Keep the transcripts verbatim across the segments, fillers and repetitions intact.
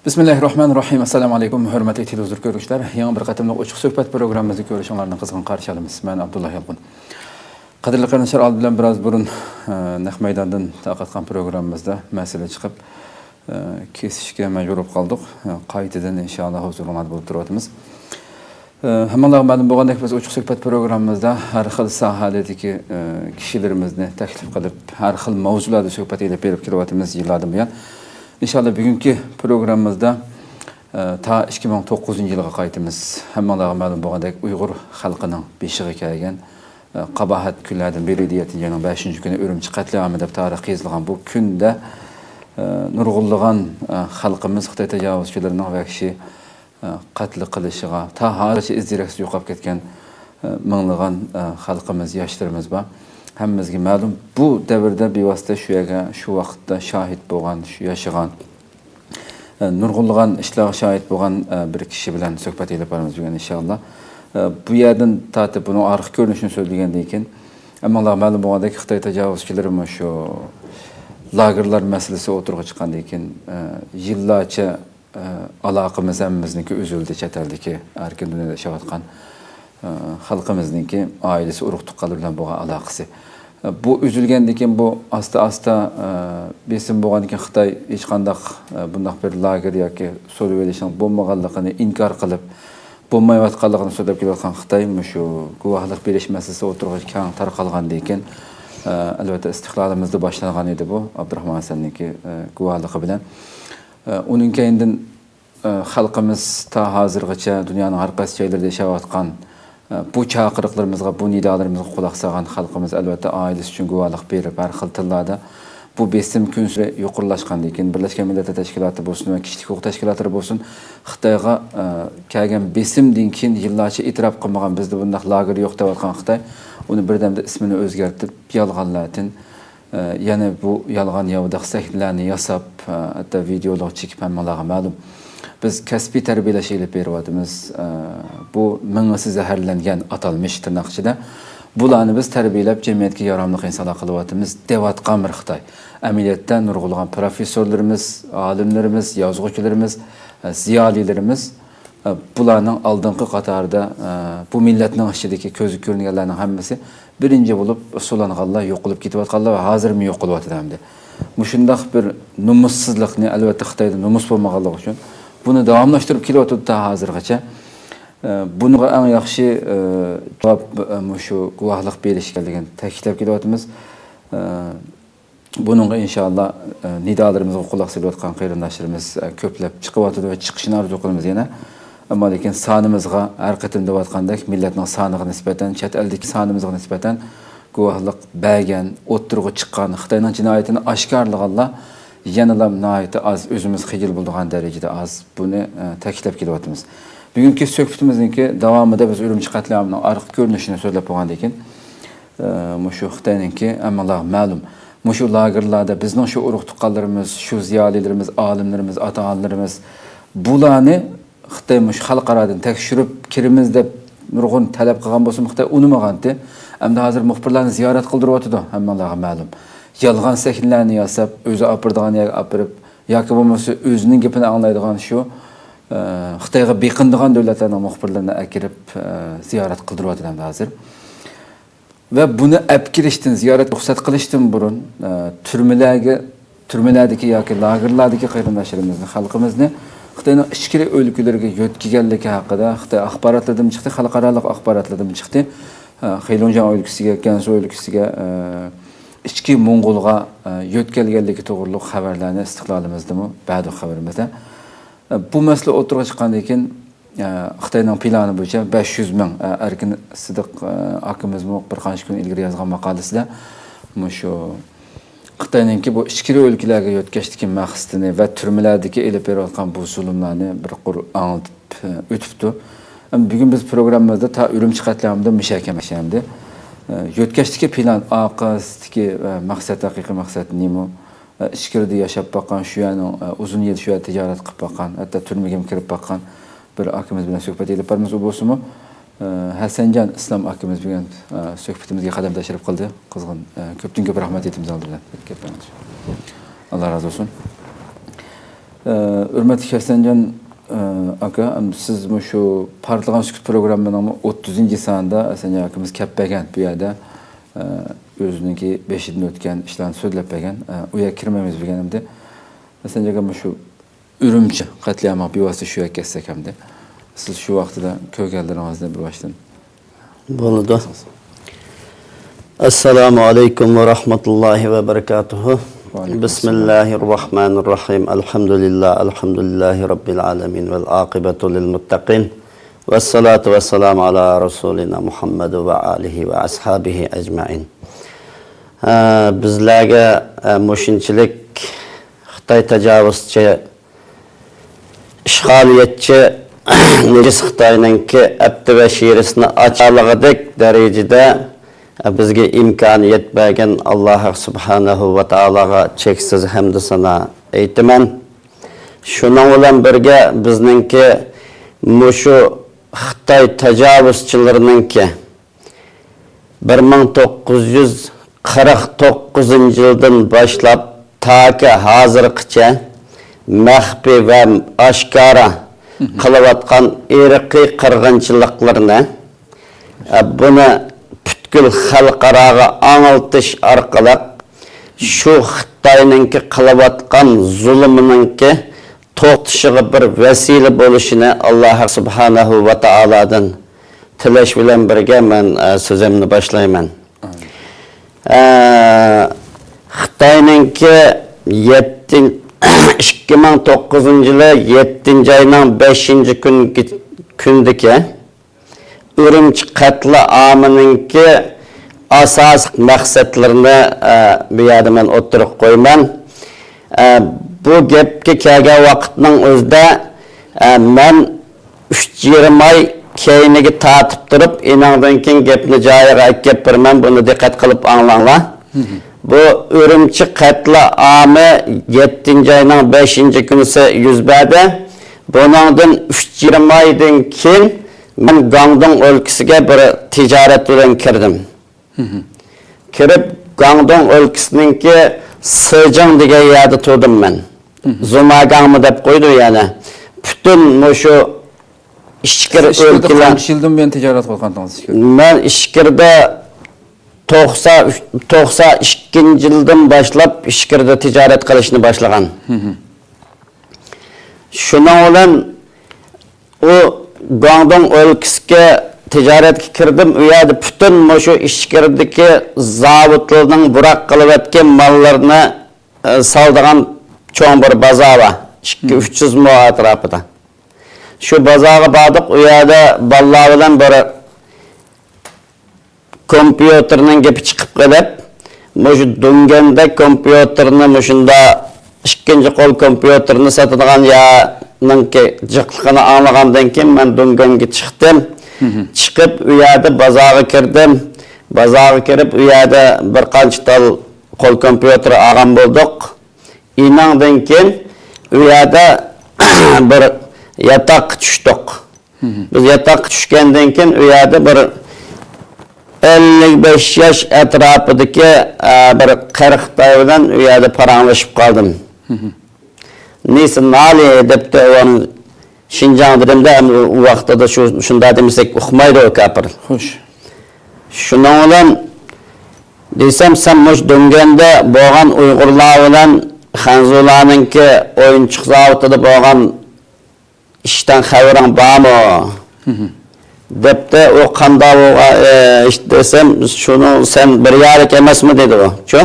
بىسمىللاھىررەھمانىررەھىم. ئەسسالامۇ ئەلەيكۇم، ھۆرمەتلىك تېلېۋىزور كۆرگۈچىلەر. يېڭى بىر قېتىملىق ئوچۇق سۆھبەت پروگراممىمىزنى كۆرۈشۈڭلارنى قىزغىن قارشى ئالىمىز. مەن ئابدۇللا يالقۇن. قەدىرلىك قېرىنداشلار، ئالدى بىلەن بىراز بۇرۇن، ئە، نەق مەيداندىن تارقاتقان پروگراممىمىزدا مەسىلە چىقىپ، ئە، كېسىشكە مەجبۇر بولۇپ قالدۇق. ئە، قايتىدىن ئىنشائاللا ھۇزۇرۇڭلاردا بولۇپ تۇرۇۋاتىمىز. ئە، ھەممىڭلارغا مەلۇم بولغاندەك، بىز ئوچۇق سۆھبەت پروگراممىمىزدا ھەر خىل ساھەلەردىكى، ئە، كىشىلىرىمىزنى تەكلىپ قىلىپ، ھەر خىل ماۋزۇلاردا سۆھبەت ئېلىپ بېرىپ كېلىۋاتىمىز يىللاردىن بۇيان. ئىنشائاللا بۈگۈنكى پروگراممىمىزدا، ئە، تا ئىككى مىڭ توققۇزىنچى يىلغا قايتىمىز. ھەممىڭلارغا مەلۇم بولغاندەك، ئۇيغۇر خەلقىنىڭ بېشىغا كەلگەن، ئە، قاباھەت كۈنلەردىن بىرى ئىدى، يەتتىنچى ئاينىڭ بەشىنچى كۈنى ئۈرۈمچى قەتلىئامى دەپ تارىخقا يېزىلغان بۇ كۈندە، ئە، نۇرغۇنلىغان، ئە، خەلقىمىز خىتاي تاجاۋۇزچىلىرىنىڭ ۋەھشىي، ئە، قەتل قىلىشىغا، تا ھازىرغىچە ئىز دېرەكسىز يوقاپ كەتكەن، ئە، مىڭلىغان، ئە، خەلقىمىز، ياشلىرىمىز بار. ھەممىمىزگە مەلۇم، بۇ دەۋردە بىۋاسىتە شۇ يەرگە، شۇ ۋاقىتتا شاھىت بولغان، شۇ ياشىغان، ئە، نۇرغۇنلىغان ئىشلارغا شاھىت بولغان، ئە، بىر كىشى بىلەن سۆھبەت ئېلىپ بارىمىز بۈگۈن ئىنشائاللا. ئە، بۇ يەردىن تارتىپ بۇنىڭ ئارقا كۆرۈنۈشىنى سۆزلىگەندىن كېيىن، ھەممىڭلارغا مەلۇم بولغاندەك، خىتاي تاجاۋۇزچىلىرىمۇ شۇ لاگېرلار مەسىلىسى ئوتتۇرىغا چىققاندىن كېيىن، ئە، يىللارچە، ئە، ئالاقىمىز ھەممىمىزنىڭكى ئۈزۈلدى، چەت ئەلدىكى ئەركىن دۇنيادا ياشاۋاتقان، ئە، خەلقىمىزنىڭكى ئائىلىسى، ئۇرۇق-تۇغقانلىرى بىلەن بولغان ئالاقىسى. ئە، بۇ ئۈزۈلگەندىن كېيىن، بۇ ئاستا-ئاستا، ئە، بېسىم بولغاندىن كېيىن خىتاي ھېچقانداق، ئە، بۇنداق بىر لاگېر ياكى سولىۋېلىشنىڭ بولمىغانلىقىنى ئىنكار قىلىپ، بولمايۋاتقانلىقىنى سۆزلەپ كېلىۋاتقان خىتاي مۇشۇ گۇۋاھلىق بېرىش مەسىلىسى ئوتتۇرىغا كەڭ تارقالغاندىن كېيىن، ئە، ئەلۋەتتە، ئىستىقلالىمىزدا باشلانغان ئىدى بۇ، ئابدۇراخمان ھەسەننىڭكى، ئە، گۇۋاھلىقى بىلەن. ئە، ئۇنىڭ كەينىدىن، ئە، خەلقىمىز تا ھازىرغىچە دۇنيانىڭ ھەر قايسى جايلىرىدا ياشاۋاتقان، ئە، بۇ چاقىرىقلىرىمىزغا، بۇ نىدالىرىمىزغا قۇلاق سالغان خەلقىمىز، ئەلۋەتتە، ئائىلىسى ئۈچۈن گۇۋاھلىق بېرىپ، ھەر خىل تىللاردا بۇ بېسىم كۈنسېرى يۇقىرىلاشقاندىن كېيىن، بىرلەشكەن مىللەتلەر تەشكىلاتى بولسۇن ۋە كىشىلىك ھوقۇق تەشكىلاتلىرى بولسۇن، خىتايغا، ئە، كەلگەن بېسىمدىن كېيىن يىللارچە ئېتىراپ قىلمىغان، بىزدە بۇنداق لاگېر يوق دەۋاتقان خىتاي، ئۇنى بىردەمدە ئىسمىنى ئۆزگەرتىپ، يالغانلاردىن، ئە، يەنە بۇ يالغان ياۋىداق سەھنىلەرنى ياساپ، ئە، ھەتتا ۋىدېئولار چېكىپ، ھەممىڭلارغا مەلۇم. بىز كەسپىي تەربىيەلەش ئېلىپ بېرىۋاتىمىز. ئە، بۇ مېڭىسى زەھەرلەنگەن ئاتالمىش، تىرناق ئىچىدە، بۇلارنى بىز تەربىيەلەپ، جەمئىيەتكە ياراملىق ئىنسانلار قىلىۋاتىمىز دەۋاتقان بىر خىتاي. ئەمەلىيەتتە نۇرغۇنلىغان پروفېسسورلىرىمىز، ئالىملىرىمىز، يازغۇچىلىرىمىز، ئە، زىيالىيلىرىمىز، ئە، بۇلارنىڭ ئالدىنقى قاتارىدا، ئە، بۇ مىللەتنىڭ ئىچىدىكى كۆزگە كۆرۈنگەنلەرنىڭ ھەممىسى بىرىنچى بولۇپ سولانغانلار، يوقىلىپ كېتىۋاتقانلار ۋە ھازىرمۇ يوقىلىۋاتىدۇ ئەمدى. مۇشۇنداق بىر نومۇسسىزلىقنى، ئەلۋەتتە، خىتايدا نومۇس بولمىغانلىقى ئۈچۈن بۇنى داۋاملاشتۇرۇپ كېلىۋاتىدۇ تا ھازىرغىچە. ئە، بۇنىڭغا ئەڭ ياخشى، ئە، جاۋاب، ئە، مۇشۇ گۇۋاھلىق بېرىش ئىكەنلىكىنى تەكىتلەپ كېلىۋاتىمىز. ئە، بۇنىڭغا ئىنشائاللا، ئە، نىدالىرىمىزغا قۇلاق سېلىۋاتقان قېرىنداشلىرىمىز، ئە، كۆپلەپ چىقىۋاتىدۇ ۋە چىقىشىنى ئارزۇ قىلىمىز يەنە. ئەمما لېكىن سانىمىزغا ھەر قېتىم دەۋاتقاندەك مىللەتنىڭ سانىغا نىسبەتەن، چەت ئەلدىكى سانىمىزغا نىسبەتەن گۇۋاھلىق بەرگەن، ئوتتۇرىغا چىققان، خىتاينىڭ جىنايىتىنى ئاشكارىلىغانلار يەنىلا ناھايىتى ئاز، ئۆزىمىز خىجىل بولىدىغان دەرىجىدە ئاز. بۇنى، ئە، تەكىتلەپ كېلىۋاتىمىز. بۈگۈنكى سۆھبىتىمىزنىڭكى داۋامىدا بىز ئۈرۈمچى قەتلىئامىنىڭ ئارقا كۆرۈنۈشىنى سۆزلەپ بولغاندىن كېيىن، ئە، مۇشۇ خىتاينىڭكى ھەممىڭلارغا مەلۇم. مۇشۇ لاگېرلاردا بىزنىڭ شۇ ئۇرۇق-تۇغقانلىرىمىز، شۇ زىيالىيلىرىمىز، ئالىملىرىمىز، ئاتا-ئانىلىرىمىز، بۇلارنى خىتاي مۇشۇ خەلقئارادىن تەكشۈرۈپ كىرىمىز دەپ نۇرغۇن تەلەپ قىلغان بولسىمۇ، خىتاي ئۇنىمىغانتى. ئەمدى ھازىر مۇخبىرلارنى زىيارەت قىلدۇرۇۋاتىدۇ، ھەممىڭلارغا مەلۇم. يالغان سەھنىلەرنى ياساپ، ئۆزى ئاپىرىدىغان يەرگە ئاپىرىپ، ياكى بولمىسا ئۆزىنىڭ گېپىنى ئاڭلايدىغان شۇ، ئە، خىتايغا بېقىنىدىغان دۆلەتلەرنىڭ مۇخبىرلىرىنى ئەكىرىپ، ئە، زىيارەت قىلدۇرۇۋاتىدۇ ئەمدى ھازىر. ۋە بۇنى ئەپ كېلىشتىن، زىيارەت رۇخسەت قىلىشتىن بۇرۇن، ئە، تۈرمىلەرگە، تۈرمىلەردىكى ياكى لاگېرلاردىكى قېرىنداشلىرىمىزنى، خەلقىمىزنى خىتاينىڭ ئىچكىرى ئۆلكىلىرىگە يۆتكىگەنلىكى ھەققىدە خىتاي ئاخباراتلىرىدىمۇ چىقتى، خەلقئارالىق ئاخباراتلىرىدىمۇ چىقتى. ئە، خېيلۇڭجياڭ ئۆلكىسىگە، گەنسۇ ئۆلكىسىگە، ئە، ئىچكى موڭغۇلغا، ئە، يۆتكەلگەنلىكى توغرۇلۇق خەۋەرلەرنى ئىستىقلالىمىزدىمۇ بەردۇق خەۋىرىمىزدە. ئە، بۇ مەسىلە ئوتتۇرىغا چىققاندىن كېيىن، ئە، خىتاينىڭ پىلانى بويىچە بەش يۈز مىڭ، ئە، ئەركىن سىدىق، ئە، ئاكىمىزمۇ بىر قانچە كۈن ئىلگىرى يازغان ماقالىسىدە مۇشۇ خىتاينىڭكى بۇ ئىچكىرى ئۆلكىلەرگە يۆتكەشتىكى مەقسىتىنى ۋە تۈرمىلەردىكى ئېلىپ بېرىۋاتقان بۇ زۇلۇملارنى بىر قۇر ئاڭلىتىپ، ئە، ئۆتۈپتۇ. ئەمما بۈگۈن بىز پروگراممىمىزدا تا ئۈرۈمچى قەتلىئامىدىن مۇشۇ يەرگە كەلمەكچى ئەمدى. ئە، يۆتكەشتىكى پىلان، ئارقىسىدىكى، ئە، مەقسەت، ھەقىقىي مەقسەت نېمە؟ ئىچكىرىدە ياشاپ باققان، شۇ يەرنىڭ، ئۇزۇن يىل شۇ يەردە تىجارەت قىلىپ باققان، ھەتتا تۈرمىگىمۇ كىرىپ باققان بىر ئاكىمىز بىلەن سۆھبەت ئېلىپ بارىمىز. ئۇ بولسىمۇ، ھەسەنجان ئىسلام ئاكىمىز بۈگۈن سۆھبىتىمىزگە قەدەم تەشرىپ قىلدى. قىزغىن، كۆپتىن كۆپ رەھمەت ئېيتىمىز ئالدى بىلەن. ئاللا رازى بولسۇن. ئە، ھۆرمەتلىك ھەسەنجان، ئە، ئاكا، ئەم، سىز مۇشۇ پارتلىغان سۈكۈت پروگراممىنىڭمۇ ئوتتۇزىنچى سانىدا ھەسەنجان ئاكىمىز كەپ بەرگەن بۇ يەردە، ئە، ئۆزىنىڭكى بېشىدىن ئۆتكەن ئىشلارنى سۆزلەپ بەرگەن. ئە، ئۇ يەرگە كىرمەيمىز بۈگۈن ئەمدى. ھەسەنجان ئاكا، مۇشۇ ئۈرۈمچى قەتلىئامىغا بىۋاسىتە شۇ يەرگە كەتسەك ئەمدى. سىز شۇ ۋاقتىدا كۆرگەنلىرىڭىزنى بىر باشتىن. بولىدۇ. ئەسسالامۇ ئەلەيكۇم ۋە رەھمەتۇللاھى ۋە بەرىكاتۇھۇ. ۋەئەلەيكۇم ئەسسالام. بىسمىللاھىر راھمانىر راھىم. ئەلھەمدۇلىللا، ئەلھەمدۇلىللاھى رەببىل ئالەمىن ۋەل ئاقىبەتۇ لىل مۇتتەقىن. ۋەسسالاتۇ ۋەسسالامۇ ئالا رەسۇلىنا مۇھەممەد ۋە ئالىھى ۋە ئەسھابىھى ئەجمەئىن. ئە، بىزلەرگە، ئە، مۇشۇنچىلىك خىتاي تاجاۋۇزچى ئىشغالىيەتچى نىجىس خىتاينىڭكى ئەپتى ۋە شىرىسىنى ئاچالىغۇدەك دەرىجىدە بىزگە ئىمكانىيەت بەرگەن ئاللاھ سۇبھانەھۇ ۋە تائالاغا چەكسىز ھەمدۇ سانا ئېيتىمەن. شۇنىڭ بىلەن بىرگە بىزنىڭكى مۇشۇ خىتاي تاجاۋۇزچىلىرىنىڭكى بىر مىڭ توققۇز يۈز قىرىق توققۇزىنچى يىلدىن باشلاپ تاكى ھازىرغىچە مەخپىي ۋە ئاشكارا قىلىۋاتقان ئىرقىي قىرغىنچىلىقلىرىنى، ئە، بۇنى پۈتكۈل خەلقئاراغا ئاڭلىتىش ئارقىلىق شۇ خىتاينىڭكى قىلىۋاتقان زۇلۇمىنىڭكى توختىشىغا بىر ۋەسىلە بولۇشىنى ئاللاھ سۇبھانەھۇ ۋە تائالادىن تىلەش بىلەن بىرگە مەن، ئە، سۆزۈمنى باشلايمەن. ئە، خىتاينىڭكى يەتتىن-، ئىككى مىڭ توققۇزىنچى يىلى يەتتىنچى ئاينىڭ بەشىنچى كۈنگە، كۈندىكى ئۈرۈمچى قەتلىئامىنىڭكى ئاساسلىق مەقسەتلىرىنى، ئە، بۇ يەردە مەن ئوتتۇرىغا قويىمەن. ئە، بۇ گەپكە كەلگەن ۋاقىتنىڭ ئۆزىدە، ئە، مەن ئۈچ يېرىم ئاي كەينىگە تارتىپ تۇرۇپ، ئېنىڭدىن كېيىن گەپنى جايىغا ئەكەپ بېرىمەن، بۇنى دىققەت قىلىپ ئاڭلاڭلار. بۇ ئۈرۈمچى قەتلىئامى يەتتىنچى ئاينىڭ بەشىنچى كۈنىسى يۈز بەردى. بۇنىڭدىن ئۈچ يېرىم ئايدىن كېيىن مەن گاڭدۇڭ ئۆلكىسىگە بىر تىجارەت بىلەن كىردىم. كىرىپ، گاڭدۇڭ ئۆلكىسىنىڭكى سېجىڭ دېگەن يەردە تۇردۇم مەن. زۇماگاڭمۇ دەپ قويىدۇ يەنە. پۈتۈن مۇشۇ ئىچكىرى ئۆلكىلەر. قانچە يىلدىن بۇيان تىجارەت قىلغانتىڭىز ئىچكىرىدە؟ مەن ئىچكىرىدە توقسان ئۈچ، توقسان ئىككىنچى يىلدىن باشلاپ ئىچكىرىدە تىجارەت قىلىشنى باشلىغان. شۇنىڭ بىلەن ئۇ گۇاڭدۇڭ ئۆلكىسىگە تىجارەتكە كىردىم. ئۇ يەردە پۈتۈن مۇشۇ ئىچكىرىدىكى زاۋۇتلارنىڭ بۇراق قىلىۋەتكەن ماللىرىنى، ئە، سالىدىغان چوڭ بىر بازار بار. ئىككى يۈز، ئۈچ يۈز مو ئەتراپىدا. شۇ بازارغا باردۇق. ئۇ يەردە بالىلار بىلەن بىر كومپيۇتېرنىڭ گېپى چىقىپ قېلىپ، مۇشۇ دۇڭگەندە كومپيۇتېرنى، مۇشۇنداق ئىككىنچى قول كومپيۇتېرنى ساتىدىغان يەرنىڭكى جىقلىقىنى ئاڭلىغاندىن كېيىن، مەن دۇڭگەنگە چىقتىم. چىقىپ، ئۇ يەردە بازارغا كىردىم. بازارغا كىرىپ، ئۇ يەردە بىر قانچە تال قول كومپيۇتېر ئالغان بولدۇق. ئېنىڭدىن كېيىن ئۇ يەردە بىر ياتاققا چۈشتۇق. بىز ياتاققا چۈشكەندىن كېيىن، ئۇ يەردە بىر ئەللىك بەش ياش ئەتراپىدىكى، ئە، بىر قېرى خىتاي بىلەن ئۇ يەردە پاراڭلىشىپ قالدىم. نېسى نالى دەپتۇ، ئۇنى شىنجاڭ دېدىمدە، ئەمدى ئۇ ۋاقتىدا شۇ، شۇنداق دېمىسەك ئۇقمايدۇ ئۇ كاپىر. خوش. شۇنىڭ بىلەن دېسەم، سەن مۇشۇ دۇڭگەندە بولغان ئۇيغۇرلار بىلەن خەنزۇلارنىڭكى ئويۇنچۇق زاۋۇتىدا بولغان ئىشتىن خەۋىرىڭ بارمۇ؟ دەپتۇ. ئۇ قانداق بولغان، ئە، ئىش دېسەم، شۇنىڭ سەن بىر يەرلىك ئەمەسمۇ دېدى ئۇ. چۇ؟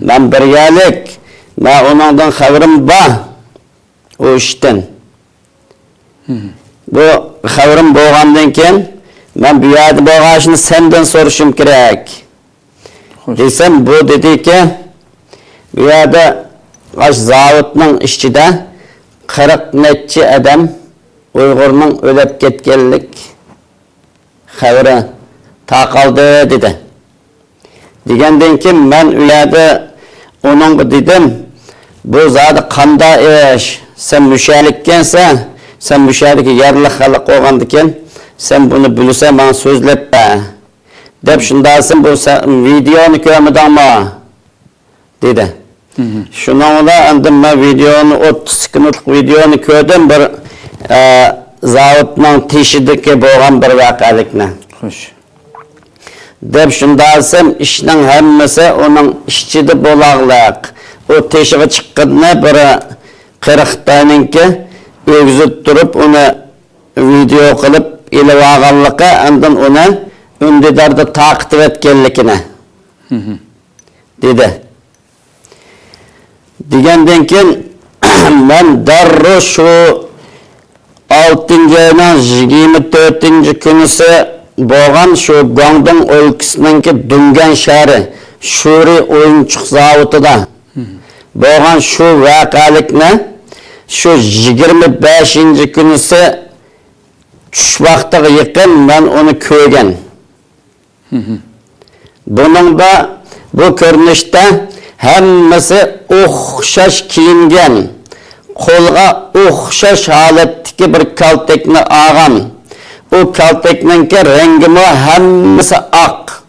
مەن بىر يەرلىك، مەن ئۇنىڭدىن خەۋىرىم بار، ئۇ ئىشتىن. بۇ خەۋىرىم بولغاندىن كېيىن، مەن بۇ يەردە بولغان ئىشنى سەندىن سورىشىم كېرەك. خوش. دېسەم، بۇ دېدىكى، بۇ يەردە ئاشۇ زاۋۇتنىڭ ئىچىدە قىرىق نەچچە ئادەم ئۇيغۇرنىڭ ئۆلۈپ كەتكەنلىك خەۋىرى تارقالدى، دېدى. دېگەندىن كېيىن مەن ئۇ يەردە ئۇنىڭغا دېدىم، بۇ زادى قانداق ئىش؟ سەن مۇشۇ يەرلىككەنسەن، سەن مۇشۇ يەردىكى يەرلىك خەلق بولغاندىكىن، سەن بۇنى بىلسەن، ماڭا سۆزلەپ بەر. دەپ شۇنداق دېسەم، بۇ سەن ۋىدېئونى كۆرمىدىڭمۇ؟ دېدى. شۇنىڭ بىلەن ئاندىن مەن ۋىدېئونى، ئوتتۇز سېكۇنتلۇق ۋىدېئونى كۆردۈم، بىر، ئە، زاۋۇتنىڭ تېشىدىكى بولغان بىر ۋەقەلىكنى. خوش. دەپ شۇنداق دېسەم، ئىشنىڭ ھەممىسى ئۇنىڭ ئىچىدە بولاغلىق. ئۇ تېشىغا چىققىنىنى بىر قېرى خىتاينىڭكى ئۆگزىدە تۇرۇپ ئۇنى ۋىدېئو قىلىپ ئېلىۋالغانلىقى، ئاندىن ئۇنى ئۈندىداردا تارقىتىۋەتكەنلىكىنى دېدى. دېگەندىن كېيىن، مەن دەررۇ شۇ ئالتىنچى ئاينىڭ يىگىرمە تۆتىنچى كۈنىسى بولغان شۇ گۇاڭدۇڭ ئۆلكىسىنىڭكى دۇڭگەن شەھىرى شۈرى ئويۇنچۇق زاۋۇتىدا بولغان شۇ ۋەقەلىكنى شۇ يىگىرمە بەشىنچى كۈنىسى چۈش ۋاقتىغا يېقىن مەن ئۇنى كۆرگەن. بۇنىڭدا، بۇ كۆرۈنۈشتە ھەممىسى ئوخشاش كىيىنگەن، قولىغا ئوخشاش ھالەتتىكى بىر كالتەكنى ئالغان. ئۇ كالتەكنىڭكى رەڭگىمۇ ھەممىسى ئاق.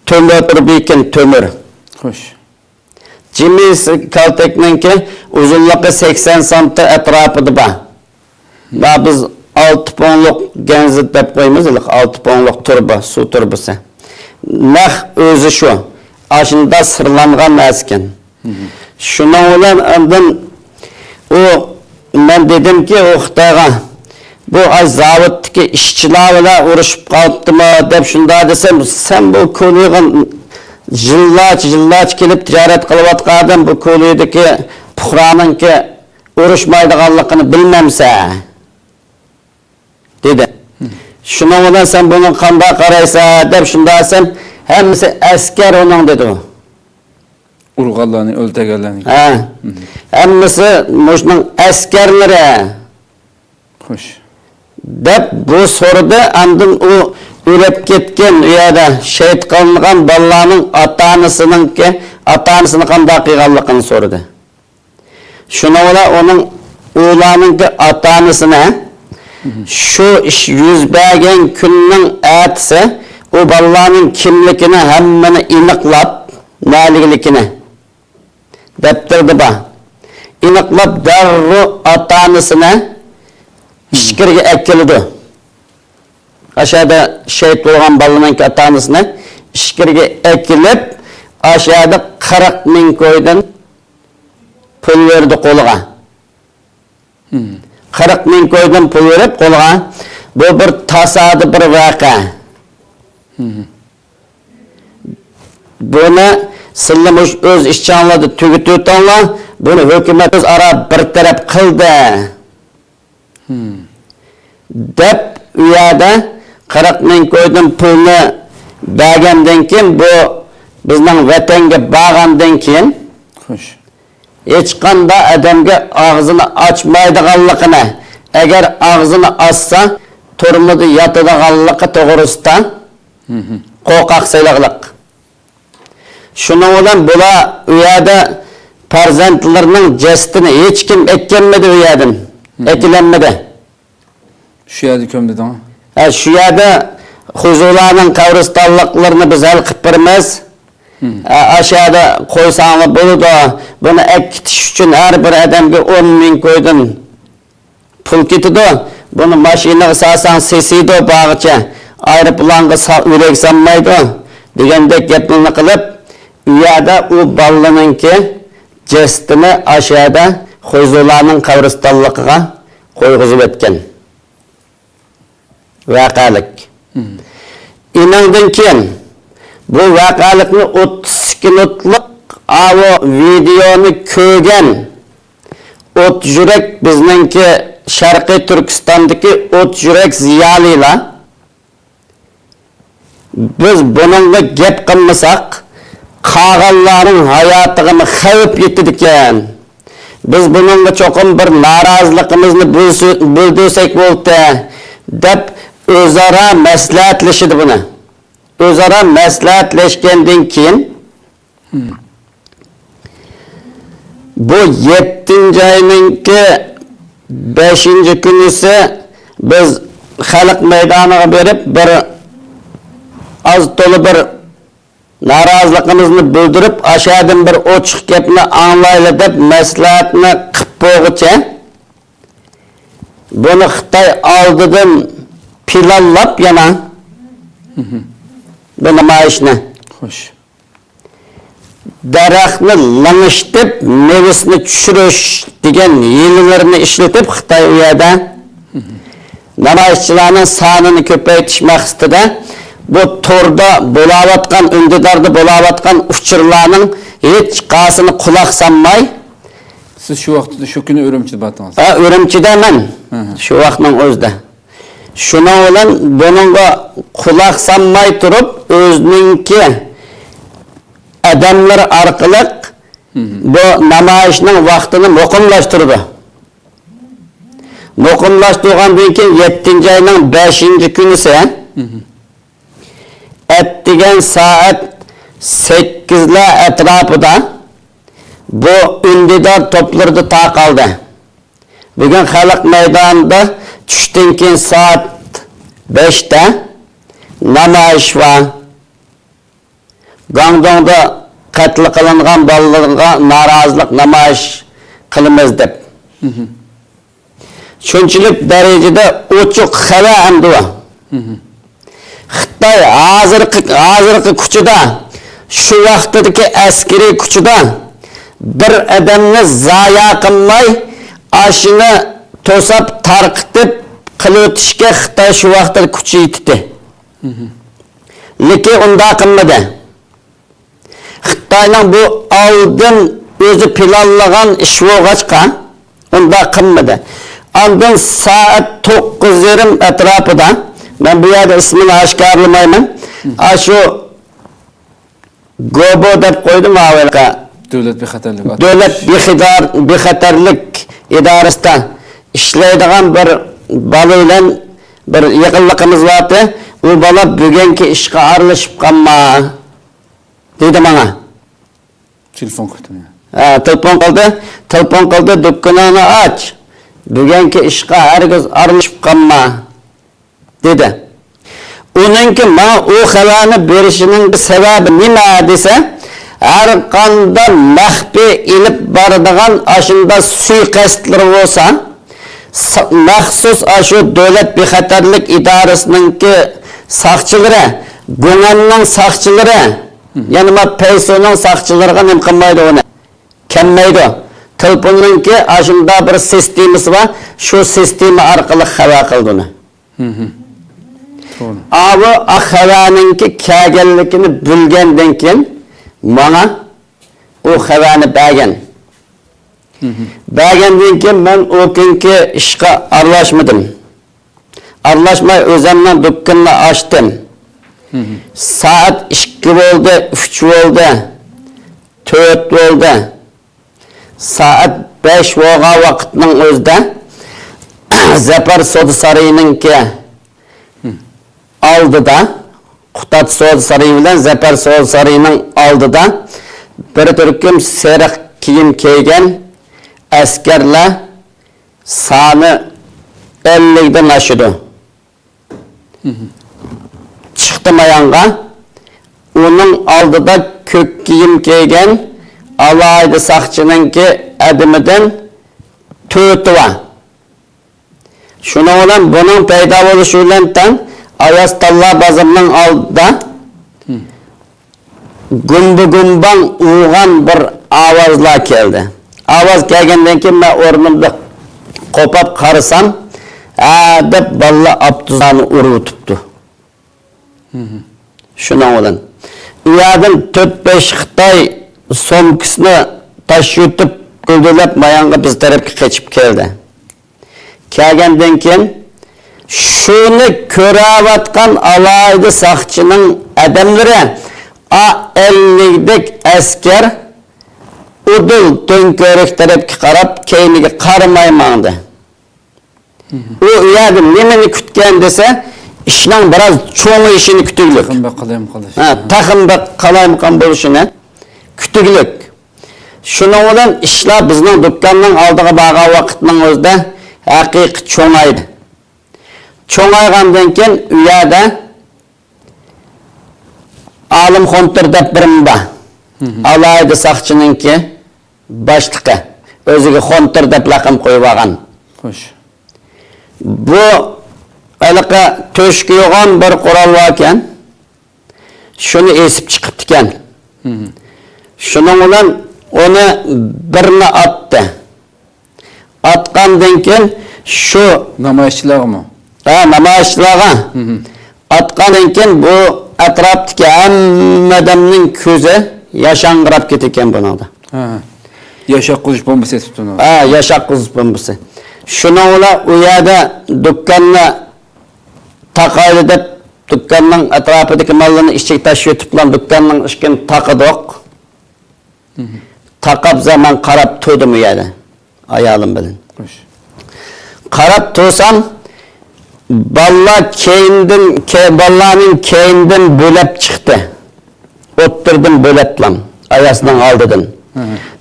تۆمۈر بىكىن، تۆمۈر. خوش. جىمى كالتەكنىڭكى ئۇزۇنلۇقى سەكسەن سانتى ئەتراپىدا بار. ما بىز ئالتە پۇڭلۇق گەنزىت دەپ قويىمىز، ھېلىقى ئالتە پۇڭلۇق تۇرۇبا، سۇ تۇرۇبىسى. نەق ئۆزى شۇ. ئاشۇنداق سىرلانغان نەرسىكەن. شۇنىڭ بىلەن ئاندىن ئۇ، مەن دېدىمكى، ئۇ خىتايغا، بۇ ئاي زاۋۇتتىكى ئىشچىلار بىلەن ئۇرۇشۇپ قاپتىمۇ دەپ شۇنداق دېسەم، سەن بۇ كۇلۇيغا يىللارچە، يىللارچە كېلىپ تىجارەت قىلىۋاتقان ئادەم بۇ كۇلۇيدىكى پۇقرانىڭكى ئۇرۇشمايدىغانلىقىنى بىلمەمسەن؟ دېدى. شۇنىڭ بىلەن سەن بۇنىڭغا قانداق قارايسەن دەپ شۇنداق دېسەم، ھەممىسى ئەسكەر ئۇنىڭ دېدى ئۇ. ئۇرغانلارنى، ئۆلتۈرگەنلەرنى. ھە. ھەممىسى مۇشۇنىڭ ئەسكەرلىرى. خوش. دەپ بۇ سورىدى، ئاندىن ئۇ ئۆلۈپ كەتكەن، ئۇ يەردە شېھىت قىلىنغان بالىلارنىڭ ئاتا-ئانىسىنىڭكى، ئاتا-ئانىسىنى قانداق قىلغانلىقىنى سورىدى. شۇنىڭ بىلەن ئۇنىڭ، ئۇلارنىڭكى ئاتا-ئانىسىنى شۇ ئىش يۈز بەرگەن كۈننىڭ ئەتىسى ئۇ بالىلارنىڭ كىملىكىنى ھەممىنى ئېنىقلاپ، نەلىكىنى دەپتەردە بار. ئېنىقلاپ دەررۇ ئاتا-ئانىسىنى ئىچكىرىگە ئەكېلىدۇ. ئاشۇ يەردە شېھىت بولغان بالىنىڭكى ئاتا-ئانىسىنى ئىچكىرىگە ئەكېلىپ، ئاشۇ يەردە قىرىق مىڭ كويدىن پۇل بېرىدۇ قولىغا. قىرىق مىڭ كويدىن پۇل بېرىپ قولىغا. بۇ بىر تاسادىپ بىر ۋەقە. بۇنى سىلەر مۇشۇ ئۆز ئىچىڭلاردا تۈگىتىۋېتىڭلار. بۇنى ھۆكۈمەت ئۆزئارا بىر تەرەپ قىلدى. دەپ، ئۇ يەردە قىرىق مىڭ كويدىن پۇلنى بەرگەندىن كېيىن، بۇ بىزنىڭ ۋەتەنگە بارغاندىن كېيىن، خوش. ھېچقانداق ئادەمگە ئاغزىنى ئاچمايدىغانلىقىنى، ئەگەر ئاغزىنى ئاچسا، تۈرمىدە ياتىدىغانلىقى توغرىسىدا قورقاق سېلىقلىق. شۇنىڭ بىلەن بۇلار ئۇ يەردە پەرزەنتلىرىنىڭ جەسىتىنى ھېچكىم ئەكەلمىدى ئۇ يەردىن. ئەكىلەلمىدى. شۇ يەردە كۆمدى دەڭ. ھە، شۇ يەردە خۇزۇلارنىڭ قەبرىستانلىقلىرىنى بىز ھەل قىلىپ بېرىمىز. ھە، ئاشۇ يەردە قويساڭلار بولىدۇ. بۇنى ئەكېتىش ئۈچۈن ھەر بىر ئادەمگە ئون مىڭ كويدىن پۇل كېتىدۇ. بۇنى ماشىنىغا سالساڭ سېسىيدۇ، بارغىچە ئايروپىلانغا سا-، ئۆلەك سالمايدۇ دېگەندەك گەپلەرنى قىلىپ، ئۇ يەردە ئۇ بالىنىڭكى جەسىتىنى ئاشۇ يەردە خۇزۇلارنىڭ قەبرىستانلىقىغا قويغۇزۇۋەتكەن. ۋەقەلىك. ئېنىڭدىن كېيىن بۇ ۋەقەلىكنى ئوتتۇز سېكۇنتلۇق ئاۋۇ ۋىدېئونى كۆرگەن ئوت يۈرەك، بىزنىڭكى شەرقىي تۈركىستاندىكى ئوت يۈرەك زىيالىيلار، بىز بۇنىڭغا گەپ قىلمىساق، قالغانلارنىڭ ھاياتىغىمۇ خەۋپ يېتىدىكەن. بىز بۇنىڭغا چوقۇم بىر نارازىلىقىمىزنى بىلسە-، بىلدۈرسەك بولدى، دەپ ئۆزئارا مەسلىھەتلىشىدۇ بۇنى. ئۆزئارا مەسلىھەتلەشكەندىن كېيىن، بۇ يەتتىنچى ئاينىڭكى بەشىنچى كۈنىسى بىز خەلق مەيدانىغا بېرىپ، بىر ئاز تولا بىر نارازىلىقىمىزنى بىلدۈرۈپ، ئاشۇ يەردىن بىر ئوچۇق گەپنى ئاڭلايلى دەپ مەسلىھەتنى قىپ بولغۇچە، بۇنى خىتاي ئالدىدىن پىلانلاپ يەنە بۇ نامايىشنى. خوش. دەرەخنى لىڭشىتىپ، مېۋىسىنى چۈشۈرۈش دېگەن ھىيلىلىرىنى ئىشلىتىپ، خىتاي ئۇ يەردە نامايىشچىلارنىڭ سانىنى كۆپەيتىش مەقسىتىدە بۇ توردا بولاۋاتقان، ئۈندىداردا بولاۋاتقان ئۇچۇرلارنىڭ ھېچقايسىسىنى قۇلاق سالماي. سىز شۇ ۋاقىتتا، شۇ كۈنى ئۈرۈمچىدە بارتىڭىز؟ ھە، ئۈرۈمچىدە مەن. ھە، ھە. شۇ ۋاقىتنىڭ ئۆزىدە. شۇنىڭ بىلەن بۇنىڭغا قۇلاق سالماي تۇرۇپ، ئۆزىنىڭكى ئادەملىرى ئارقىلىق بۇ نامايىشنىڭ ۋاقتىنى مۇقىملاشتۇرىدۇ. مۇقىملاشتۇرغاندىن كېيىن، يەتتىنچى ئاينىڭ بەشىنچى كۈنىسى ئەتىگەن سائەت سەككىزلەر ئەتراپىدا بۇ ئۈندىدار توپلىرىدا تارقالدى. بۈگۈن خەلق مەيدانىدا چۈشتىن كېيىن سائەت بەشتە نامايىش بار. گاڭدۇڭدا قەتل قىلىنغان بالىلارغا نارازىلىق نامايىش قىلىمىز دەپ. شۇنچىلىك دەرىجىدە ئوچۇق خەۋەر ئەمدى بۇ. خىتاي ھازىرقى، ھازىرقى كۇچىدا، شۇ ۋاقتىدىكى ئەسكىرىي كۇچىدا بىر ئادەمنى زايە قىلماي، ئاشۇنى توساپ، تارقىتىپ قىلىۋېتىشكە خىتاي شۇ ۋاقتىدا كۈچى يېتىدۇ. لېكىن ئۇنداق قىلمىدى. خىتاينىڭ بۇ ئالدىن ئۆزى پىلانلىغان ئىش بولغاچقا، ئۇنداق قىلمىدى. ئاندىن سائەت توققۇز يېرىم ئەتراپىدا، مەن بۇ يەردە ئىسمىنى ئاشكارىلىمايمەن، ئاشۇ گوبو دەپ قويدۇم ئاۋۇ يەرگە. دۆلەت بىخەتەرلىك، دۆلەت بىخەتەر-، بىخەتەرلىك ئىدارىسىدا ئىشلەيدىغان بىر بالا بىلەن بىر يېقىنلىقىمىز بارتى. ئۇ بالا بۈگۈنكى ئىشقا ئارىلىشىپ قالما دېدى ماڭا. تېلېفون قىلدى. ھە، تېلېفون قىلدى. تېلېفون قىلدى، دۇكىنىڭنى ئاچ. بۈگۈنكى ئىشقا ھەرگىز ئارىلىشىپ قالما دېدى. ئۇنىڭكى ماڭا ئۇ خەۋەرنى بېرىشىنىڭ سەۋەبى نېمە دېسە، ھەر قانداق مەخپىي ئېلىپ بارىدىغان ئاشۇنداق سۇيىقەستلىرى بولسا، سا-، مەخسۇس ئاشۇ دۆلەت بىخەتەرلىك ئىدارىسىنىڭكى ساقچىلىرى، گۇڭئەننىڭ ساقچىلىرى، يەنە ما پەيسۇنىڭ ساقچىلىرىغا نېمە قىلمايدۇ ئۇنى؟ كەلمەيدۇ. تېلېفوننىڭكى ئاشۇنداق بىر سىستېمىسى بار، شۇ سىستېما ئارقىلىق خەۋەر قىلىدۇ ئۇنى. توغرا. ئاۋۇ ئا خەۋەرنىڭكى كەلگەنلىكىنى بىلگەندىن كېيىن ماڭا ئۇ خەۋەرنى بەرگەن. بەرگەندىن كېيىن مەن ئۇ كۈنكى ئىشقا ئارىلاشمىدىم. ئارىلاشماي ئۆزۈمنىڭ دۇكىنىنى ئاچتىم. سائەت ئىككى بولدى، ئۈچ بولدى، تۆت بولدى. سائەت بەش بولغان ۋاقىتنىڭ ئۆزىدە زەپەر سودا سارىيىنىڭكى ئالدىدا، قۇتاد سودا سارىيى بىلەن زەپەر سودا سارىيىنىڭ ئالدىدا بىر تۈركۈم سېرىق كىيىم كىيگەن ئەسكەرلەر، سانى ئەللىكتىن ئاشىدۇ، چىقتى مايانغا. ئۇنىڭ ئالدىدا كۆك كىيىم كىيگەن ئالاھىدە ساقچىنىڭكى ئادىمىدىن تۆتى بار. شۇنىڭ بىلەن بۇنىڭ پەيدا بولۇشى بىلەن تەڭ ئاياز تاللا بازىرىنىڭ ئالدىدا گۇمبا-گۇمباڭ ئۇرغان بىر ئاۋازلار كەلدى. ئاۋاز كەلگەندىن كېيىن مەن ئورنۇمدا قوپاپ قارىسام، ھە دەپ بالىلار ئاپتوبۇسلارنى ئۇرۇۋېتىپتۇ. شۇنىڭ بىلەن ئۇ يەردىن تۆت-بەش خىتاي سومكىسىنى تاش يۇتۇپ گۈلدۈرلەپ مايانغا بىز تەرەپكە قېچىپ كەلدى. كەلگەندىن كېيىن شۇنى كۆرۈۋاتقان ئالاھىدە ساقچىنىڭ ئادەملىرى ئا ئەللىكتەك ئەسكەر ئۇدۇل تۆڭكۆرۈك تەرەپكە قاراپ كەينىگە قارىماي ماڭدى. ئۇ، ئۇ يەردە نېمىنى كۈتكەن دېسە، ئىشنىڭ بىراز چوڭىيىشىنى كۈتۈگلۈك. تېخىمۇ بەك قالايمىقان بولۇشىنى كۈتۈگلۈك. شۇنىڭ بىلەن ئىشلار بىزنىڭ دۇكاننىڭ ئالدىغا بارغان ۋاقىتنىڭ ئۆزىدە ھەقىقىي چوڭايدى. چوڭايغاندىن كېيىن ئۇ يەردە ئالىم خونتۇر دەپ بىرىمۇ بار. ئالاھىدە ساقچىنىڭكى باشلىقى. ئۆزىگە خونتۇر دەپ لەقەم قويۇۋالغان. خوش. بۇ ھېلىقى تۆشۈكى يوغان بىر قورال باركەن. شۇنى ئېسىپ چىقىپتىكەن. شۇنىڭ بىلەن ئۇنى بىرنى ئاتتى. ئاتقاندىن كېيىن شۇ نامايىشچىلارغىمۇ؟ ھە، نامايىشچىلارغا. ئاتقاندىن كېيىن بۇ ئەتراپتىكى ھەممە ئادەمنىڭ كۆزى ياشاڭغىراپ كېتىدىكەن بۇنىڭدا. ھە. ياشاتقۇزۇش بومبىسى ئېتىپتۇ ئۇنى. ھە، ياشاتقۇزۇش بومبىسى. شۇنىڭ بىلەن ئۇ يەردە دۇكاننى تاقايلى دەپ، دۇكاننىڭ ئەتراپىدىكى ماللىرىنى ئىچىگە تاشلىۋېتىپلا دۇكاننىڭ ئىشىكىنى تاقىدۇق. تاقاپ زامان قاراپ تۇردۇم ئۇ يەردە ئايالىم بىلەن. خوش. قاراپ تۇرسام، بالىلار كەينىدىن، كە-، بالىلارنىڭ كەينىدىن بۆلەپ چىقتى. ئوتتۇرىدىن بۆلەپلا، ئاياسنىڭ ئالدىدىن.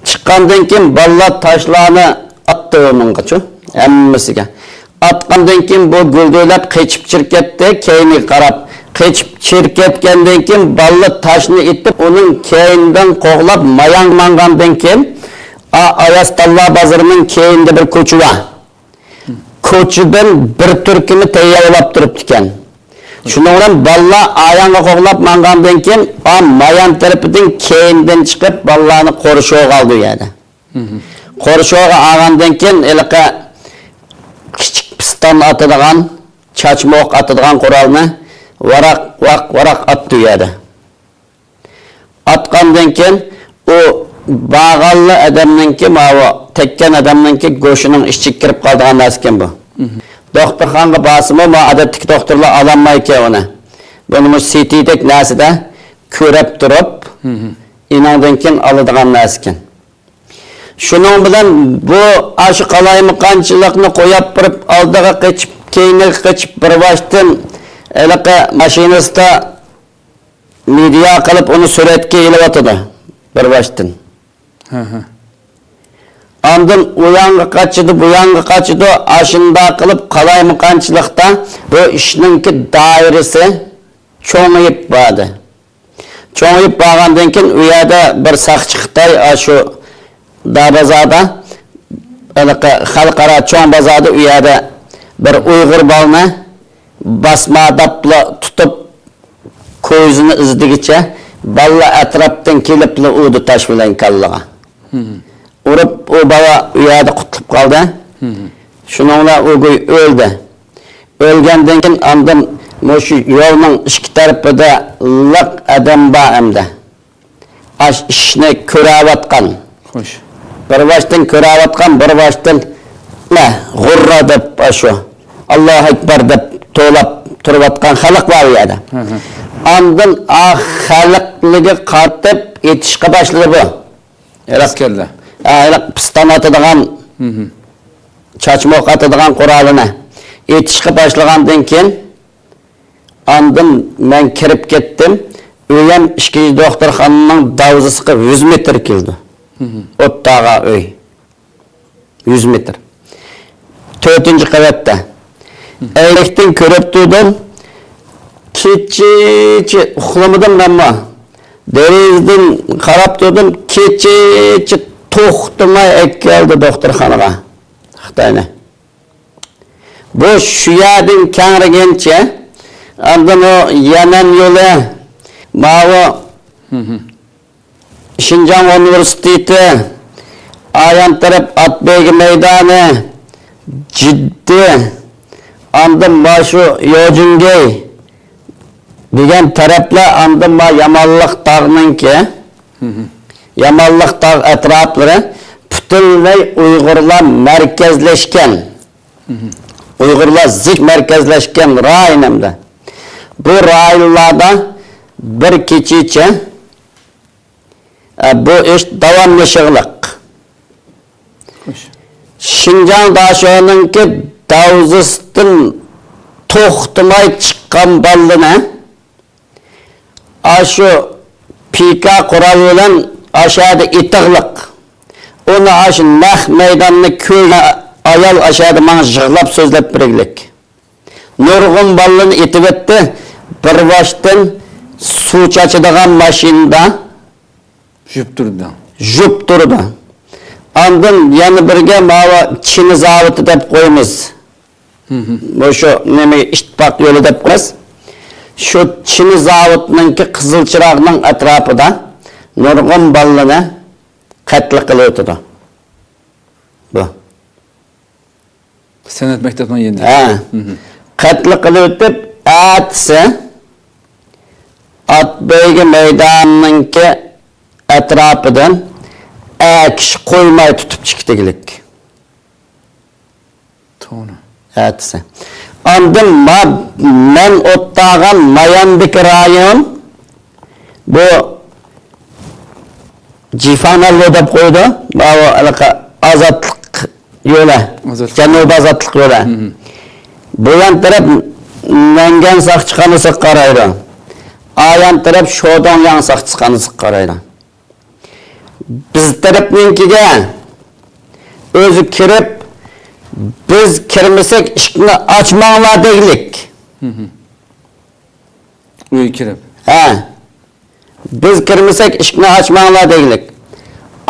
چىققاندىن كېيىن بالىلار تاشلارنى ئاتتى ئۇنىڭغىچۇ، ھەممىسىگە. ئاتقاندىن كېيىن بۇ گۈلدۈرلەپ قېچىپ چىرىپ كەتتى، كەينىگە قاراپ. قېچىپ چىرىپ كەتكەندىن كېيىن بالىلار تاشنى ئېتىپ، ئۇنىڭ كەينىدىن قوغلاپ ماياڭ ماڭغاندىن كېيىن، ئا-، ئاياستانلا بازىرىنىڭ كەينىدە بىر كوچا بار. كوچىدىن بىر تۈركۈمى تەييارلاپ تۇرۇپتىكەن. شۇنىڭ بىلەن بالىلار ئاياڭغا قوغلاپ ماڭغاندىن كېيىن، ئا، مايان تەرىپىدىن كەينىدىن چىقىپ، بالىلارنى قورشىغا ئالدى ئۇ يەردە. قورشىغا ئالغاندىن كېيىن، ھېلىقى كىچىك پىستان ئاتىدىغان، چاچما ئوق ئاتىدىغان قورالنى ۋاراق، ۋاق، ۋاراق ئاتتى ئۇ يەردە. ئاتقاندىن كېيىن ئۇ بارغانلا ئادەمنىڭكى، ماۋۇ تەگكەن ئادەمنىڭكى گۆشىنىڭ ئىچىگە كىرىپ قالىدىغان نەرسىكەن بۇ. دوختۇرخانىغا بارسىمۇ، ما ئادەتتىكى دوختۇرلار ئالالمايدىكەن ئۇنى. بۇنى مۇشۇ سىتىدەك نەرسىدە كۆرۈپ تۇرۇپ، ئېنىڭدىن كېيىن ئالىدىغان نەرسىكەن. شۇنىڭ بىلەن بۇ ئاشۇ قالايمىقانچىلىقنى قويۇپ بېرىپ، ئالدىغا قېچىپ، كەينىگە قېچىپ، بىر باشتىن ھېلىقى ماشىنىسىدا مېدىيا قىلىپ، ئۇنى سۈرەتكە ئېلىۋاتىدۇ بىر باشتىن. ئاندىن ئۇ ياڭغا قاچىدۇ، بۇ ياڭغا قاچىدۇ، ئاشۇنداق قىلىپ قالايمىقانچىلىقتا بۇ ئىشنىڭكى دائىرىسى چوڭىيىپ باردى. چوڭىيىپ بارغاندىن كېيىن، ئۇ يەردە بىر ساقچى خىتاي، ئاشۇ داربازاردا، ھېلىقى خەلقئارا چوڭ بازاردا ئۇ يەردە بىر ئۇيغۇر بالىنى باسماداپلا تۇتۇپ، كويزىنى ئىزدىگىچە بالىلار ئەتراپتىن كېلىپلا ئۇردى تاش بىلەن كاللىغا. ئۇرۇپ، ئۇ بالا ئۇ يەردە قۇتۇلۇپ قالدى. شۇنىڭ بىلەن ئۇ گۇي ئۆلدى. ئۆلگەندىن كېيىن ئاندىن مۇشۇ يولنىڭ ئىككى تەرىپىدە لىق ئادەم بار ئەمدى. ئاش ئىشنى كۆرەۋاتقان. خوش. بىر باشتىن كۆرەۋاتقان، بىر باشتىن، مە، غۇررا دەپ ئاشۇ، ئاللاھۇ ئەكبەر دەپ توۋلاپ تۇرۇۋاتقان خەلق بار ئۇ يەردە. ئاندىن ئا خەلقلىگە قارىتىپ ئېتىشقا باشلىدى بۇ. ئەسكەرلەر. ھە، ھېلىقى پىستان ئاتىدىغان، چاچما ئوق ئاتىدىغان قورالىنى ئېتىشقا باشلىغاندىن كېيىن، ئاندىن مەن كىرىپ كەتتىم. ئۆيەم ئىككىنچى دوختۇرخانىنىڭ داۋزىسىغا يۈز مېتىر كېلىدۇ. ئوتتاغا ئۆي. يۈز مېتىر. تۆتىنچى قەۋەتتە. ئەينەكتىن كۆرۈپ تۇردۇم. كېچىچە ئۇخلىمىدىم مەنمۇ. دېرىزىدىن قاراپ تۇردۇم. كېچىچە توختىماي ئەكەلدى دوختۇرخانىغا خىتاينى. بۇ شۇ يەردىن كەڭرىگەنچە، ئاندىن ئۇ يەمەن يولى، ماۋۇ شىنجاڭ ئۇنىۋېرسىتېتى، ئايان تەرەپ ئات بەيگە مەيدانى، جىددى، ئاندىن مانا شۇ يوجىنگەي دېگەن تەرەپلەر، ئاندىن مانا يامانلىق تاغنىڭكى، يامانلىق تاغ ئەتراپلىرى پۈتۈنلەي ئۇيغۇرلار مەركەزلەشكەن. ئۇيغۇرلار زىچ مەركەزلەشكەن رايون ئەمدى. بۇ رايونلاردا بىر كېچىچە، ئە، بۇ ئىش داۋاملىشىغلىق. شىنجاڭ داشۆنىڭكى داۋزىسىدىن توختىماي چىققان بالىنى ئاشۇ پىكا قورال بىلەن ئاشەدە ئېتىغلىق. ئۇنى ئاشۇ نەق مەيداننى كۆرگەن ئايال ئاشەدە ماڭا يىغلاپ سۆزلەپ بېرىگلىك. نۇرغۇن بالىلارنى ئېتىۋەتتى. بىر باشتىن سۇ چاچىدىغان ماشىنىدا يۈپ تۇرىدۇ. يۈپ تۇرىدۇ. ئاندىن يەنە بىرگە ماۋۇ چىنە زاۋۇتى دەپ قويىمىز. مۇشۇ نېمە، ئىتتىپاق يولى دەپ قويىمىز. شۇ چىنە زاۋۇتنىڭكى قىزىل چىراغنىڭ ئەتراپىدا نۇرغۇن بالىلارنى قەتل قىلىۋېتىدۇ. بۇ. سەنئەت مەكتەپنىڭ يېنىدا. ھە. قەتل قىلىۋېتىپ، ئەتىسى ئات بەيگە مەيدانىنىڭكى ئەتراپىدىن ئەر كىشى قويماي تۇتۇپ چىقتىگىلىك. توغرا. ئەتىسى. ئاندىن ما-، مەن ئوتتاغان ماياندىكى رايون، بۇ جىفاناللو دەپ قويىدۇ. ماۋۇ ھېلىقى ئازادلىق يولى، ئازادلىق. جەنۇبىي ئازادلىق يولى. بۇ يان تەرەپ نەنگەن ساقچىخانىسىغا قارايدۇ. ئايان تەرەپ شودۇڭياڭ ساقچىخانىسىغا قارايدۇ. بىز تەرەپنىڭكىگە ئۆزى كىرىپ، بىز كىرمىسەك ئىشىكنى ئاچماڭلار دېگۈلۈك. ئۆيگە كىرىپ. ھە. بىز كىرمىسەك ئىشىكنى ئاچماڭلار دېگۈلۈك.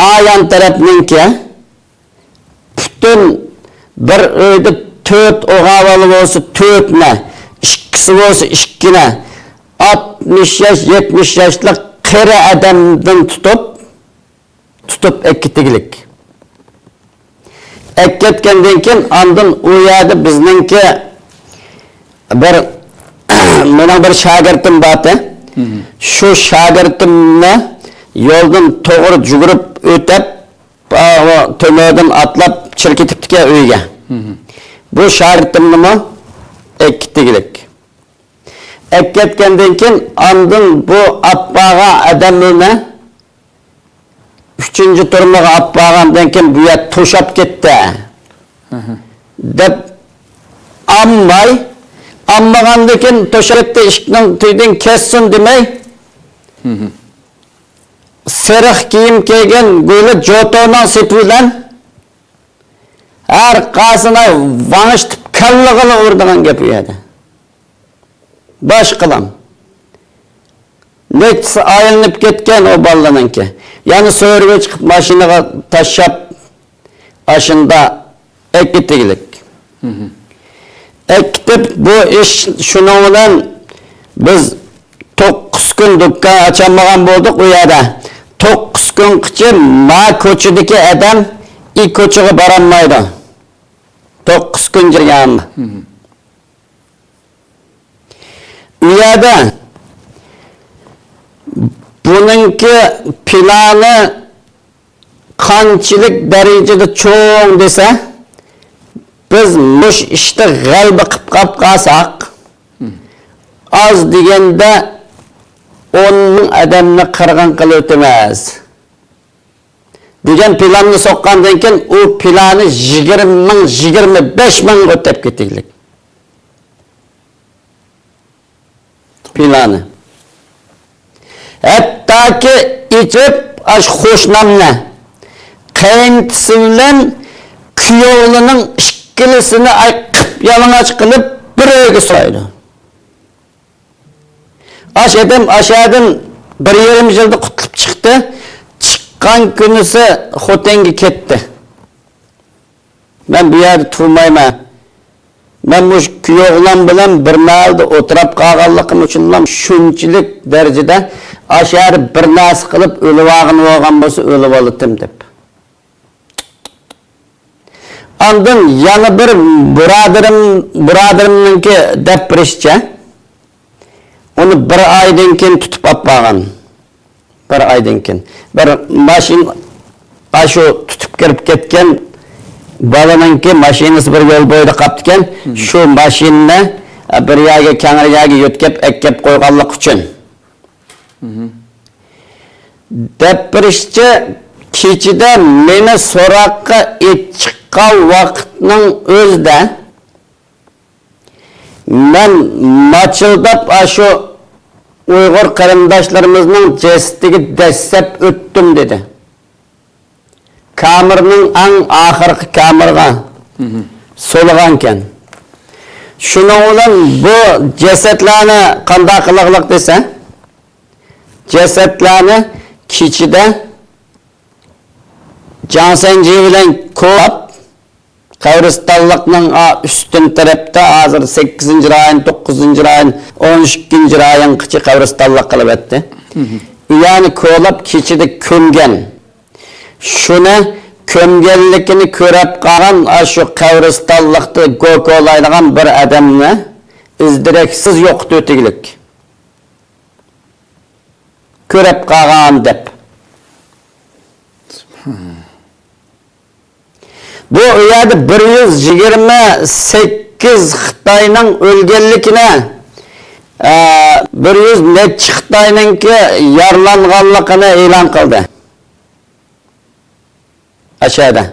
ئايان تەرەپنىڭكى پۈتۈن بىر ئۆيدە تۆت ئوغۇل بالا بولسا تۆتنى، ئىككىسى بولسا ئىككىنى، ئاتمىش ياش، يەتمىش ياشلىق قېرى ئادەمدىن تۇتۇپ، تۇتۇپ ئەكېتىگلىك. ئەكەتكەندىن كېيىن ئاندىن ئۇ يەردە بىزنىڭكى بىر، مېنىڭ بىر شاگىرتىم بارتى. شۇ شاگىرتىمنى يولدىن توغرا جۈگۈرۈپ ئۆتۈپ، تۆمۈردىن ئاتلاپ چىرىپ كېتىپتىكەن ئۆيىگە. بۇ شاگىرتىمنىمۇ ئەكېتىگلىك. ئەكەتكەندىن كېيىن ئاندىن بۇ ئاپپاغا ئادەملىرىنى ئۈچىنچى تۈرمىگە ئاپپارغاندىن كېيىن بۇ يەر توشاپ كەتتى دەپ ئامماي، ئاممىغاندىن كېيىن توشاپ كەتتى ئىشىكنىڭ تۈۋىدىن كەتسۇن دېمەي، سېرىق كىيىم كىيگەن گويلا جوتونىڭ سېپى بىلەن ھەر قايسىنى ۋاڭشىتىپ كاللىغىلا ئۇرىدىغان گەپ ئۇ يەردە. باشقىلام. نەچچىسى ئايلىنىپ كەتكەن ئۇ بالىنىڭكى. يەنە سۆرىگە چىقىپ ماشىنىغا تاشلاپ، ئاشۇندا ئەكېتىگلىك. ئەكېتىپ، بۇ ئىش شۇنىڭ بىلەن بىز توققۇز كۈن دۇكان ئاچالمىغان بولدۇق ئۇ يەردە. توققۇز كۈنگىچە ما كوچىدىكى ئادەم ئى كوچىغا بارالمايدۇ. توققۇز كۈن جەريانىدا. ئۇ يەردە بۇنىڭكى پىلانى قانچىلىك دەرىجىدە چوڭ دېسە، بىز مۇشۇ ئىشتا غەلىبە قىلىپ قاپ قالساق، ئاز دېگەندە ئون مىڭ ئادەمنى قىرغىن قىلىۋېتىمىز دېگەن پىلاننى سوققاندىن كېيىن، ئۇ پىلانى يىگىرمە مىڭ، يىگىرمە بەش مىڭغا ئۆتەپ كېتىگلىك. پىلانى. ھەتتاكى ئېچىپ، ئاشۇ قوشنامنى، قېيىنتىسى بىلەن كۈيەۋلىنىڭ ئىككىلىسىنى ئاي قىپيالىڭاچ قىلىپ بىر ئۆيگە سولايدۇ. ئاشۇ ئادەم ئاشۇ يەردىن بىر يېرىم يىلدا قۇتۇلۇپ چىقتى. چىققان كۈنىسى خوتەنگە كەتتى. مەن بۇ يەردە تۇرمايمەن. مەن مۇشۇ كۈيئوغلان بىلەن بىر مەھەلدە ئولتۇراپ قالغانلىقىم ئۈچۈنلا شۇنچىلىك دەرىجىدە ئاشۇ يەردە بىر نەرسە قىلىپ ئۆلۈۋالغىنى بولغان بولسا ئۆلۈۋالاتتىم دەپ. ئاندىن يەنە بىر بۇرادىرىم، بۇرادىرىمنىڭكى دەپ بېرىشىچە، ئۇنى بىر ئايدىن كېيىن تۇتۇپ ئاپارغان. بىر ئايدىن كېيىن. بىر ماشىنا، ئاشۇ تۇتۇپ كىرىپ كەتكەن بالىنىڭكى ماشىنىسى بىر يول بويىدا قاپتىكەن. شۇ ماشىنىنى بىر يەرگە، كەڭرى يەرگە يۆتكەپ، ئەكەپ قويغانلىقى ئۈچۈن. دەپ بېرىشىچە، كېچىدە مېنى سوراققا ئېلىپ چىققان ۋاقىتنىڭ ئۆزىدە مەن ماچىلداپ ئاشۇ ئۇيغۇر قېرىنداشلىرىمىزنىڭ جەسىتىگە دەسسەپ ئۆتتۈم، دېدى. كامېرنىڭ ئەڭ ئاخىرقى كامېرغا سولىغانىكەن. شۇنىڭ بىلەن بۇ جەسەتلەرنى قانداق قىلىغلىق دېسە، جەسەتلەرنى كېچىدە جاڭسەنجى بىلەن كولاپ، قەبرىستانلىقنىڭ ئا، ئۈستۈن تەرەپتە، ھازىر سەككىزىنچى رايون، توققۇزىنچى رايون، ئون ئىككىنچى رايونغىچە قەبرىستانلىق قىلىۋەتتى. ئۇ يەرنى كولاپ، كېچىدە كۆمگەن. شۇنى كۆمگەنلىكىنى كۆرۈپ قالغان، ئاشۇ قەبرىستانلىقتا گوكولايدىغان بىر ئادەمنى ئىز-دېرەكسىز يوقىتىۋېتىگلىك. كۆرۈپ قالغان دەپ. بۇ، ئۇ يەردە بىر يۈز يىگىرمە سەككىز خىتاينىڭ ئۆلگەنلىكىنى، ئە، بىر يۈز نەچچە خىتاينىڭكى يارىلانغانلىقىنى ئېلان قىلدى. ئاشۇ يەردە.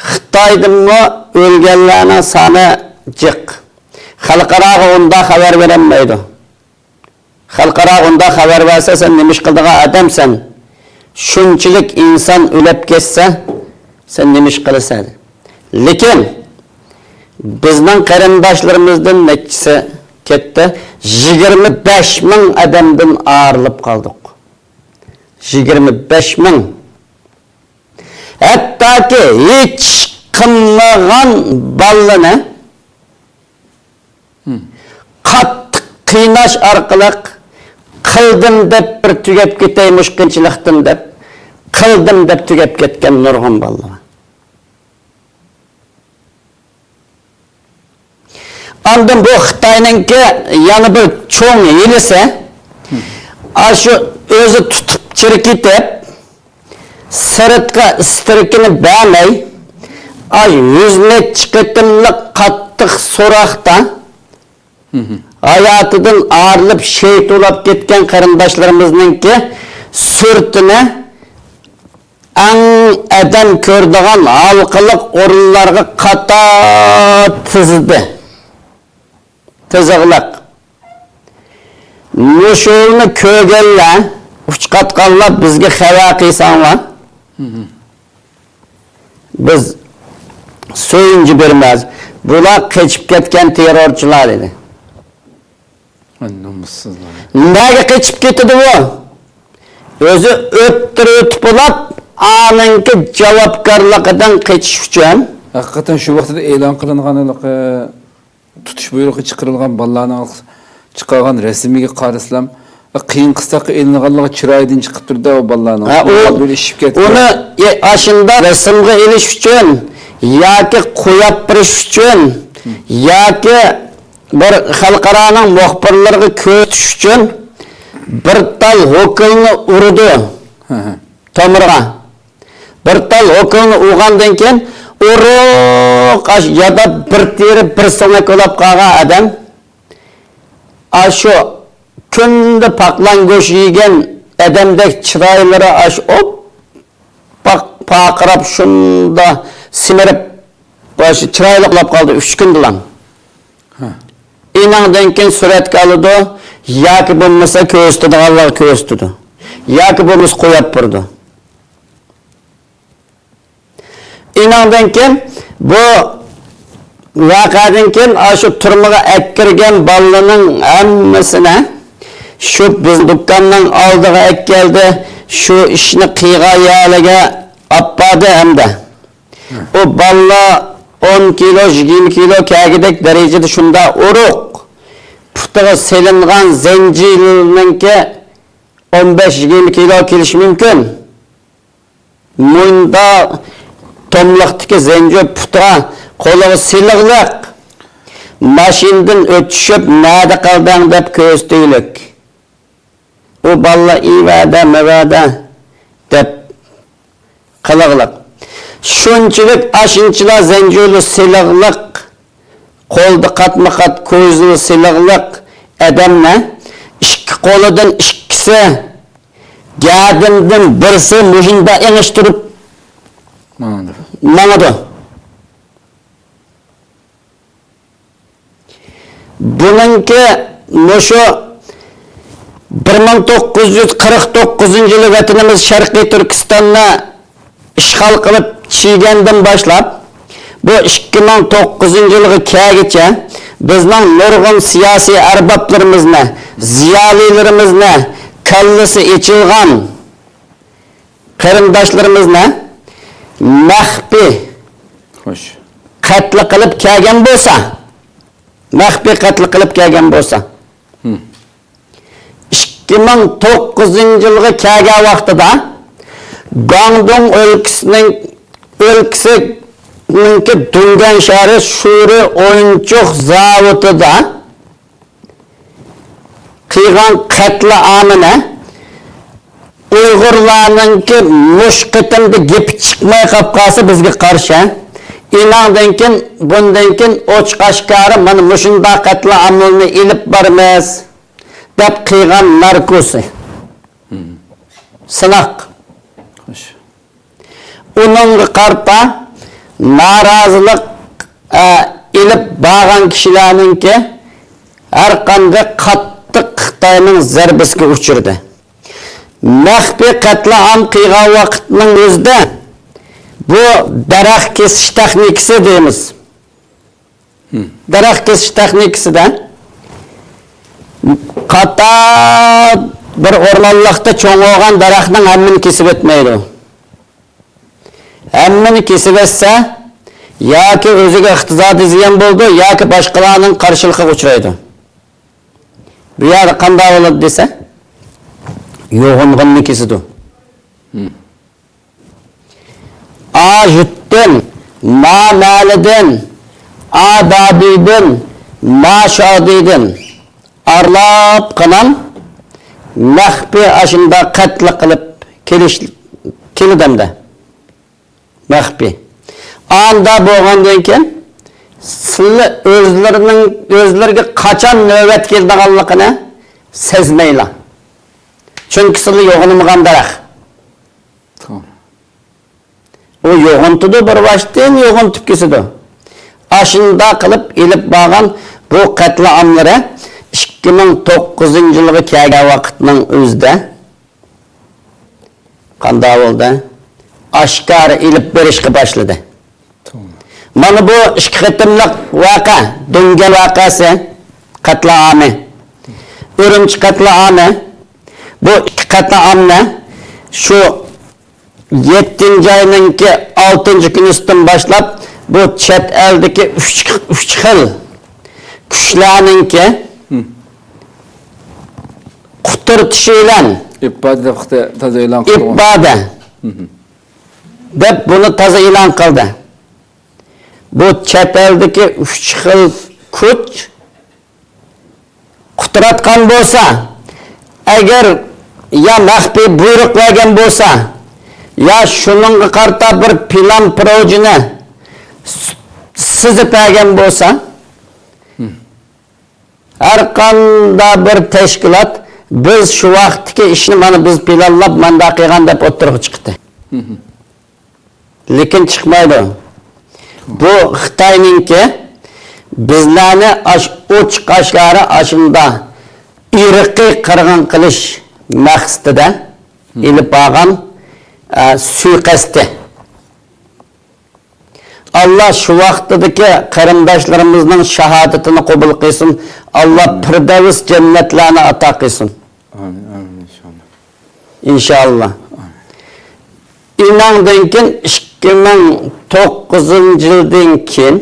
خىتايدىمۇ ئۆلگەنلەرنىڭ سانى جىق. خەلقئاراغا ئۇنداق خەۋەر بېرەلمەيدۇ. خەلقئاراغا ئۇنداق خەۋەر بەرسە، سەن نېمە ئىش قىلىدىغان ئادەمسەن؟ شۇنچىلىك ئىنسان ئۆلۈپ كەتسە، سەن نېمە ئىش قىلىسەن؟ لېكىن بىزنىڭ قېرىنداشلىرىمىزدىن نەچچىسى كەتتى؟ يىگىرمە بەش مىڭ ئادەمدىن ئايرىلىپ قالدۇق. يىگىرمە بەش مىڭ. ھەتتاكى ھېچ قىلمىغان بالىنى قاتتىق قىيناش ئارقىلىق، قىلدىم دەپ بىر تۈگەپ كېتەي مۇشۇ قىيىنچىلىقتىن دەپ، قىلدىم دەپ تۈگەپ كەتكەن نۇرغۇن بالىلار بار. ئاندىن بۇ خىتاينىڭكى يەنە بىر چوڭ ھىيلىسى، ئاشۇ ئۆزى تۇتۇپ چىركىتىپ، سىرتقا ئىستىركىنى بەرمەي، ئاي، يۈز نەچچە قېتىملىق قاتتىق سوراقتا ھاياتىدىن ئايرىلىپ شېھىت بولاپ كەتكەن قېرىنداشلىرىمىزنىڭكى سۈرىتىنى ئەڭ ئادەم كۆرىدىغان ھالقىلىق ئورۇنلارغا قاتار تىزدى. تىزىقلىق. مۇشۇنى كۆرگەنلەر، ئۇچقاتقانلار بىزگە خەۋەر قىلساڭلار، بىز سۆيۈنچى بېرىمىز. بۇلار قېچىپ كەتكەن تېررورچىلار دېدى. ۋاي نومۇسسىزلار. نەگە قېچىپ كېتىدۇ بۇ؟ ئۆزى ئۆتتۈرۈۋېتىپ بولاپ، ئانىڭكى جاۋابكارلىقىدىن قېچىش ئۈچۈن. ھەقىقەتەن شۇ ۋاقىتتا ئېلان قىلىنغان ھېلىقى تۇتۇش بۇيرۇقى چىقىرىلغان بالىلارنىڭ چىقارغان رەسىمىگە قارىسىلام، قىيىن قىستاققا ئېلىنغانلىقى چىرايىدىن چىقىپ تۇرىدۇ ئۇ بالىلارنىڭ. ھە، ئۇ، ئۆلۈشۈپ كەتكەن. ئۇنى، ئە، ئاشۇنداق رەسىمگە ئېلىش ئۈچۈن ياكى قويۇپ بېرىش ئۈچۈن ياكى بىر خەلقئارانىڭ مۇخبىرلىرىغا كۆرسىتىش ئۈچۈن بىر تال ھوكىلنى ئۇرىدۇ تومۇرغا. بىر تال ھوكىلنى ئۇرغاندىن كېيىن، ئۇرۇق ئاش يادا بىر تېرە، بىر سۆڭەك بولاپ قالغان ئادەم، ئاشۇ كۈندە پاقلان گۆش يېگەن ئادەمدەك چىرايلىرى ئاشۇ ئوپپاق پارقىراپ، شۇندا سىمىرىپ، باشى چىرايلىق بولاپ قالدى ئۈچ كۈندىلا. ئېنىڭدىن كېيىن سۈرەتكە ئالىدۇ، ياكى بولمىسا كۆرسىتىدىغانلارغا كۆرسىتىدۇ، ياكى بولمىسا قويۇپ بېرىدۇ. ئېنىڭدىن كېيىن، بۇ ۋەقەدىن كېيىن ئاشۇ تۈرمىگە ئەكىرگەن بالىلارنىڭ ھەممىسىنى شۇ بىز دۇكاننىڭ ئالدىغا ئەكەلدى، شۇ ئىشنى قىلغان يەرلەرگە ئاپپاردى ھەمدە ئۇ بالىلار ئون كىلو، يىگىرمە كىلو كەلگۈدەك دەرىجىدە شۇنداق ئۇرۇق، پۇتىغا سېلىنغان زەنجىرنىڭكى ئون بەش، يىگىرمە كىلو كېلىشى مۇمكىن. مۇندا توملۇقتىكى زەنجىر پۇتىغا، قولىغا سېلىقلىق، ماشىنىدىن ئۆتۈشۈپ، نەدە قالدىڭ دەپ كۆرسىتىۋېلىك. ئۇ بالىلار ئىۋەدە، مەۋەدە دەپ قىلىقلىق. شۇنچىلىك ئاشۇنچىلا زەنجىرلىق سېلىقلىق، قولدا قاتمۇ قات كويزىلىق سېلىقلىق ئادەمنى ئىككى قولىدىن ئىككىسى، گەدىنىدىن بىرسى مۇشۇنداق ئېڭىشتۇرۇپ ماڭىدۇ. ماڭىدۇ. بۇنىڭكى مۇشۇ بىر مىڭ توققۇز يۈز قىرىق توققۇزىنچى يىلى ۋەتىنىمىز شەرقىي تۈركىستاننى ئىشغال قىلىپ چىگەندىن باشلاپ، بۇ ئىككى مىڭ توققۇزىنچى يىلغا كەلگۈچە بىزنىڭ نۇرغۇن سىياسىي ئەربابلىرىمىزنى، زىيالىيلىرىمىزنى، كاللىسى ئېچىلغان قېرىنداشلىرىمىزنى مەخپىي قەتل قىلىپ كەلگەن بولسا، مەخپىي قەتل قىلىپ كەلگەن بولسا، ئىككى مىڭ توققۇزىنچى يىلغا كەلگەن ۋاقتىدا گاڭدۇڭ ئۆلكىسىنىڭ، ئۆلكىسىنىڭكى دۇڭگەن شەھىرى شۈرى ئويۇنچۇق زاۋۇتىدا قىلغان قەتلىئامىنى ئۇيغۇرلارنىڭكى مۇشۇ قېتىمدا گېپى چىقماي قاپ قالسا بىزگە قارشى، ئىناڭدىن كېيىن، بۇندىن كېيىن ئوچۇق ئاشكارا مانا مۇشۇنداق قەتلىئاملىرىنى ئېلىپ بارىمىز دەپ قىلغان ناركوسى. سىناق. ئۇنىڭغا قارىتا نارازىلىق، ئە، ئېلىپ بارغان كىشىلەرنىڭكى ھەر قانداق قاتتىق خىتاينىڭ زەربىسىگە ئۇچرىدى. مەخپىي قەتلىئام قىلغان ۋاقىتنىڭ ئۆزىدە بۇ دەرەخ كېسىش تېخنىكىسى دەيمىز. دەرەخ كېسىش تېخنىكىسىدە قاتار بىر ئورمانلىقتا چوڭ بولغان دەرەخنىڭ ھەممىنى كېسىپ ئۆتمەيدۇ. ھەممىنى كېسىۋەتسە، ياكى ئۆزىگە ئىقتىسادىي زىيان بولىدۇ، ياكى باشقىلارنىڭ قارشىلىقىغا ئۇچرايدۇ. بۇ يەردە قانداق بولىدۇ دېسە، يوغىنىغىنىنى كېسىدۇ. ئا يۇرتتىن، ما مەھەللىدىن، ئا دادىدىن، ما شادىدىن ئارىلاپ قانام مەخپىي ئاشۇنداق قەتل قىلىپ كېلىش، كېلىدۇ ئەمدى. مەخپىي. ئاندا بولغاندىن كېيىن سىلى ئۆزلىرىنىڭ، ئۆزلىرىگە قاچان نۆۋەت كېلىدىغانلىقىنى سەزمەيلا. چۈنكى سىلى يوغىنىمىغان دەرەخ. توغرا. ئۇ يوغىنىتىدۇ، بىر ۋاقىتتىن يوغىنىتىپ كېسىدۇ. ئاشۇنداق قىلىپ ئېلىپ بارغان بۇ قەتلىئاملىرى ئىككى مىڭ توققۇزىنچى يىلغا كەلگەن ۋاقىتنىڭ ئۆزىدە قانداق بولدى؟ ئاشكارا ئېلىپ بېرىشقا باشلىدى. توغرا. مانا بۇ ئىككى قېتىملىق ۋەقە، دۇڭگەن ۋەقەسى، قەتلىئامى، ئۈرۈمچى قەتلىئامى، بۇ ئىككى قەتلىئامنى شۇ يەتتىنچى ئاينىڭكى ئالتىنچى كۈنىسىدىن باشلاپ بۇ چەت ئەلدىكى ئۈچ، ئۈچ خىل كۈچلەرنىڭكى قۇترىتىشى بىلەن ئىبادە دەپ خىتاي تازا ئېلان قىلدى. ئىبادە دەپ بۇنى تازا ئېلان قىلدى. بۇ چەت ئەلدىكى ئۈچ خىل كۈچ قۇتراتقان بولسا، ئەگەر يا مەخپىي بۇيرۇق بەرگەن بولسا، يا شۇنىڭغا قارىتا بىر پىلان پروژىنى س-، سىزىپ بەرگەن بولسا، ھەر قانداق بىر تەشكىلات بىز شۇ ۋاقىتتىكى ئىشنى مانا بىز پىلانلاپ مانداق قىلغان دەپ ئوتتۇرىغا چىقتى. لېكىن چىقمايدۇ. بۇ خىتاينىڭكى بىزلەرنى ئاش-، ئوچۇق ئاشكارا ئاشۇندا ئىرقىي قىرغىن قىلىش مەقسىتىدە ئېلىپ بارغان، ئە، سۇيىقەستى. ئاللا شۇ ۋاقتىدىكى قېرىنداشلىرىمىزنىڭ شاھادىتىنى قوبۇل قىلسۇن. ئاللا پىردەۋس جەننەتلەرنى ئاتا قىلسۇن. ئامىن، ئامىن، ئىنشاللا. ئىنشاللا. ئىناڭدىن كېيىن ئىككى مىڭ توققۇزىنچى يىلدىن كېيىن،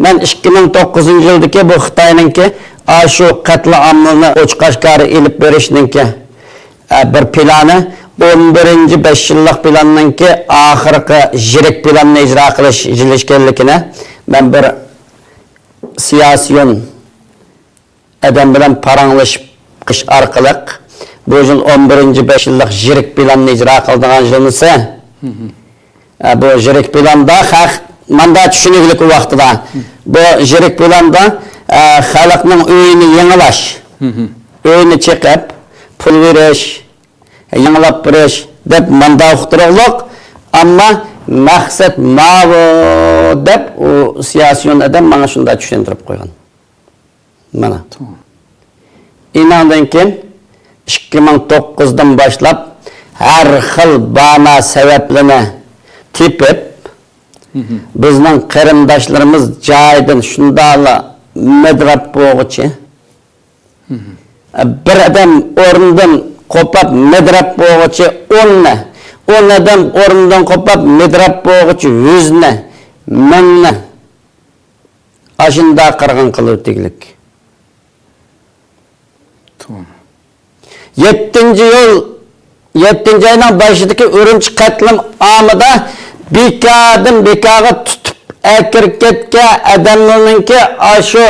مەن ئىككى مىڭ توققۇزىنچى يىلدىكى بۇ خىتاينىڭكى ئاشۇ قەتلىئاملىرىنى ئوچۇق ئاشكارا ئېلىپ بېرىشنىڭكى، ئە، بىر پىلانى، ئون بىرىنچى بەش يىللىق پىلاننىڭكى ئاخىرقى يىرىك پىلاننى ئىجرا قىلىش يىلى ئىكەنلىكىنى مەن بىر سىياسىيون ئادەم بىلەن پاراڭلىشىش ئارقىلىق بۇ يىل ئون بىرىنچى بەش يىللىق يىرىك پىلاننى ئىجرا قىلىدىغان يىلمىسى؟ ئە، بۇ يىرىك پىلاندا خەق ماندا چۈشىنىگلىك ۋاقتىدا بۇ يىرىك پىلاندا، ئە، خەلقنىڭ ئۆيىنى يېڭىلاش، ئۆينى چېقىپ، پۇل بېرىش، يېڭىلاپ بېرىش دەپ ماندا ئۇقتۇرۇقلۇق، ئەمما مەقسەت ماۋۇ دەپ ئۇ سىياسىيون ئادەم ماڭا شۇنداق چۈشەندۈرۈپ قويغان. مانا. توغرا. ئىناڭدىن كېيىن ئىككى مىڭ توققۇزدىن باشلاپ ھەر خىل بانا سەۋەبلىرىنى تېپىپ، بىزنىڭ قېرىنداشلىرىمىز جايىدىن شۇنداقلا مىدىراپ بولغۇچى، بىر ئادەم ئورنىدىن قوپاپ مىدىراب بولغۇچى ئوننى، ئون ئادەم ئورنىدىن قوپاپ مىدىراب بولغۇچى يۈزنى، مىڭنى، ئاشۇنداق قىرغىن قىلىۋېتىگلىك. تامام. يەتتىنچى يول، يەتتىنچى ئاينىڭ بېشىدىكى ئۈرۈمچى قەتلىئامىدا بىكاردىن بىكارغا تۇتۇپ ئەكىرىپ كەتكەن ئادەملەرنىڭكى ئاشۇ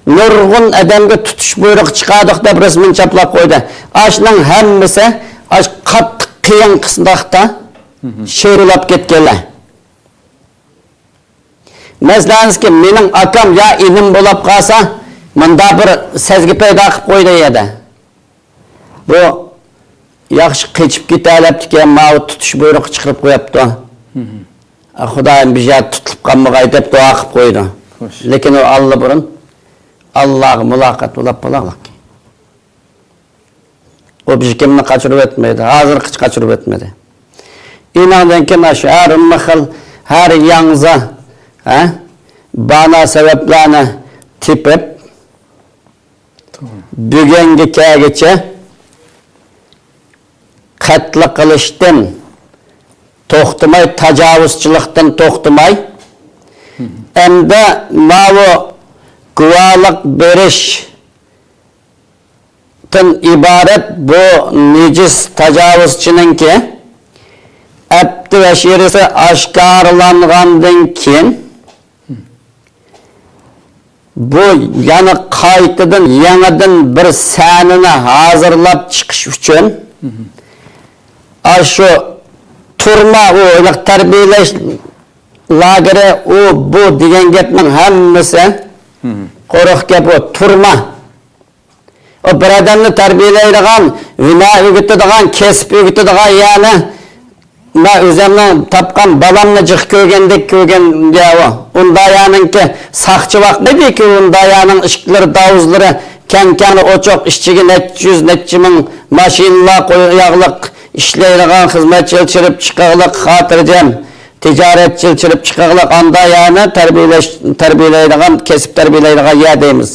نۇرغۇن ئادەمگە تۇتۇش بۇيرۇقى چىقاردۇق دەپ رەسمىنى چاپلاپ قويدى. ئاشۇنىڭ ھەممىسى ئاشۇ قاتتىق قىيىن قىستاقتا شېرىلاپ كەتكەنلەر. مەسىلەنكى، مېنىڭ ئاكام يا ئىنىم بولاپ قالسا، مۇنداق بىر سەزگۈ پەيدا قىلىپ قويدى يەردە. بۇ ياخشى قېچىپ كېتەلەپتىكەن، ماۋۇ تۇتۇش بۇيرۇقى چىقىرىپ قويۇپتۇ. خۇدايىم بىر يەردە تۇتۇلۇپ قالمىغاي دەپ دۇئا قىلىپ قويىدۇ. خوش. لېكىن ئۇ ئاللىبۇرۇن ئاللاغا مۇلاقات بولاپ بولغلىق. ئوبژېكىمنى قاچۇرۇۋەتمەيدۇ، ھازىرغىچە قاچۇرۇۋەتمىدى. ئېنىڭدىن كېيىن شۇ ھەر خىل، ھەر ياڭزا، ھە، بانا سەۋەبلەرنى تېپىپ، بۈگۈنگە كەلگۈچە قەتل قىلىشتىن توختىماي، تاجاۋۇزچىلىقتىن توختىماي، ئەمدى ماۋۇ گۇۋاھلىق بېرىش تىن ئىبارەت بۇ نىجىس تاجاۋۇزچىنىڭكى ئەپتى ۋەشىرىسى ئاشكارىلانغاندىن كېيىن، بۇ يەنە قايتىدىن يېڭىدىن بىر سەھنىنى ھازىرلاپ چىقىش ئۈچۈن، ئاشۇ تۈرمە، ئۇ تەربىيەلەش لاگېرى، ئۇ، بۇ دېگەن گەپنىڭ ھەممىسى قۇرۇق گەپ، ئۇ تۈرمە. ئۇ بىر ئادەمنى تەربىيەلەيدىغان، ھۈنەر ئۆگىتىدىغان، كەسىپ ئۆگىتىدىغان يەرنى، مەن ئۆزۈمنىڭ تاپقان بالامنى جىق كۆرگەندەك كۆرگەن يەر ئۇ. ئۇنداق يەرنىڭكى ساقچى ۋاقمايدىكى، ئۇنداق يەرنىڭ ئىشىكلىرى، داۋۇزلىرى كەڭ-كەڭ ئوچۇق، ئىچىگە نەچچە يۈز، نەچچە مىڭ ماشىنىلار قويۇقلۇق ئىشلەيدىغان خىزمەتچىلەر چىرىپ چىقىقلىق، خاتىرجەم تىجارەتچىلەر چىرىپ چىقىقلىق، ئانداق يەرنى تەربىيەلەش، تەربىيەلەيدىغان، كەسىپ تەربىيەلەيدىغان يەر دەيمىز.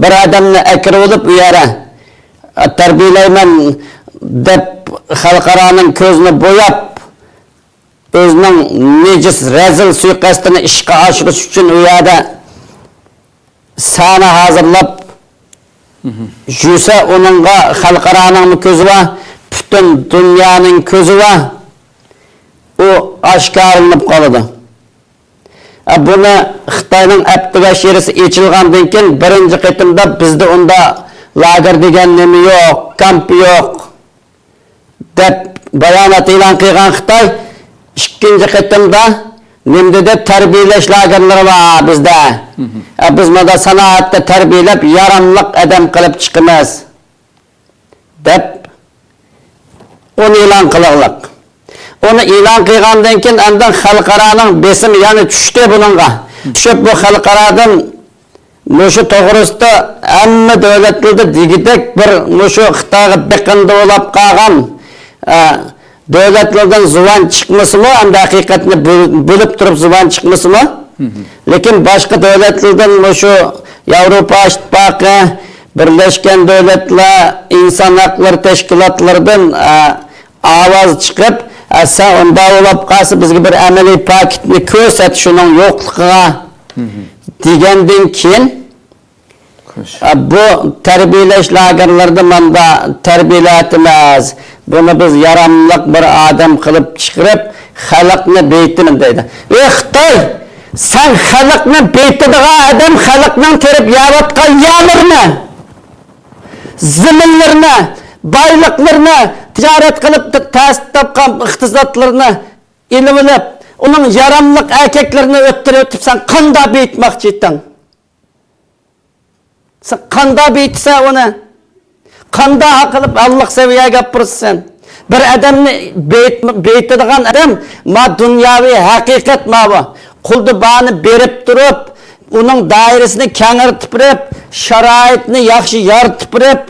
بىر ئادەمنى ئەكىرىۋېلىپ ئۇ يەرگە، ئە، تەربىيەلەيمەن دەپ خەلقئارانىڭ كۆزىنى بوياپ، ئۆزىنىڭ نىجىس، رەزىل سۇيىقەستىنى ئىشقا ئاشۇرۇش ئۈچۈن ئۇ يەردە سەھنە ھازىرلاپ يۈرسە، ئۇنىڭغا خەلقئارانىڭمۇ كۆزى بار، پۈتۈن دۇنيانىڭ كۆزى بار، ئۇ ئاشكارىلىنىپ قالىدۇ. ئە، بۇنى خىتاينىڭ ئەپتى ۋەشىرىسى ئېچىلغاندىن كېيىن، بىرىنچى قېتىمدا بىزدە ئۇنداق لاگېر دېگەن نېمە يوق، كامپ يوق، دەپ بايانات ئېلان قىلغان خىتاي. ئىككىنچى قېتىمدا نېمە دېدى؟ تەربىيەلەش لاگېرلىرى بار بىزدە. ئە، بىز مۇندا سانائەتتە تەربىيەلەپ، ياراملىق ئادەم قىلىپ چىقىمىز، دەپ ئۇنى ئېلان قىلغلىق. ئۇنى ئېلان قىلغاندىن كېيىن ئاندىن خەلقئارانىڭ بېسىمى يەنە چۈشتى بۇنىڭغا. چۈشۈپ، بۇ خەلقئارادىن مۇشۇ توغرىسىدا ھەممە دۆلەتلەردە دېگۈدەك بىر مۇشۇ خىتايغا بېقىندى بولاپ قالغان، ئە، دۆلەتلەردىن زۇۋان چىقمىسىمۇ، ئەمدى ھەقىقەتنى بىل-، بىلىپ تۇرۇپ زۇۋان چىقمىسىمۇ، لېكىن باشقا دۆلەتلەردىن مۇشۇ ياۋروپا ئىتتىپاقى، بىرلەشكەن دۆلەتلەر ئىنسان ھەقلىرى تەشكىلاتلىرىدىن، ئە، ئاۋاز چىقىپ، ئە، سەن ئۇنداق بولۇپ قالسا، بىزگە بىر ئەمەلىي پاكىتنى كۆرسەت شۇنىڭ يوقلۇقىغا، دېگەندىن كېيىن، ئە، بۇ تەربىيەلەش لاگېرلىرىدا ماندا تەربىيەلەۋاتىمىز، بۇنى بىز ياراملىق بىر ئادەم قىلىپ چىقىرىپ، خەلقنى بېيىتىمىز دەيدۇ. ئى خىتاي، سەن خەلقنى بېيىتىدىغان ئادەم، خەلقنىڭ تېرىپ يەۋاتقان يەرلىرىنى، زېمىنلىرىنى، بايلىقلىرىنى، تىجارەت قىلىپ تە-، تەستە تاپقان ئىقتىسادلىرىنى ئېلىۋېلىپ، ئۇنىڭ ياراملىق ئەركەكلىرىنى ئۆتتۈرۈۋېتىپ، سەن قانداق بېيىتماقچى ئىدىڭ؟ سەن قانداق بېيىتىسەن ئۇنى؟ قانداق قىلىپ ھاللىق سەۋىيەگە ئاپىرىسەن؟ بىر ئادەمنى بېيىت-، بېيىتىدىغان ئادەم، ما دۇنياۋى ھەقىقەت ماۋۇ. قولدا بارنى بېرىپ تۇرۇپ، ئۇنىڭ دائىرىسىنى كەڭرىتىپ بېرىپ، شارائىتنى ياخشى يارىتىپ بېرىپ،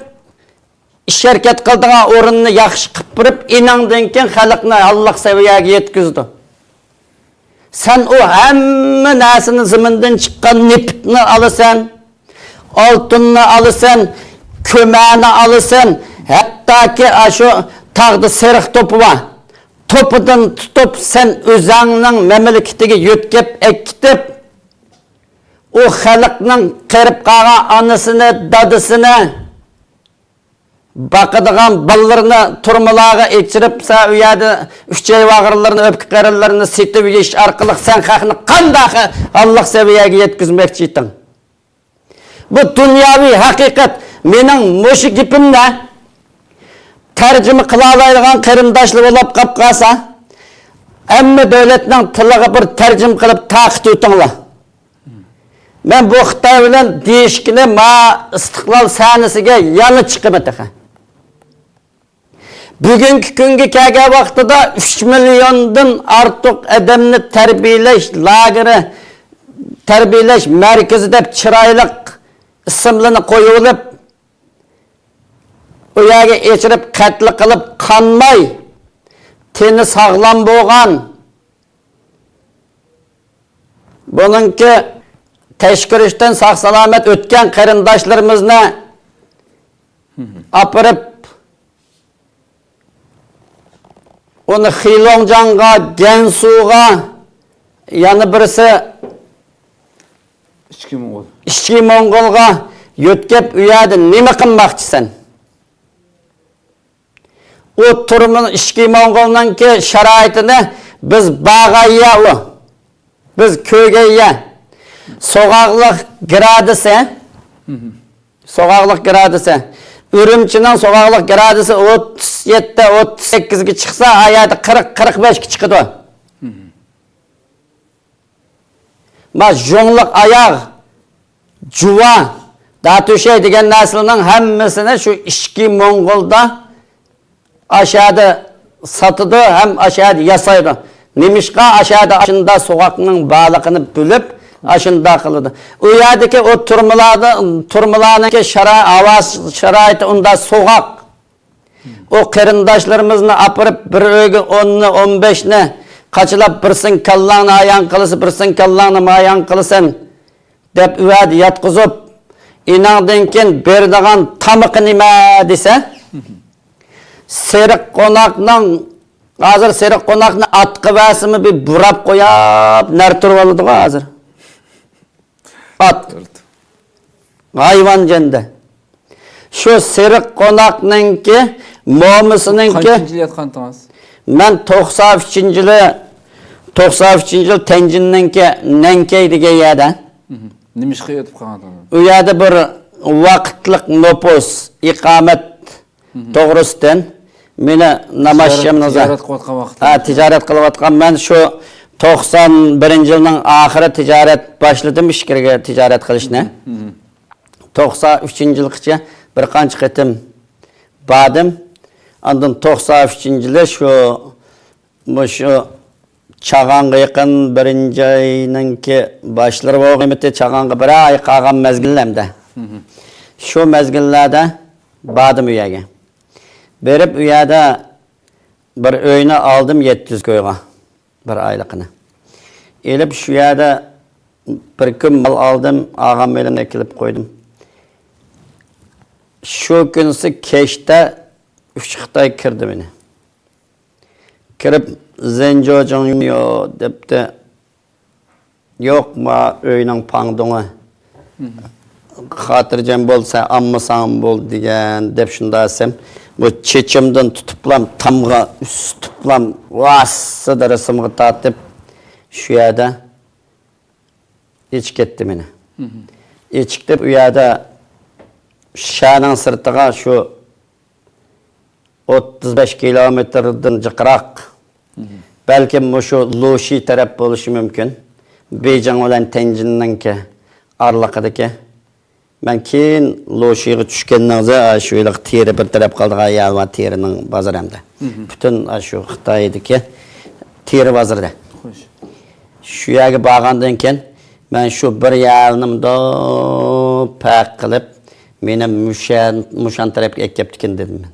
ئىش ھەرىكەت قىلىدىغان ئورۇننى ياخشى قىلىپ بېرىپ، ئېنىڭدىن كېيىن خەلقنى ھاللىق سەۋىيەگە يەتكۈزىدۇ. سەن ئۇ ھەممە نەرسىنى، زېمىندىن چىققان نېفىتنى ئالىسەن، ئالتۇننى ئالىسەن، كۆمەرنى ئالىسەن، ھەتتاكى ئاشۇ تاغدا سېرىق توپى بار. توپىدىن تۇتۇپ سەن ئۆزەڭنىڭ مەملىكىتىگە يۆتكەپ ئەكېتىپ، ئۇ خەلقنىڭ قېرىپ قالغان ئانىسىنى، دادىسىنى، باقىدىغان بالىلىرىنى تۈرمىلەرگە ئېچىرىپ، سەن ئۇ يەردە ئۈچەي ۋاغىرلىرىنى، ئۆپكە قېرىنلىرىنى سېتىۋېلىش ئارقىلىق سەن خەقنى قانداق ھاللىق سەۋىيەگە يەتكۈزمەكچى ئىدىڭ؟ بۇ دۇنياۋى ھەقىقەت. مېنىڭ مۇشۇ گېپىمنى تەرجىمە قىلالايدىغان قېرىنداشلار بولۇپ قاپ قالسا، ھەممە دۆلەتنىڭ تىلىغا بىر تەرجىمە قىلىپ تارقىتىۋېتىڭلار. مەن بۇ خىتاي بىلەن دېيىشكىلى ما ئىستىقلال سەھنىسىگە يەنە چىقىمەن تېخى. بۈگۈنكى كۈنگە كەلگەن ۋاقتىدا ئۈچ مىليوندىن ئارتۇق ئادەمنى تەربىيەلەش لاگېرى، تەربىيەلەش مەركىزى دەپ چىرايلىق ئىسىملىرىنى قويۇۋېلىپ، ئۇ يەرگە ئېچىرىپ قەتل قىلىپ قانماي، تېنى ساغلام بولغان، بۇنىڭكى تەكشۈرۈشتىن ساق-سالامەت ئۆتكەن قېرىنداشلىرىمىزنى ئاپىرىپ، ئۇنى خىلوڭجاڭغا، گەنسۇغا، يەنە بىرسى ئىچكى موڭغۇل. ئىچكى موڭغۇلغا يۆتكەپ، ئۇ يەردە نېمە قىلماقچىسەن؟ ئۇ تۈرمىنىڭ، ئىچكى موڭغۇلنىڭكى شارائىتىنى بىز بارغان يەر ئۇ. بىز كۆرگەن يەر. سوغۇقلۇق گرادۇسى. سوغۇقلۇق گرادۇسى. ئۈرۈمچىنىڭ سوغۇقلۇق گرادۇسى ئوتتۇز يەتتە، ئوتتۇز سەككىزگە چىقسا، ئايەردە قىرىق، قىرىق بەشكە چىقىدۇ. ما ژۇڭلۇق ئاياغ، جۇۋا، داتۈشەي دېگەن نەرسىلەرنىڭ ھەممىسىنى شۇ ئىچكى موڭغۇلدا ئاشەدە ساتىدۇ ھەم ئاشەدە ياسايدۇ. نېمىشقا ئاشەدە ئاشۇنداق سوغۇقنىڭ بارلىقىنى بىلىپ، ئاشۇنداق قىلىدۇ. ئۇ يەردىكى ئۇ تۈرمىلاردا، تۈرمىلارنىڭكى شارا-، ھاۋا شارائىتى ئۇنداق سوغۇق. ئۇ قېرىنداشلىرىمىزنى ئاپىرىپ، بىر ئۆيگە ئوننى، ئون بەشنى قاچىلاپ، بىرسىڭ كاللاڭنى ئايان قىلىسەن، بىرسىڭ كاللاڭنى مايان قىلىسەن، دەپ ئۇ يەردە ياتقۇزۇپ، ئېنىڭدىن كېيىن بېرىدىغان تامىقى نېمە دېسە، سېرىق قوناقنىڭ، ھازىر سېرىق قوناقنى ئاتقا بەرسىمۇ، بىر بۇراپ قويۇپ، نەر تۇرۇۋالىدىغۇ ھازىر. ئات. ھايۋان جەندە. شۇ سېرىق قوناقنىڭكى، مومىسىنىڭكى. قانچىنچى يىل ياتقانتىڭىز؟ مەن توقسان ئۈچىنچى يىلى، توقسان ئۈچىنچى يىل تەنجىننىڭكى نەنكەي دېگەن يەردە. نېمىشقا يېتىپ قالغانتىڭىز؟ ئۇ يەردە بىر ۋاقىتلىق نوپۇس، ئىقامەت توغرىسىدىن مېنى نامايىشچىمىزغا، تىجارەت قىلىۋاتقان ۋاقىتتا. ھە، تىجارەت قىلىۋاتقان. مەن شۇ توقسان بىرىنچى يىلنىڭ ئاخىرى تىجارەت باشلىدىم، ئىچكىرىگە تىجارەت قىلىشنى. توقسان ئۈچىنچى يىلغىچە بىر قانچە قېتىم باردىم. ئاندىن توقسان ئۈچىنچى يىلى شۇ مۇشۇ چاغانغا يېقىن بىرىنچى ئاينىڭكى باشلىرى بولغىنىمىتى، چاغانغا بىر ئاي قالغان مەزگىللەردە. شۇ مەزگىللەردە باردىم ئۇ يەرگە. بېرىپ ئۇ يەردە بىر ئۆينى ئالدىم، يەتتە يۈز كويغا بىر ئايلىقىنى. ئېلىپ شۇ يەردە بىر كۈن مال ئالدىم، ئالغان مېلىمنى ئەكېلىپ قويدۇم. شۇ كۈنسى كەچتە ئۈچ خىتاي كىردى مېنى. كىرىپ، زېنجوجىڭ يو دەپتۇ. يوق، ما ئۆينىڭ پاڭدۇڭى. خاتىرجەم بول، سەن ئالمىساڭ بول دېگەن، دەپ شۇنداق دېسەم، بۇ چېچىمدىن تۇتۇپلام، تامغا ئۈستۈپلام، ۋاسسىدە رەسىمغا تارتىپ، شۇ يەردە ئېچىپ كەتتى مېنى. ئېچىپ كېتىپ، ئۇ يەردە شەھەرنىڭ سىرتىغا شۇ ئوتتۇز بەش كىلومېتىردىن جىقراق. بەلكىم مۇشۇ لۇشى تەرەپ بولۇشى مۇمكىن. بېيجىڭ بىلەن تەنجىننىڭكى ئارىلىقىدىكى. مەن كېيىن لۇشىغا چۈشكەندىن كېيىن، شۇ ھېلىقى تېرە بىر تەرەپ قالىدىغان يەر بار، تېرىنىڭ بازىرى ئەمدى. پۈتۈن شۇ خىتايدىكى تېرە بازىرىدا. خوش. شۇ يەرگە بارغاندىن كېيىن، مەن شۇ بىر يەرنى مۇنداق پەرق قىلىپ، مېنى مۇشان، مۇشان تەرەپكە ئەكەپتىكىن دېدىم مەن.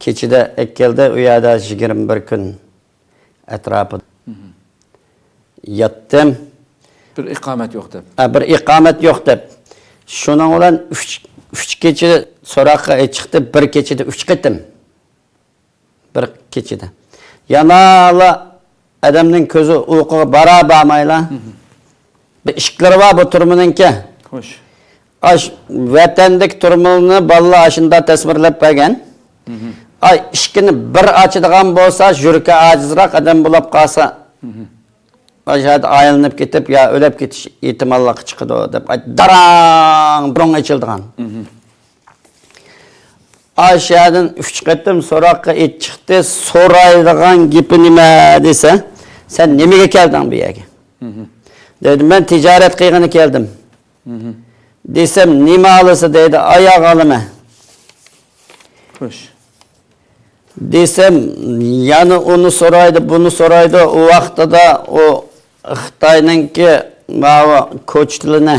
كېچىدە ئەكەلدى، ئۇ يەردە يىگىرمە بىر كۈن ئەتراپىدا ياتتىم. بىر ئىقامەت يوق دەپ. ئە، بىر ئىقامەت يوق دەپ. شۇنىڭ بىلەن ئۈچ، ئۈچ كېچە سوراققا ئىت چىقتى، بىر كېچىدە ئۈچ قېتىم. بىر كېچىدە. يەنىلا ئادەمنىڭ كۆزى ئۇيقۇغا بارا بارمايلا. بىر ئىشىكلىرى بار بۇ تۈرمىنىڭكى. خوش. ئاش ۋەتەندىكى تۈرمىنى بالىلار ئاشۇنداق تەسۋىرلەپ بەرگەن. ئاي، ئىشىكنى بىر ئاچىدىغان بولسا، يۈرىكى ئاجىزراق ئادەم بولۇپ قالسا، ئاشۇ يەردە ئايلىنىپ كېتىپ يا ئۆلۈپ كېتىش ئېھتىماللىقى چىقىدۇ دەپ، ئاي، داراڭ، دۇرۇڭ ئېچىلىدىغان. ئاشۇ يەردىن ئۈچ قېتىم سوراققا ئىت چىقتى، سورايدىغان گېپى نېمە دېسە، سەن نېمىگە كەلدىڭ بۇ يەرگە؟ دېدىم، مەن تىجارەت قىلغىلى كەلدىم. دېسەم، نېمە ئالىسى دەيدۇ، ئاياغ ئالىمەن. خوش. دېسەم، يەنە ئۇنى سورايدۇ، بۇنى سورايدۇ. ئۇ ۋاقتىدا ئۇ خىتاينىڭكى ماۋۇ كوچىلىنى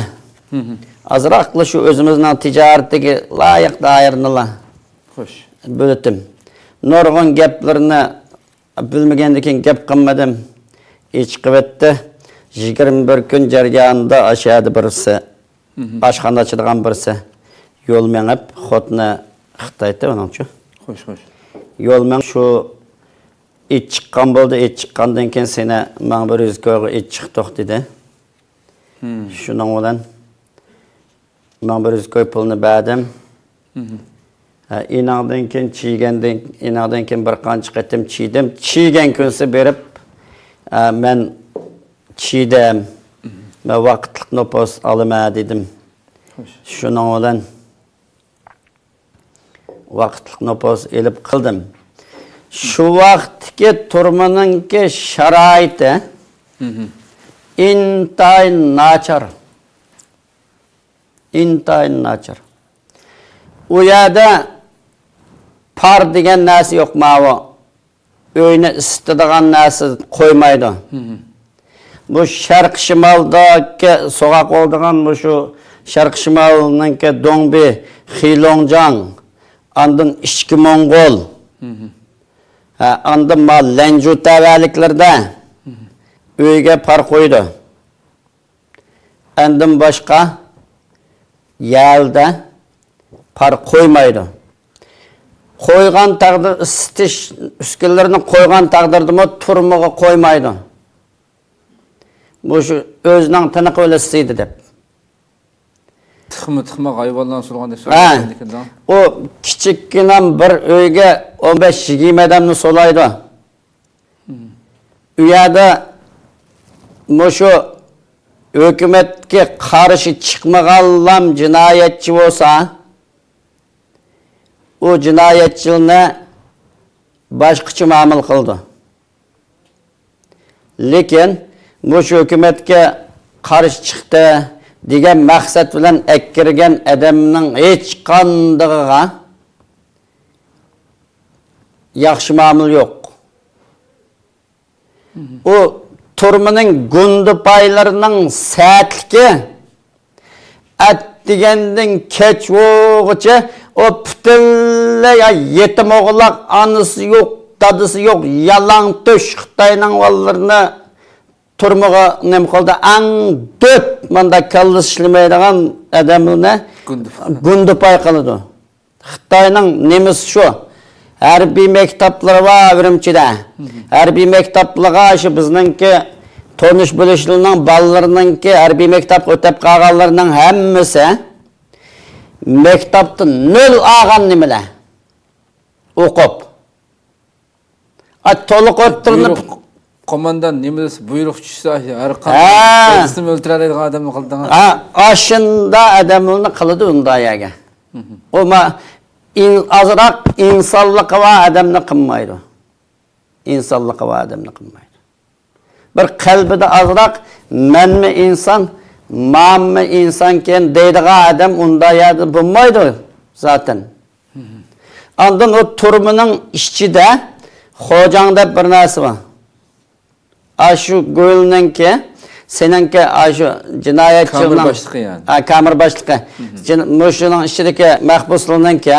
ئازراقلا شۇ ئۆزىمىزنىڭ تىجارىتىگە لايىق دائىرىنىلا خوش. بۆلۈتتۈم. نۇرغۇن گەپلىرىنى بىلمىگەندىكىن گەپ قىلمىدىم. ئىچ قىۋەتتە يىگىرمە بىر كۈن جەريانىدا ئاشۇ يەردە بىرسى، ئاشخانا ئاچىدىغان بىرسى يول مېڭىپ، خوتۇنى خىتايتى ئۇنىڭچۇ. خوش، خوش. يول مېڭىپ، شۇ ئىت چىققان بولدى، ئىت چىققاندىن كېيىن سېنى ماڭا بىر يۈز كويغا ئىت چىقتۇق دېدى. شۇنىڭ بىلەن ماڭا بىر يۈز كوي پۇلنى بەردىم. ھە، ئېنىڭدىن كېيىن چىگەندىن، ئېنىڭدىن كېيىن بىر قانچە قېتىم چىدىم. چىگەن كۈنسى بېرىپ، ھە، مەن چىدىم، مەن ۋاقىتلىق نوپۇس ئالىمەن دېدىم. خوش. شۇنىڭ بىلەن ۋاقىتلىق نوپۇس ئېلىپ قىلدىم. شۇ ۋاقىتتىكى تۈرمىنىڭكى شارائىتى ئىنتايىن ناچار. ئىنتايىن ناچار. ئۇ يەردە پار دېگەن نەرسە يوق، ماۋۇ ئۆينى ئىسسىتىدىغان نەرسە قويمايدۇ. بۇ شەرقىي شىمالدىكى سوغۇق بولىدىغان مۇشۇ شەرقىي شىمالنىڭكى دوڭبى، خىلوڭجاڭ، ئاندىن ئىچكى موڭغۇل، ھە، ئاندىن ما لەنجۇ تەۋەلىكلىرىدە ئۆيگە پار قويىدۇ. ئاندىن باشقا يەردە پار قويمايدۇ. قويغان تەقدىر، ئىسسىتىش ئۈسكۈنىلىرىنى قويغان تەقدىردىمۇ تۈرمىگە قويمايدۇ. مۇشۇ ئۆزىنىڭ تىنىقى بىلەن ئىسسىيدۇ دەپ. تىخما، تىخما ھايۋانلارنى سولىغاندەك ھە. سولىغاندەك. ئۇ كىچىككىنە بىر ئۆيگە ئون بەش يىگىرمە ئادەمنى سولايدۇ. ئۇ يەردە مۇشۇ ھۆكۈمەتكە قارشى چىقمىغانلام جىنايەتچى بولسا، ئۇ جىنايەتچىلەرنى باشقىچە مۇئامىلە قىلىدۇ. لېكىن مۇشۇ ھۆكۈمەتكە قارشى چىقتى دېگەن مەقسەت بىلەن ئەكىرگەن ئادەمنىڭ ھېچقاندىغىغا ياخشى مۇئامىلە يوق. ئۇ تۈرمىنىڭ گۇندىپايلىرىنىڭ سەتلىكى ئەتىگەندىن كەچ بولغۇچە ئۇ پۈتۈنلەي يېتىم ئوغلاق، ئانىسى يوق، دادىسى يوق، يالاڭ تۆش خىتاينىڭ بالىلىرىنى تۈرمىگە نېمە قىلدى؟ ئەڭ دۆت مۇنداق كاللىسى ئىشلىمەيدىغان ئادەملەرنى گۇندىپاي. گۇندىپاي قىلىدۇ. خىتاينىڭ نېمىسى شۇ. ھەربىي مەكتەپلىرى بار ئۈرۈمچىدە. ھەربىي مەكتەپلىرىگە شۇ بىزنىڭكى تونۇش بىلىشلىرىنىڭ بالىلىرىنىڭكى ھەربىي مەكتەپكە ئۆتۈپ قالغانلىرىنىڭ ھەممىسى مەكتەپتە نۆل ئالغان نېمىلەر. ئوقۇپ. ئا، تولۇق ئۆتتۈرۈلۈپ بۇيرۇق، قوماندان نېمە دېسە، بۇيرۇق چۈشسە، ھەر قانداق ھە. دادىسىنى ئۆلتۈرەلەيدىغان ئادەمنى قىلدىڭىز. ھە، ئاشۇنداق ئادەملەرنى قىلىدۇ ئۇنداق يەرگە. ئۇ ما-، ئىن-، ئازراق ئىنسانلىقى بار ئادەمنى قىلمايدۇ. ئىنسانلىقى بار ئادەمنى قىلمايدۇ. بىر قەلبىدە ئازراق مەنمۇ ئىنسان، مانمۇ ئىنسانكەن دەيدىغان ئادەم ئۇنداق يەردە بولمايدۇ زاتەن. ئاندىن ئۇ تۈرمىنىڭ ئىچىدە خوجاڭ دەپ بىر نەرسە بار. ئاشۇ گۆلنىڭكى، سېنىڭكى ئاشۇ جىنايەتچىنىڭ كامېر باشلىقى يەنى. ھە، كامېر باشلىقى. جىن-، مۇشۇنىڭ ئىچىدىكى مەھبۇسلارنىڭكى،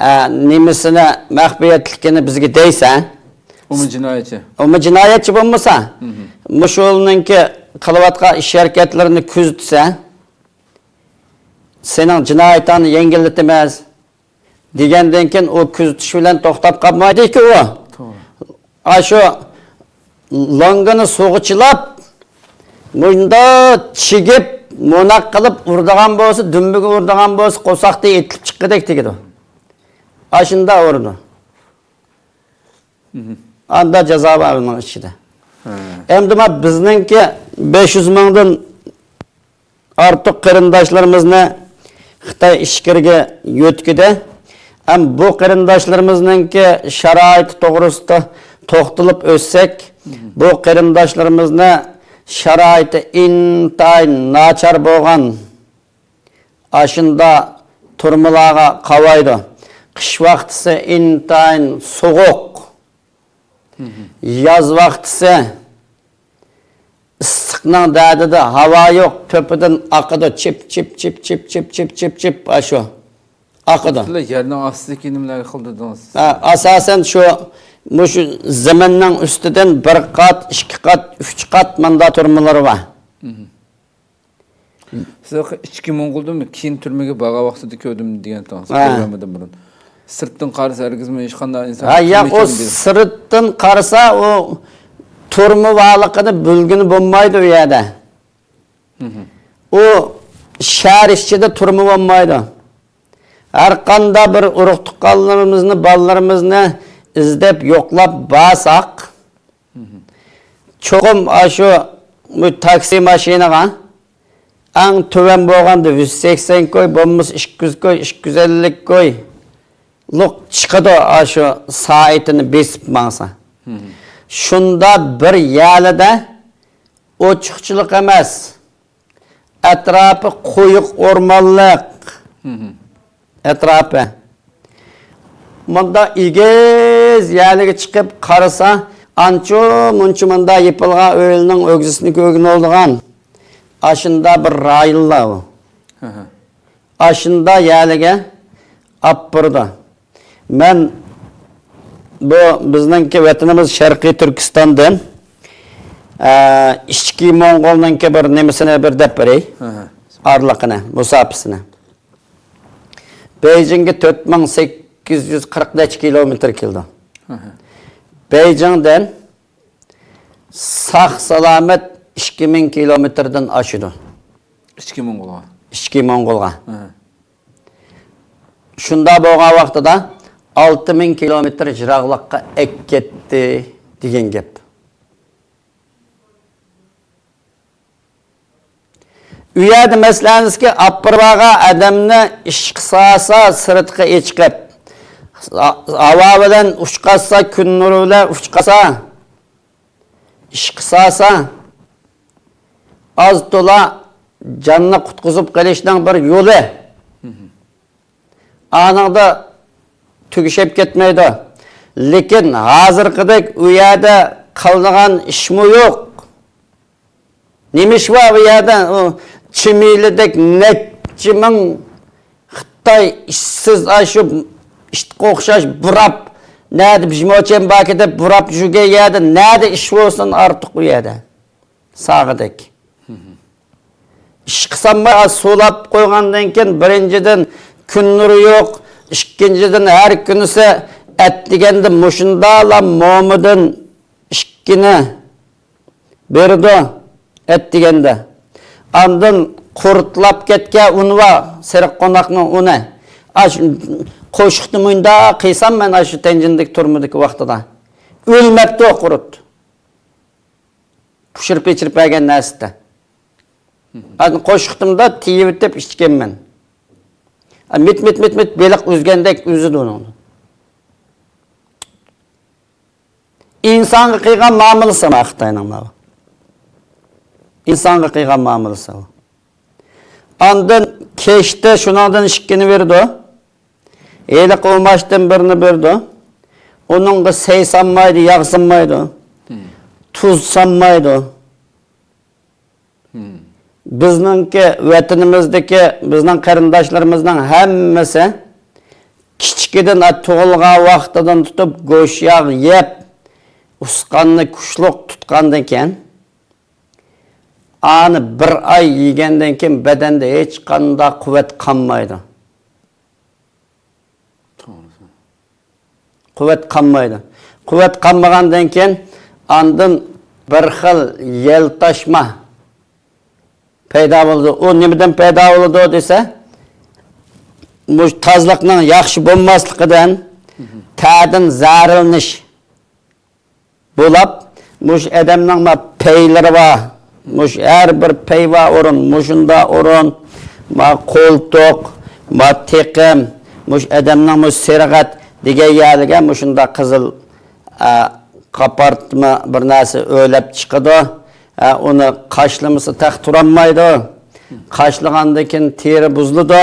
ئە، نېمىسىنى، مەخپىيەتلىكىنى بىزگە دەيسەن. ئۇمۇ جىنايەتچى. ئۇمۇ جىنايەتچى بولمىسا، مۇشۇنىڭكى قىلىۋاتقان ئىش ھەرىكەتلىرىنى كۆزىتسە، سېنىڭ جىنايىتىڭنى يەڭگىللىتىمىز، دېگەندىن كېيىن ئۇ كۆزىتىش بىلەن توختاپ قالمايدىكى ئۇ. توغرا. ئاشۇ لوڭگىنى سۇغا چىلاپ، مۇنداق چىگىپ، مۇنداق قىلىپ ئۇرىدىغان بولسا، دۈمبىگە ئۇرىدىغان بولسا، قورساقتا ئېتىلىپ چىققۇدەك تېگىدۇ. ئاشۇنداق ئۇرىدۇ. مم. ئاندا جازا بار ئۇنىڭ ئىچىدە. ھە. ئەمدى ما بىزنىڭكى بەش يۈز مىڭدىن ئارتۇق قېرىنداشلىرىمىزنى خىتاي ئىچكىرىگە يۆتكىدى. ھەم بۇ قېرىنداشلىرىمىزنىڭكى شارائىتى توغرىسىدا توختىلىپ ئۆتسەك، مم. بۇ قېرىنداشلىرىمىزنى شارائىتى ئىنتايىن ناچار بولغان ئاشۇندا تۈرمىلەرگە قاۋايدۇ. قىش ۋاقتىسى ئىنتايىن سوغۇق. مم. ياز ۋاقتىسى ئىسسىقنىڭ دەردىدە ھاۋا يوق، تۆپىدىن ئاقىدۇ، چىپ، چىپ، چىپ، چىپ، چىپ، چىپ، چىپ، چىپ، ئاشۇ ئاقىدۇ. بۇلار يەرنىڭ ئاستىدىكى نېمىلەرگە قىلدى دېدىڭىز؟ ھە، ئاساسەن شۇ، مۇشۇ زېمىننىڭ ئۈستىدىن بىر قات، ئىككى قات، ئۈچ قات مۇندا تۈرمىلىرى بار. مم. سىز ئىچكى موڭغۇلدىمۇ كېيىن تۈرمىگە بارغان ۋاقتىدا كۆردۈم دېگەنتىڭىز، ھە. پروگراممىدىن بۇرۇن. سىرتتىن قارىسا ھەرگىزمۇ ھېچقانداق ئىنسان ھە، ياق، ئۇ كىرمىگەن دېدى. سىرتتىن قارىسا، ئۇ تۈرمە بارلىقىنى بىلگىلى بولمايدۇ ئۇ يەردە. مم. ئۇ شەھەر ئىچىدە تۈرمە بولمايدۇ. ھەر قانداق بىر ئۇرۇق-تۇغقانلىرىمىزنى، بالىلىرىمىزنى ئىزدەپ، يوقلاپ بارساق، چوقۇم ئاشۇ بۇ تاكسى ماشىنىغا ئەڭ تۆۋەن بولغاندا يۈز سەكسەن كوي، بولمىسا ئىككى يۈز كوي، ئىككى يۈز ئەللىك كويلۇق چىقىدۇ، ئاشۇ سائىتىنى بېسىپ ماڭسا. مم. شۇندا بىر يەرلىدە ئوچۇقچىلىق ئەمەس، ئەتراپى قويۇق ئورمانلىق. مم. ئەتراپى. مۇنداق ئېگىز يەرلىگە چىقىپ قارىسا، ئانچە-مۇنچە مۇنداق يېپىلغان ئۆيلەرنىڭ ئۆگزىسىنى كۆرگىلى بولىدىغان ئاشۇنداق بىر رايونلار بۇ. ھە، ھە. ئاشۇنداق يەرلىگە ئاپىرىدۇ. مەن بۇ بىزنىڭكى ۋەتىنىمىز شەرقىي تۈركىستاندىن، ئە، ئىچكى موڭغۇلنىڭكى بىر نېمىسىنى بىر دەپ بېرەي. ھە، ھە. ئارىلىقىنى، مۇساپىسىنى. بېيجىڭگە تۆت مىڭ سەككىز يۈز قىرىق نەچچە كىلومېتىر كېلىدۇ. ھە، ھە. بېيجىڭدىن ساق-سالامەت ئىككى مىڭ كىلومېتىردىن ئاشىدۇ. ئىچكى موڭغۇلغا. ئىچكى موڭغۇلغا. ھە. شۇنداق بولغان ۋاقتىدا ئالتە مىڭ كىلومېتىر يىراقلىققا ئەكەتتى دېگەن گەپ. ئۇ يەردە مەسىلەنىزكى، ئاپپىرىۋالغان ئادەمنى ئىشقا سالسا، سىرتقا ئېچىقىپ، ھاۋا بىلەن ئۇچقازسا، كۈن نۇرى بىلەن ئۇچقازسا، ئىشقا سالسا، ئاز تولا جاننى قۇتقۇزۇپ قېلىشنىڭ بىر يولى. ئانىڭدا تۈگىشىپ كەتمەيدۇ. لېكىن ھازىرقىدەك ئۇ يەردە قىلىدىغان ئىشمۇ يوق. نېمە ئىش بار ئۇ يەردە؟ ئۇ چىمىلىدەك نەچچە مىڭ خىتاي ئىشسىز، ئاشۇ ئىتقا ئوخشاش بۇراپ، نەدە بىژموچەن باركى دەپ بۇراپ يۈرگەن يەردە نەدە ئىش بولسۇن ئارتۇق ئۇ يەردە؟ ساغىدەك. ئىشقا سالماي، ئاز سۇلاپ قويغاندىن كېيىن، بىرىنچىدىن، كۈن نۇرى يوق، ئىككىنچىدىن، ھەر كۈنىسى ئەتىگەندە مۇشۇنداقلا مومىدىن ئىككىنى بېرىدۇ، ئەتىگەندە. ئاندىن قۇرتلاپ كەتكەن ئۇن بار، سېرىق قوناقنىڭ ئۇنى. ئاشۇ قوشۇقنى مۇنداق قىيسام مەن ئاشۇ تەنجىندىكى تۈرمىدىكى ۋاقتىدا. ئۆلمەپتۇ قۇرت. پىشۇرۇپ ئېچىرىپ بەرگەن نەرسىدە. قوشۇقتىمدا تېيىۋېتىپ ئىچكەنمەن. مىت، مىت، مىت، مىت بېلىق ئۈزگەندەك ئۈزىدۇ ئۇنىڭدا. ئىنسانغا قىلغان مۇئامىلىسى ما خىتاينىڭ ماۋۇ. ئىنسانغا قىلغان مۇئامىلىسى ئۇ. ئاندىن كەچتە شۇنىڭدىن ئىككىنى بېرىدۇ. ھېلىقى ئۇماچتىن بىرنى بېرىدۇ. ئۇنىڭغا سەي سانمايدۇ، ياغ سانمايدۇ، تۇز سانمايدۇ. بىزنىڭكى ۋەتىنىمىزدىكى بىزنىڭ قېرىنداشلىرىمىزنىڭ ھەممىسى كىچىكىدىن، تۇغۇلغان ۋاقتىدىن تۇتۇپ گۆش ياغ يەپ، ئۇسقاننى كۈچلۈك تۇتقاندىكىن، ئانى بىر ئاي يېگەندىن كېيىن بەدەندە ھېچقانداق قۇۋۋەت قالمايدۇ. قۇۋۋەت قالمايدۇ. قۇۋۋەت قالمىغاندىن كېيىن ئاندىن بىر خىل يەلتاشما پەيدا بولىدۇ. ئۇ نېمىدىن پەيدا بولىدۇ دېسە، مۇشۇ تازىلىقنىڭ ياخشى بولماسلىقىدىن تەدىن زەھەرلىنىش بولاپ، مۇشۇ ئادەمنىڭ ما پەيلىرى بار، مۇشۇ ھەر بىر پەي بار ئورۇن، مۇشۇنداق ئورۇن، ما قولتۇق، ما تېقىم، مۇشۇ ئادەمنىڭ مۇشۇ سېرىغەت دېگەن يەرلىرىگە مۇشۇنداق قىزىل، ئە، قاپارتما بىر نەرسە ئۆرلەپ چىقىدۇ. ئە، ئۇنى قاشلىمىسا تېخى تۇرالمايدۇ. قاشلىغاندىن كېيىن تېرە بۇزۇلىدۇ.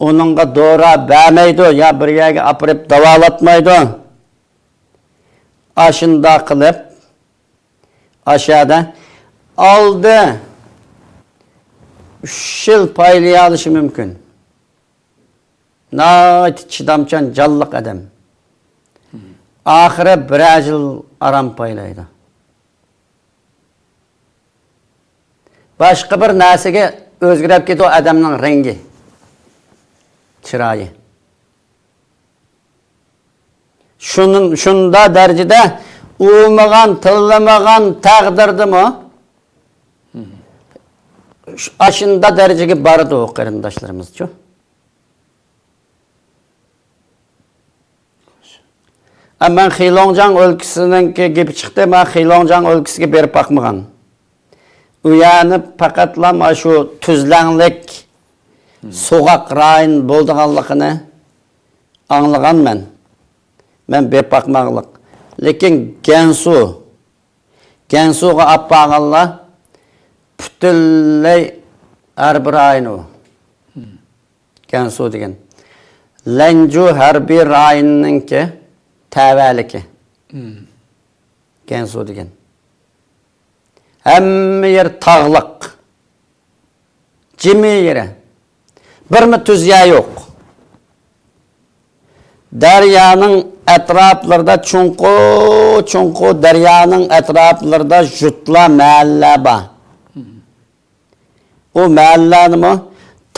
ئۇنىڭغا دورا بەرمەيدۇ، يا بىر يەرگە ئاپىرىپ داۋالاتمايدۇ. ئاشۇنداق قىلىپ، ئاشۇ يەردە ئالدى ئۈچ يىل پايلىيالىشى مۇمكىن. ناھايىتى چىدامچان، جانلىق ئادەم. ئاخىرى بىرەر يىل ئارام پايلايدۇ. باشقا بىر نەرسىگە ئۆزگىرىپ كېتىدۇ ئادەمنىڭ رەڭگى، چىرايى. شۇنىڭ، شۇنداق دەرىجىدە ئۇمىغان، تىللىمىغان تەقدىردىمۇ ئاشۇنداق دەرىجىگە بارىدۇ قېرىنداشلىرىمىزچۇ. ئە، مەن خېلوڭجياڭ ئۆلكىسىنىڭكى گېپى چىقتى، مەن خېلوڭجياڭ ئۆلكىسىگە بېرىپ باقمىغان. ئۇ يەرنى پەقەتلا مانا شۇ تۈزلەڭلىك، سوغۇق رايون بولىدىغانلىقىنى ئاڭلىغان مەن. مەن بېرىپ باقماغلىق. لېكىن گەنسۇ، گەنسۇغا ئاپارغانلار پۈتۈنلەي ھەربىي رايونى ئۇ. گەنسۇ دېگەن. لەنجۇ ھەربىي رايونىنىڭكى تەۋەلىكى. گەنسۇ دېگەن. ھەممە يەر تاغلىق. جىمى يېرى. بىرمۇ تۈز يەر يوق. دەريانىڭ ئەتراپلىرىدا چوڭقۇر، چوڭقۇر دەريانىڭ ئەتراپلىرىدا يۇرتلار، مەھەللىلەر بار. ئۇ مەھەللىلەرنىمۇ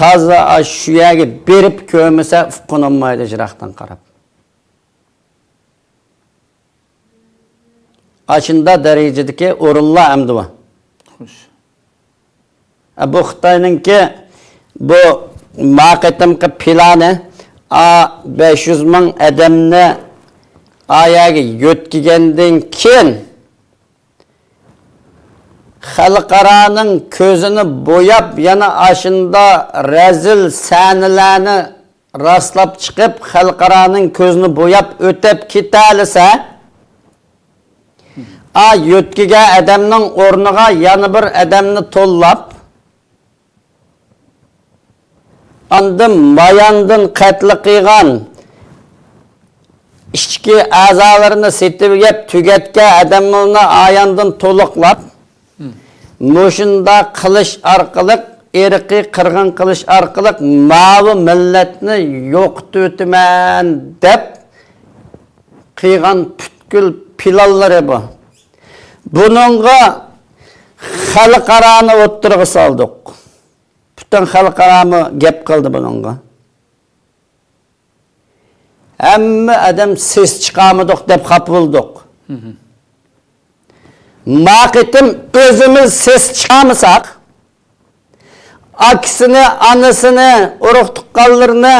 تازا ئاشۇ يەرگە بېرىپ كۆرمىسە ئۇققىنى بولمايدۇ يىراقتىن قاراپ. ئاشۇنداق دەرىجىدىكى ئورۇنلار ئەمدى بۇ. خوش. ئە، بۇ خىتاينىڭكى بۇ ما قېتىمقى پىلانى، ئا، بەش يۈز مىڭ ئادەمنى ئا يەرگە يۆتكىگەندىن كېيىن، خەلقئارانىڭ كۆزىنى بوياپ، يەنە ئاشۇنداق رەزىل سەھنىلەرنى راسلاپ چىقىپ، خەلقئارانىڭ كۆزىنى بوياپ ئۆتۈپ كېتەلىسە، ئا يۆتكىگەن ئادەمنىڭ ئورنىغا يەنە بىر ئادەمنى توللاپ، ئاندىن ماياندىن قەتل قىلغان، ئىچكى ئەزالىرىنى سېتىۋېلىپ تۈگەتكەن ئادەملەرنى ئاياندىن تولۇقلاپ، مۇشۇنداق قىلىش ئارقىلىق، ئىرقىي قىرغىن قىلىش ئارقىلىق ماۋۇ مىللەتنى يوقىتىۋېتىمەن دەپ قىلغان پۈتكۈل پىلانلىرى بۇ. بۇنىڭغا خەلقئارانى ئوتتۇرىغا سالدۇق. پۈتۈن خەلقئارامۇ گەپ قىلدى بۇنىڭغا. ھەممە ئادەم سېس چىقارمىدۇق دەپ خاپا بولدۇق. ما قېتىم ئۆزىمىز سېس چىقارمىساق، ئاكىسىنى، ئانىسىنى، ئۇرۇق-تۇغقانلىرىنى،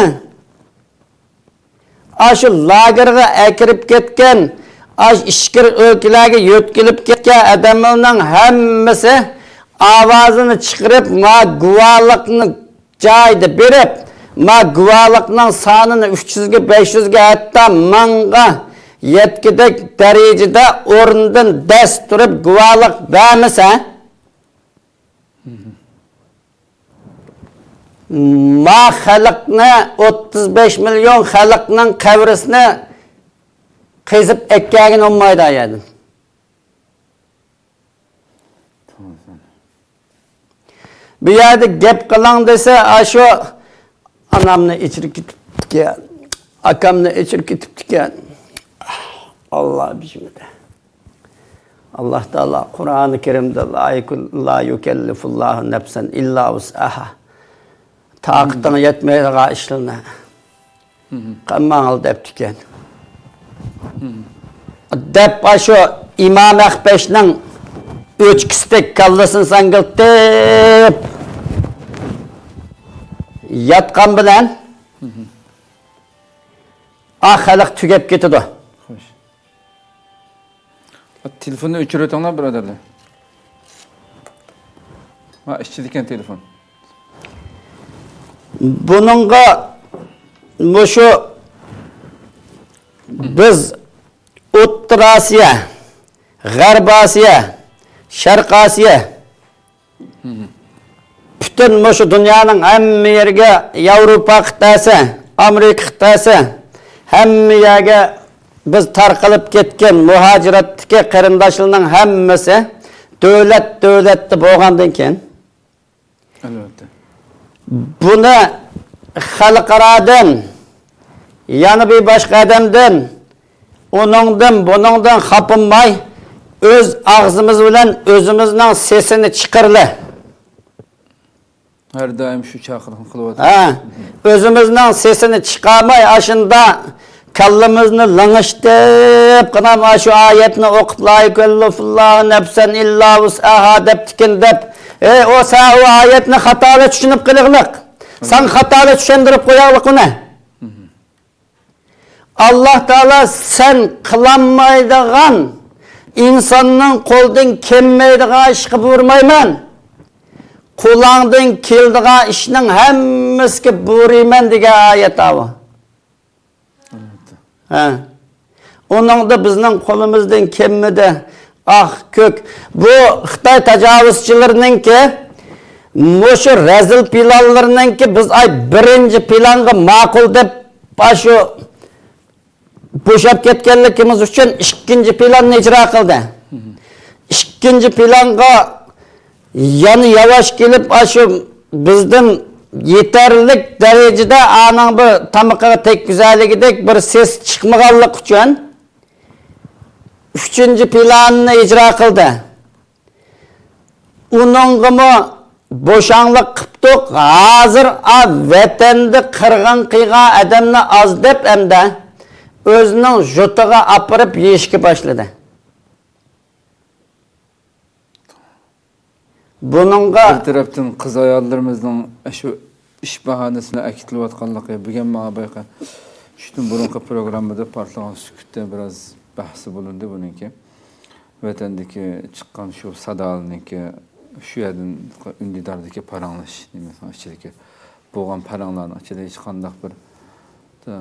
ئاشۇ لاگېرغا ئەكىرىپ كەتكەن، ئاشۇ ئىچكىرى ئۆلكىلەرگە يۆتكىلىپ كەتكەن ئادەملەرنىڭ ھەممىسى ئاۋازىنى چىقىرىپ، ما گۇۋاھلىقنى جايىدا بېرىپ، ما گۇۋاھلىقنىڭ سانىنى ئۈچ يۈزگە، بەش يۈزگە، ھەتتا مىڭغا يەتكۈدەك دەرىجىدە ئورنىدىن دەس تۇرۇپ گۇۋاھلىق بەرمىسە، ما خەلقنى، ئوتتۇز بەش مىليون خەلقنىڭ قەبرىسىنى قېزىپ ئەكەلگىلى بولمايدۇ ئايەردىن. بۇ يەردە گەپ قىلىڭ دېسە، ئاشۇ ئانامنى ئېچىرىپ كېتىپتىكەن، ئاكامنى ئېچىرىپ كېتىپتىكەن. ئاللا بىسمىللا. ئاللاھ تائالا قۇرئانى كەرىمدە لا يۇكەللىفۇللاھۇ نەپسەن ئىللا ۋۇسئەھا. تاقىتىڭ يەتمەيدىغان ئىشلارنى قىلماڭلار دەپتىكەن. دەپ، ئاشۇ ئىمام ئەخپەشنىڭ ئۆچكىسىدەك كاللىسىنى ساڭگىلتىپ ياتقان بىلەن، ئا، خەلق تۈگەپ كېتىدۇ. خوش. تېلېفوننى ئۆچۈرۈۋېتىڭلار، بۇرادەرلەر. ھا، ئىچىدىكەن تېلېفون. بۇنىڭغا مۇشۇ بىز ئوتتۇرا ئاسىيا، غەربىي ئاسىيا، شەرقىي ئاسىيا، پۈتۈن مۇشۇ دۇنيانىڭ ھەممە يېرىگە، ياۋروپا قىتئەسى، ئامېرىكا قىتئەسى، ھەممە يەرگە بىز تارقىلىپ كەتكەن مۇھاجىراتتىكى قېرىنداشلارنىڭ ھەممىسى دۆلەت دۆلەتتە بولغاندىن كېيىن، ئەلۋەتتە، بۇنى خەلقئارادىن، يەنە بىر باشقا ئادەمدىن، ئۇنىڭدىن، بۇنىڭدىن خاپىماي، ئۆز ئاغزىمىز بىلەن ئۆزىمىزنىڭ سېسىنى چىقىرىلى. ھەر دائىم شۇ چاقىرىقنى قىلىۋاتىمىز. ھە، ئۆزىمىزنىڭ سېسىنى چىقارماي، ئاشۇندا كاللىمىزنى لىڭشىتىپ، قىنام، ئاشۇ ئايەتنى ئوقۇپ، لا يۇكەللىفۇللاھۇ نەپسەن ئىللا ۋۇسئەھا دەپتىكىن دەپ، ئەي، ئۇ سەن ئۇ ئايەتنى خاتالىق چۈشىنىپ قېلىغلىق. ساڭا خاتالىق چۈشەندۈرۈپ قوياغلىق ئۇنى. ئاللاھ تائالا سەن قىلالمايدىغان، ئىنساننىڭ قولىدىن كەلمەيدىغان ئىشقا بۇيرۇمايمەن. قولۇڭدىن كېلىدىغان ئىشنىڭ ھەممىسىگە بۇيرۇيمەن دېگەن ئايەت ئاۋۇ. ھە. ئۇنىڭدا بىزنىڭ قولىمىزدىن كەلمىدى. ئاھ، كۆك. بۇ خىتاي تاجاۋۇزچىلىرىنىڭكى، مۇشۇ رەزىل پىلانلىرىنىڭكى بىز ئاي بىرىنچى پىلانغا ماقۇل دەپ، ئاشۇ بوشاپ كەتكەنلىكىمىز ئۈچۈن ئىككىنچى پىلاننى ئىجرا قىلدى. ئىككىنچى پىلانغا يەنە ياۋاش كېلىپ، ئاشۇ بىزدىن يېتەرلىك دەرىجىدە ئانىڭ بىر تامىقىغا تەگكۈزەلىگۈدەك بىر سېس چىقمىغانلىقى ئۈچۈن، ئۈچىنچى پىلانىنى ئىجرا قىلدى. ئۇنىڭغىمۇ بوشاڭلىق قىپتۇق. ھازىر، ئا، ۋەتەندە قىرغىن قىلغان ئادەمنى ئاز دەپ، ئەمدى ئۆزىنىڭ يۇرتىغا ئاپىرىپ يېيىشكە باشلىدى. بۇنىڭغا بىر تەرەپتىن قىز ئاياللىرىمىزنىڭ شۇ ئىش باھانىسى بىلەن ئەكېتىلىۋاتقانلىقى، بۈگۈن ماڭا بايقا چۈشتىن بۇرۇنقى پروگراممىدا پارتلىغان سۈكۈتتە بىراز بەھسى بولۇندى بۇنىڭكى. ۋەتەندىكى چىققان شۇ سادالارنىڭكى، شۇ يەردىن ئۈندىداردىكى پاراڭلىشىش نېمىسىنىڭ ئىچىدىكى بولغان پاراڭلارنىڭ ئىچىدە ھېچقانداق بىر، ئە،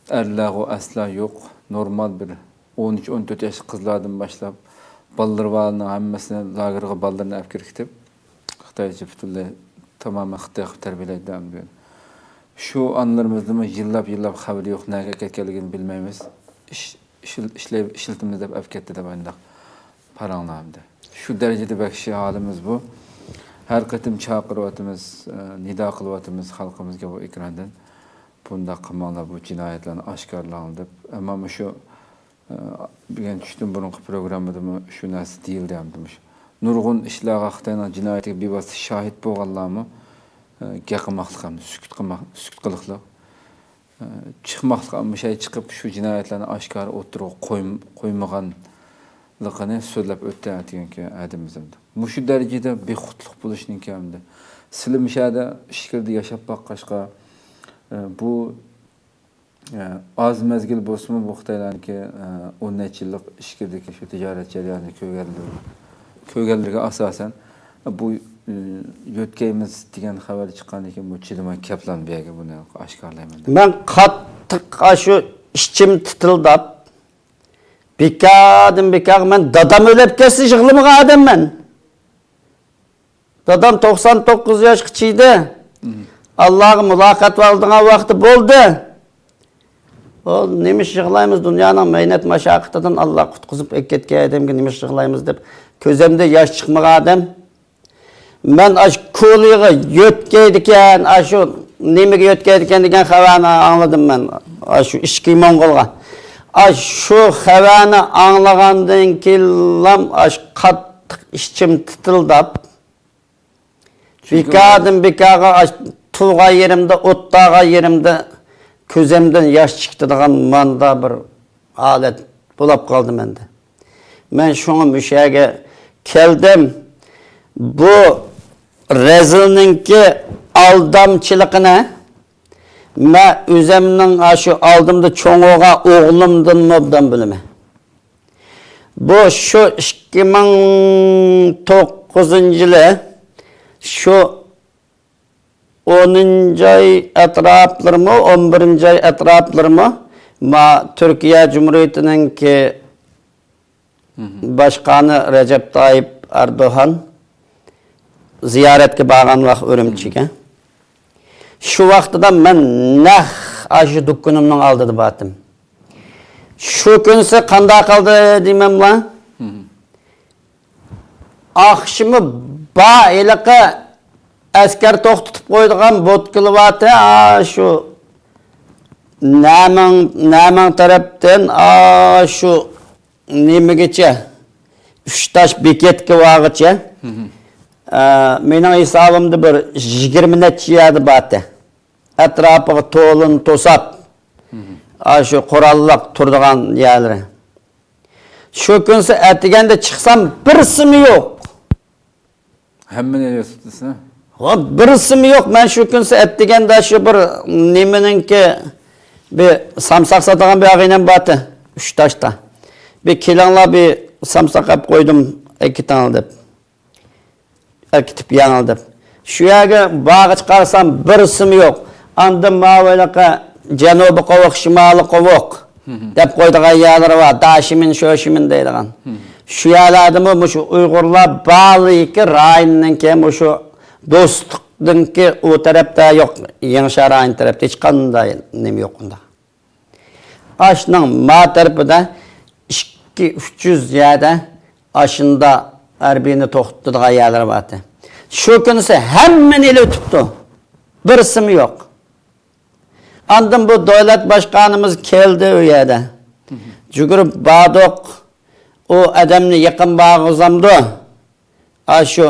ئەرلەرغۇ ئەسلا يوق، نورمال بىر ئون ئۈچ، ئون تۆت ياشلىق قىزلاردىن باشلاپ، بالىلىرى بارلارنىڭ ھەممىسىنى لاگېرغا بالىلىرىنى ئەپ كىرگۈزۈپ، خىتايچە پۈتۈنلەي تامامەن خىتاي قىلىپ تەربىيەلەيدۇ ئەمدى. شۇ ئانىلىرىمىزنىمۇ يىللاپ، يىللاپ خەۋىرى يوق، نەگە كەتكەنلىكىنى بىلمەيمىز. ئىش، ئىشل-، ئىشلەي-، ئىشلىتىمىز دەپ ئەپ كەتتى دەپ ئانداق پاراڭلار ئەمدى. شۇ دەرىجىدە ۋەھشىي ھالىمىز بۇ. ھەر قېتىم چاقىرىۋاتىمىز، ئە، نىدا قىلىۋاتىمىز خەلقىمىزگە بۇ ئېكراندىن. بۇنداق قىلماڭلار، بۇ جىنايەتلەرنى ئاشكارىلاڭلار دەپ. ئەمما مۇشۇ، ئە، بۈگۈن چۈشتىن بۇرۇنقى پروگراممىدىمۇ شۇ نەرسە دېيىلدى ئەمدى مۇشۇ. نۇرغۇن ئىشلارغا خىتاينىڭ جىنايىتىگە بىۋاسىتە شاھىت بولغانلارمۇ، ئە، گەپ قىلماقلىق ئەمدى، سۈكۈت قىلماق، سۈكۈت قىلىقلىق. ئە، چىقماقلىق، مۇشۇ يەرگە چىقىپ شۇ جىنايەتلەرنى ئاشكارا ئوتتۇرىغا قوي-، قويمىغانلىقىنى سۆزلەپ ئۆتتى ئەتىگەنكى ھەدىمىزدە. مۇشۇ دەرىجىدە بىخۇدلۇق بولۇشنىڭكى ئەمدى. سىلى مۇشۇ يەردە ئىچكىرىدە ياشاپ باققاچقا، ئە، بۇ، ئە، ئاز مەزگىل بولسىمۇ بۇ خىتايلارنىڭكى، ئە، ئون نەچچە يىللىق ئىچكىرىدىكى شۇ تىجارەت جەريانىنى كۆرگەنلىرى، كۆرگەنلىرىگە ئاساسەن، بۇ، ئى، يۆتكەيمىز دېگەن خەۋەر چىققاندىن كېيىن، بۇ چىدىماي كەپلا بۇ يەرگە بۇنى ئاشكارىلايمەن دەپ. مەن قاتتىق ئاشۇ ئىچىم تىتىلداپ، بىكاردىن بىكارغا مەن دادام ئۆلۈپ كەتسە يىغلىمىغان ئادەممەن. دادام توقسان توققۇز ياشقا چىدى. ئاللاغا مۇلاقات قىلىدىغان ۋاقتى بولدى. ئۇ نېمىش يىغلايمىز، دۇنيانىڭ مەينەت ماشاقىتىدىن ئاللا قۇتقۇزۇپ ئەكەتكەن ئادەمگە نېمىش يىغلايمىز دەپ، كۆزۈمدە ياش چىقمىغان ئادەم. مەن ئاشۇ كولىغا يۆتكەيدىكەن، ئاشۇ نېمىگە يۆتكەيدىكەن دېگەن خەۋەرنى ئاڭلىدىم مەن، ئاشۇ ئىچكى موڭغۇلغا. ئاشۇ خەۋەرنى ئاڭلىغاندىن كېيىنلام ئاش قاتتىق ئىچىم تىتىلداپ، بىكاردىن بىكارغا ئاش تۇرغان يېرىمدە، ئولتۇرغان يېرىمدە كۆزۈمدىن ياش چىقىدىغان ماندا بىر ھالەت بولۇپ قالدى مەندە. مەن شۇڭا مۇشۇ يەرگە كەلدىم. بۇ رەزىلنىڭكى ئالدامچىلىقىنى مەن ئۆزۈمنىڭ ئاشۇ ئالدىمدا چوڭ بولغان ئوغلۇمدىنمۇ ئوبدان بىلىمەن. بۇ شۇ ئىككى مىڭ توققۇزىنچى يىلى شۇ ئونىنچى ئاي ئەتراپلىرىمۇ، ئون بىرىنچى ئاي ئەتراپلىرىمۇ ما تۈركىيە جۇمھۇرىيىتىنىڭكى باشقانى رەجەپ تايىپ ئەردوغان زىيارەتكە بارغان ۋاقىت ئۈرۈمچىگە. شۇ ۋاقتىدا مەن نەق ئاشۇ دۇكىنىمنىڭ ئالدىدا باتتىم. شۇ كۈنسى قانداق قىلدى دېمەملا؟ ئاخشىمى بار ھېلىقى ئەسكەر توختىتىپ قويىدىغان بوتكىلىۋاتى، ئا، شۇ نەمىڭ، نەمىڭ تەرەپتىن، ئا، شۇ نېمىگىچە، ئۈچ تاش بېكەتكە بارغىچە، ئا، مېنىڭ ھېسابىمدا بىر يىگىرمە نەچچە يەردە باتتى. ئەتراپىغا تولۇن توساپ، ئا، شۇ قوراللىق تۇرىدىغان يەرلىرى. شۇ كۈنسى ئەتىگەندە چىقسام، بىرسىمۇ يوق. ھەممىنى ئېلىۋېتىپتىسىلەر. ۋا، بىرسىمۇ يوق. مەن شۇ كۈنسى ئەتىگەندە شۇ بىر نېمىنىڭكى، بىر سامساق ساتىدىغان بىر ئاغىنەم بارتى، ئۈچ تاشتا. بىر كېلىڭلار، بىر سامساق ئەپ قويدۇم، ئەكېتىڭلار دەپ. ئەكېتىپ يەڭلار دەپ. شۇ يەرگە بارغىچە قارىسام، بىرسىمۇ يوق. ئاندىن ماۋۇ ھېلىقى جەنۇبىي قوۋۇق، شىمالىي قوۋۇق دەپ قويىدىغان يەرلىرى بار. داشىمىن، شوشىمىن دەيدىغان. شۇ يەرلەردىمۇ مۇشۇ ئۇيغۇرلار بارلىكى رايوننىڭكى، مۇشۇ دوستلۇقنىڭكى ئۇ تەرەپتە يوق، يېڭىشەھەر رايونى تەرەپتە ھېچقانداق نېمە يوق ئۇنداق. ئاشۇنىڭ ما تەرىپىدە ئىككى، ئۈچ يۈز يەردە ئاشۇندا ھەربىينى توختىتىدىغان يەرلىرى بارتى. شۇ كۈنسى ھەممىنى ئېلىۋېتىپتۇ. بىرسىمۇ يوق. ئاندىن بۇ دۆلەت باشقانىمىز كەلدى ئۇ يەردە. جۈگۈرۈپ باردۇق. ئۇ ئادەمنى يېقىن بارغۇزامدۇ؟ ئاشۇ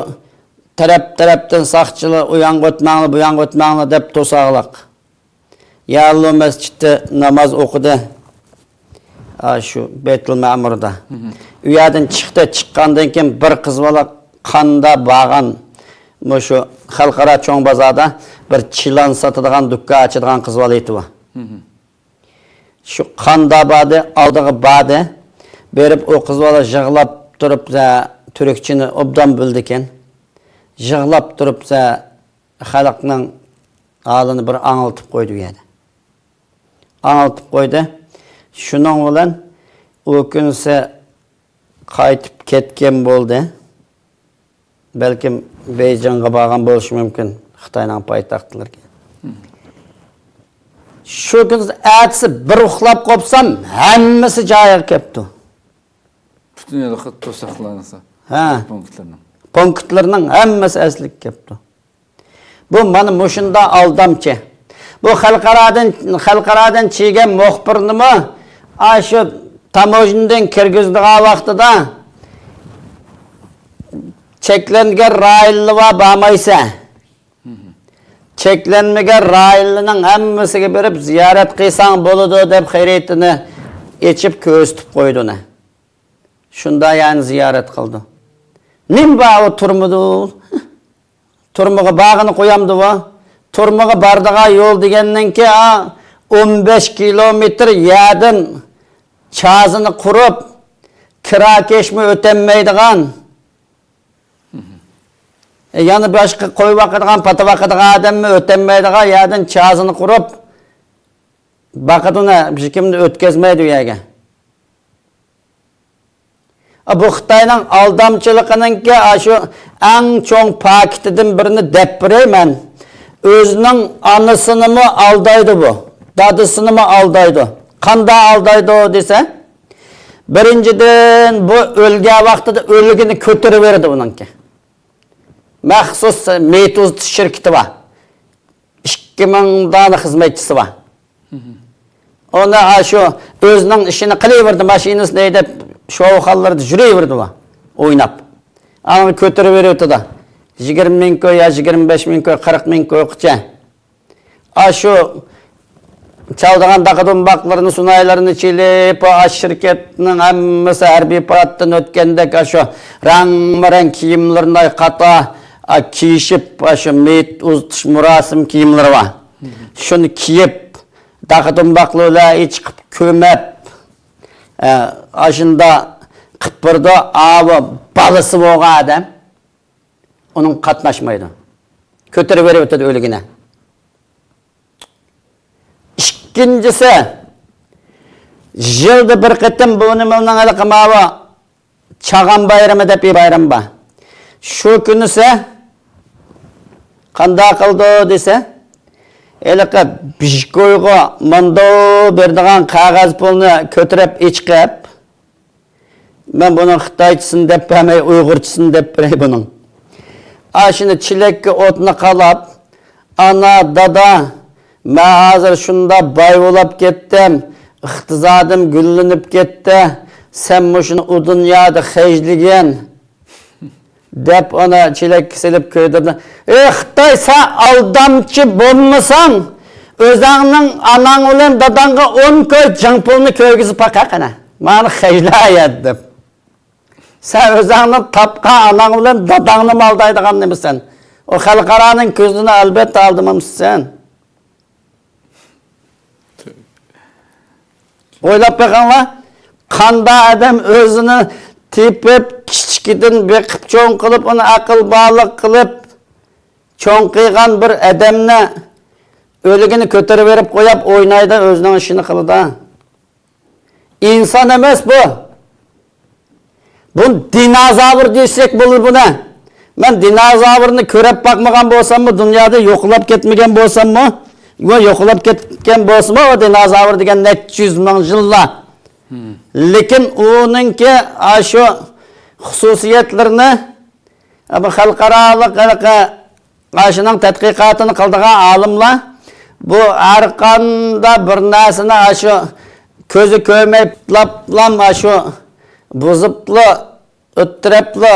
تەرەپ-تەرەپتىن ساقچىلار، ئۇ يانغا ئۆتمەڭلار، بۇ يانغا ئۆتمەڭلار دەپ توساغلىق. يەرلۇ مەسچىتتە ناماز ئوقۇدى. ئاشۇ بەيتۇل مەمۇردا. ئۇ يەردىن چىقتى، چىققاندىن كېيىن بىر قىز بالا قاندا بارغان، مۇشۇ خەلقئارا چوڭ بازاردا بىر چىلان ساتىدىغان دۇكان ئاچىدىغان قىز بالا ئېتىۋا. شۇ قاندا باردى، ئالدىغا باردى. بېرىپ ئۇ قىز بالا يىغلاپ تۇرۇپ، زە، تۈركچىنى ئوبدان بىلىدىكەن. يىغلاپ تۇرۇپ، زە، خەلقنىڭ ھالىنى بىر ئاڭلىتىپ قويدى ئۇ يەردە. ئاڭلىتىپ قويدى. شۇنىڭ بىلەن ئۇ كۈنسى قايتىپ كەتكەن بولدى. بەلكىم بېيجىڭغا بارغان بولۇشى مۇمكىن، خىتاينىڭ پايتەختلىرىگە. شۇ كۈنى ئەتىسى بىر ئۇخلاپ قوپسام، ھەممىسى جايىغا كەپتۇ. پۈتۈن ھېلىقى توساقلارنىسى. ھە. پونكىتلىرىنىڭ. پونكىتلىرىنىڭ ھەممىسى ئەسلىگە كەپتۇ. بۇ مانا مۇشۇنداق ئالدامچى. بۇ خەلقئارادىن، خەلقئارادىن چىگەن مۇخبىرنىمۇ ئاشۇ تاموژنىدىن كىرگۈزىدىغان ۋاقتىدا چەكلەنگەن رايونلار بار، بارمايسەن. چەكلەنمىگەن رايونلارنىڭ ھەممىسىگە بېرىپ زىيارەت قىلساڭ بولىدۇ دەپ خەرىتىنى ئېچىپ كۆرسىتىپ قويدى ئۇنى. شۇندا يەنى زىيارەت قىلدى. نېمە بار ئۇ تۈرمىدە؟ تۈرمىگە بارغىنى قويامدۇ ئۇ؟ تۈرمىگە بارىدىغان يول دېگەننىڭكى، ئا، ئون بەش كىلومېتىر يەردىن چازىنى قۇرۇپ، كىراكەشمۇ ئۆتەلمەيدىغان، ئە، يەنە باشقا قوي باقىدىغان، پاتا باقىدىغان ئادەممۇ ئۆتەلمەيدىغان يەردىن چازىنى قۇرۇپ باقىدۇ، ھېچكىمنى ئۆتكۈزمەيدۇ ئۇ يەرگە. ئە، بۇ خىتاينىڭ ئالدامچىلىقىنىڭكى ئاشۇ ئەڭ چوڭ پاكىتىدىن بىرىنى دەپ بېرەي مەن. ئۆزىنىڭ ئانىسىنىمۇ ئالدايدۇ بۇ، دادىسىنىمۇ ئالدايدۇ. قانداق ئالدايدۇ دېسە، بىرىنچىدىن، بۇ ئۆلگەن ۋاقتىدا ئۆلۈكىنى كۆتۈرۈۋېرىدۇ ئۇنىڭكى. مەخسۇس مېيىت ئۇزىتىش شىركىتى بار. ئىككى مىڭ دانە خىزمەتچىسى بار. ئۇنى ئاشۇ ئۆزىنىڭ ئىشىنى قىلىۋېرىدۇ، ماشىنىسىنى ھەيدەپ، شوخانلاردا يۈرۈۋېرىدۇ ئويناپ. ئاڭا كۆتۈرۈۋېرىۋېتىدۇ. يىگىرمە مىڭ كوي يا يىگىرمە بەش مىڭ كوي، قىرىق مىڭ كويغىچە. ئاشۇ چالىدىغان داقا-دۇمباقلىرىنى، سۇنايلىرىنى چېلىپ، ئاشۇ شىركەتنىڭ ھەممىسى ھەربىي پاراتتىن ئۆتكەندەك، ئاشۇ رەڭمۇرەڭ كىيىملىرىنى قاتا، ئا، كىيىشىپ، ئاشۇ مېيىت ئۇزىتىش مۇراسىم كىيىملىرى بار. شۇنى كىيىپ، داقا-دۇمباقلار بىلەن ئىچىقىپ كۆمۈپ، ئە، ئاشۇنداق قىپ بېرىدۇ. ئاۋۇ بالىسى بولغان ئادەم ئۇنىڭغا قاتناشمايدۇ. كۆتۈرۈۋېرىۋېتىدۇ ئۆلۈكىنى. ئىككىنچىسى، يىلدا بىر قېتىم بۇ نېمىنىڭ ھېلىقى ماۋۇ چاغان بايرىمى دەپ بىر بايرام بار. شۇ كۈنىسى قانداق قىلىدۇ دېسە، ھېلىقى بىژكويغا ماندا بېرىدىغان قەغەز پۇلنى كۆتۈرۈپ ئىچىقىپ، مەن بۇنىڭ خىتايچىسىنى دەپ بەرمەي، ئۇيغۇرچىسىنى دەپ بېرەي بۇنىڭ. ئاشۇنى چېلەككە ئوتنى قالاپ، ئانا، دادا، مەن ھازىر شۇنداق باي بولاپ كەتتىم، ئىقتىسادىم گۈللىنىپ كەتتى، سەن مۇشۇنى ئۇ دۇنيادا خەجلىگىن، دەپ ئانا چېلەككە سېلىپ كۆيدۈردى. ئەي خىتاي، سەن ئالدامچى بولمىساڭ، ئۆزۈڭنىڭ ئاناڭ بىلەن داداڭغا ئون كوي جىڭ پۇلنى كۆرگۈزۈپ باقە قېنى. مانا خەجلە ھايات دەپ. سەن ئۆزۈڭنىڭ تاپقان ئاناڭ بىلەن داداڭنىمۇ ئالدايدىغان نېمىسەن؟ ئۇ خەلقئارانىڭ كۆزىنى ئەلۋەتتە ئالدىمامسەن. ئويلاپ بېقىڭلار، قانداق ئادەم ئۆزىنى تېپىپ، كىچىكىدىن بېقىپ چوڭ قىلىپ، ئۇنى ئەقىل بالىق قىلىپ چوڭ قىلغان بىر ئادەمنى ئۆلۈكىنى كۆتۈرۈۋېرىپ قويۇپ ئوينايدۇ، ئۆزىنىڭ ئىشىنى قىلىدۇ. ئىنسان ئەمەس بۇ. بۇ دىنوزاۋر دېسەك بولىدۇ بۇنى. مەن دىنوزاۋرنى كۆرۈپ باقمىغان بولساممۇ، دۇنيادا يوقىلاپ كەتمىگەن بولساممۇ، يو-، يوقىلاپ كەتكەن بولسىمۇ، ئۇ دىنوزاۋر دېگەن نەچچە يۈز مىڭ يىللار. لېكىن ئۇنىڭكى ئاشۇ خۇسۇسىيەتلىرىنى، بۇ خەلقئارالىق ھېلىقى ئاشۇنىڭ تەتقىقاتىنى قىلىدىغان ئالىملار بۇ ھەر قانداق بىر نەرسىنى ئاشۇ كۆزى كۆرمەي پۇتلاپلام ئاشۇ بۇزۇپلا ئۆتتۈرەپلا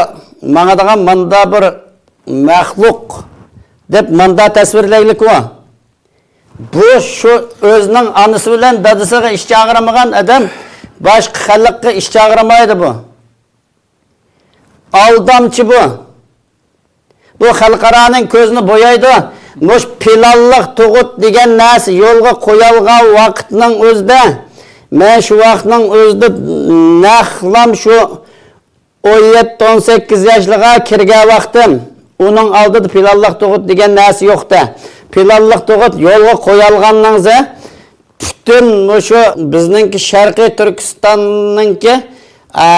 ماڭىدىغان ماندا بىر مەخلۇق دەپ ماندا تەسۋىرلەيلىكۇ. بۇ شۇ ئۆزىنىڭ ئانىسى بىلەن دادىسىغا ئىچى ئاغرىمىغان ئادەم باشقا خەلققە ئىچى ئاغرىمايدۇ بۇ. ئالدامچى بۇ. بۇ خەلقئارانىڭ كۆزىنى بويايدۇ. مۇش پىلانلىق تۇغۇت دېگەن نەرسە يولغا قويالغان ۋاقىتنىڭ ئۆزىدە، مەن شۇ ۋاقىتنىڭ ئۆزىدە نەقلام شۇ ئون يەتتە، ئون سەككىز ياشلىغا كىرگەن ۋاقتىم، ئۇنىڭ ئالدىدا پىلانلىق تۇغۇت دېگەن نەرسە يوقتە. پىلانلىق تۇغۇت يولغا قويالغاننىڭزى پۈتۈن مۇشۇ بىزنىڭكى شەرقىي تۈركىستاننىڭكى، ئە،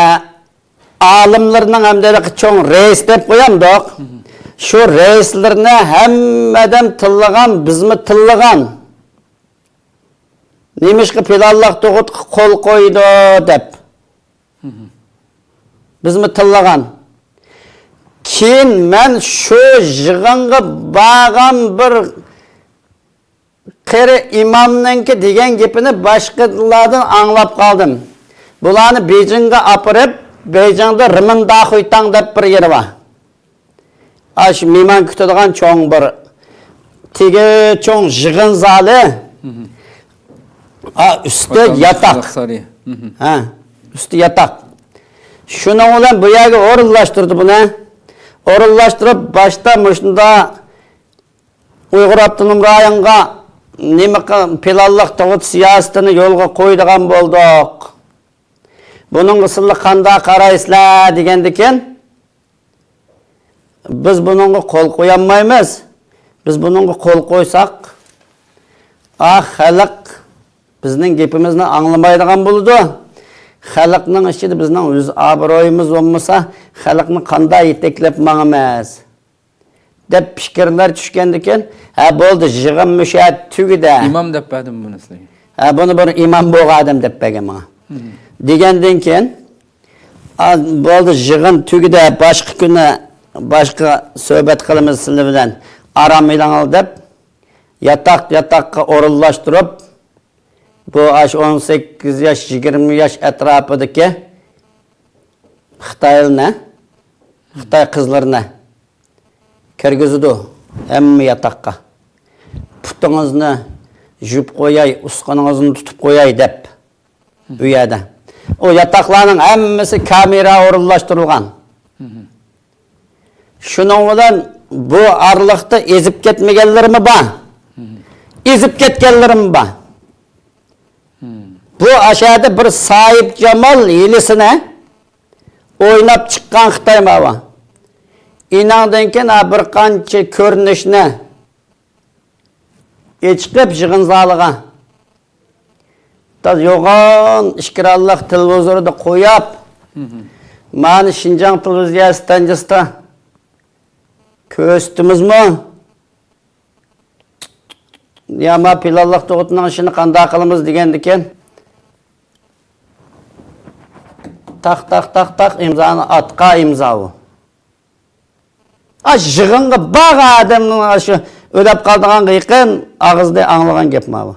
ئالىملىرىنىڭ ھەمدە چوڭ رەئىس دەپ قويامدۇق. شۇ رەئىسلىرىنى ھەممە ئادەم تىللىغان، بىزمۇ تىللىغان. نېمىشقا پىلانلىق تۇغۇتقا قول قويدى دەپ. بىزمۇ تىللىغان. كېيىن مەن شۇ يىغىنغا بارغان بىر قېرى ئىمامنىڭكى دېگەن گېپىنى باشقىلاردىن ئاڭلاپ قالدىم. بۇلارنى بېيجىڭغا ئاپىرىپ، بېيجىڭدا رىمىنداخۇيتاڭ دەپ بىر يېرى بار. ئاشۇ مېھمان كۈتىدىغان چوڭ بىر، تېگى چوڭ يىغىن زالى. ئا، ئۈستى ياتاق. ھە، ئۈستى ياتاق. شۇنىڭ بىلەن بۇ يەرگە ئورۇنلاشتۇردى بۇنى. ئورۇنلاشتۇرۇپ، باشتا مۇشۇنداق ئۇيغۇر ئاپتونوم رايونغا نېمە قىل-، پىلانلىق تۇغۇت سىياسىتىنى يولغا قويىدىغان بولدۇق. بۇنىڭغا سىلەر قانداق قارايسىلەر دېگەندىكىن، بىز بۇنىڭغا قول قويالمايمىز. بىز بۇنىڭغا قول قويساق، ئا، خەلق بىزنىڭ گېپىمىزنى ئاڭلىمايدىغان بولىدۇ. خەلقنىڭ ئىچىدە بىزنىڭ يۈز ئابرۇيىمىز بولمىسا، خەلقنى قانداق يېتەكلەپ ماڭىمىز؟ دەپ پىكىرلەر چۈشكەندىكىن، ھە، بولدى، يىغىن مۇشۇ يەردە تۈگىدى. ئىمام دەپ بەردىم بۇنى سىلەرگە. ھە، بۇنى بىر ئىمام بولغان ئادەم دەپ بەرگەن ماڭا. دېگەندىن كېيىن، ئا، بولدى، يىغىن تۈگىدى، باشقا كۈنى باشقا سۆھبەت قىلىمىز سىلەر بىلەن، ئارام ئېلىڭلار دەپ، ياتاق-ياتاققا ئورۇنلاشتۇرۇپ، بۇ ئاشۇ ئون سەككىز ياش، يىگىرمە ياش ئەتراپىدىكى خىتايلىنى، خىتاي قىزلىرىنى كىرگۈزىدۇ ھەممە ياتاققا. پۇتىڭىزنى يۇيۇپ قوياي، ئۇسقىنىڭىزنى تۇتۇپ قوياي دەپ، ئۇ يەردە. ئۇ ياتاقلارنىڭ ھەممىسى كامېرا ئورۇنلاشتۇرۇلغان. شۇنىڭ بىلەن بۇ ئارىلىقتا ئېزىپ كەتمىگەنلىرىمۇ بار. ئېزىپ كەتكەنلىرىمۇ بار. بۇ ئاشۇ يەردە بىر ساھىبجامال ھىيلىسىنى ئويناپ چىققان خىتاي ماۋۇ. ئېنىڭدىن كېيىن ھە بىر قانچە كۆرۈنۈشنى ئېچىقىپ يىغىن زالىغا. تاز يوغان ئېكرانلىق تېلېۋىزوردا قوياپ، مانا شىنجاڭ تېلېۋىزىيە ئىستانسىسىدا كۆرسىتىمىزمۇ؟ يا ما پىلانلىق تۇغۇتنىڭ ئىشىنى قانداق قىلىمىز دېگەندىكىن، تاق، تاق، تاق، تاق، ئىمزانى ئاتقا ئىمزا ئۇ. ئاش يىغىنغا بارغان ئادەمنىڭ ئاشۇ ئۆلۈپ قالىدىغانغا يېقىن ئاغزىدا ئاڭلىغان گەپ ماۋۇ.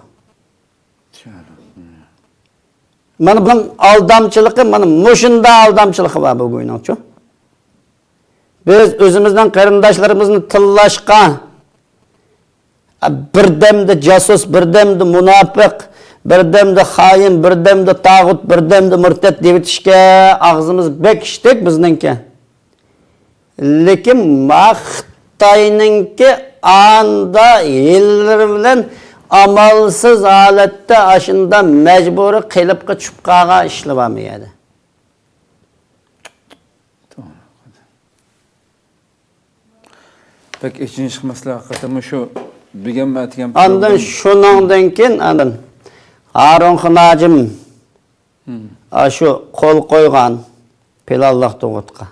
مانا بۇنىڭ ئالدامچىلىقى، مانا مۇشۇنداق ئالدامچىلىقى بار بۇ گۇينىڭچۇ. بىز ئۆزىمىزنىڭ قېرىنداشلىرىمىزنى تىللاشقا، بىردەمدە جاسۇس، بىردەمدە مۇناپىق، بىردەمدە خائىن، بىردەمدە تاغۇت، بىردەمدە مۇرتەت دېيىۋېتىشكە ئاغزىمىز بەك ئىشتەك بىزنىڭكى. لېكىن ما خىتاينىڭكى ئاندا ھىيلىلىرى بىلەن ئامالسىز ھالەتتە ئاشۇنداق مەجبۇرىي قېلىپقا چۈشۈپ قالغان ئىشلار بارمۇ يەردە؟ بەك ئېچىنىشلىق مەسىلە ھەقىقەتەنمۇ شۇ بۈگۈنمۇ ئەتىگەن ئاندىن پروگرامما. شۇنىڭدىن كېيىن ئاندىن ھارۇنخان ھاجىم ئاشۇ قول قويغان پىلانلىق تۇغۇتقا.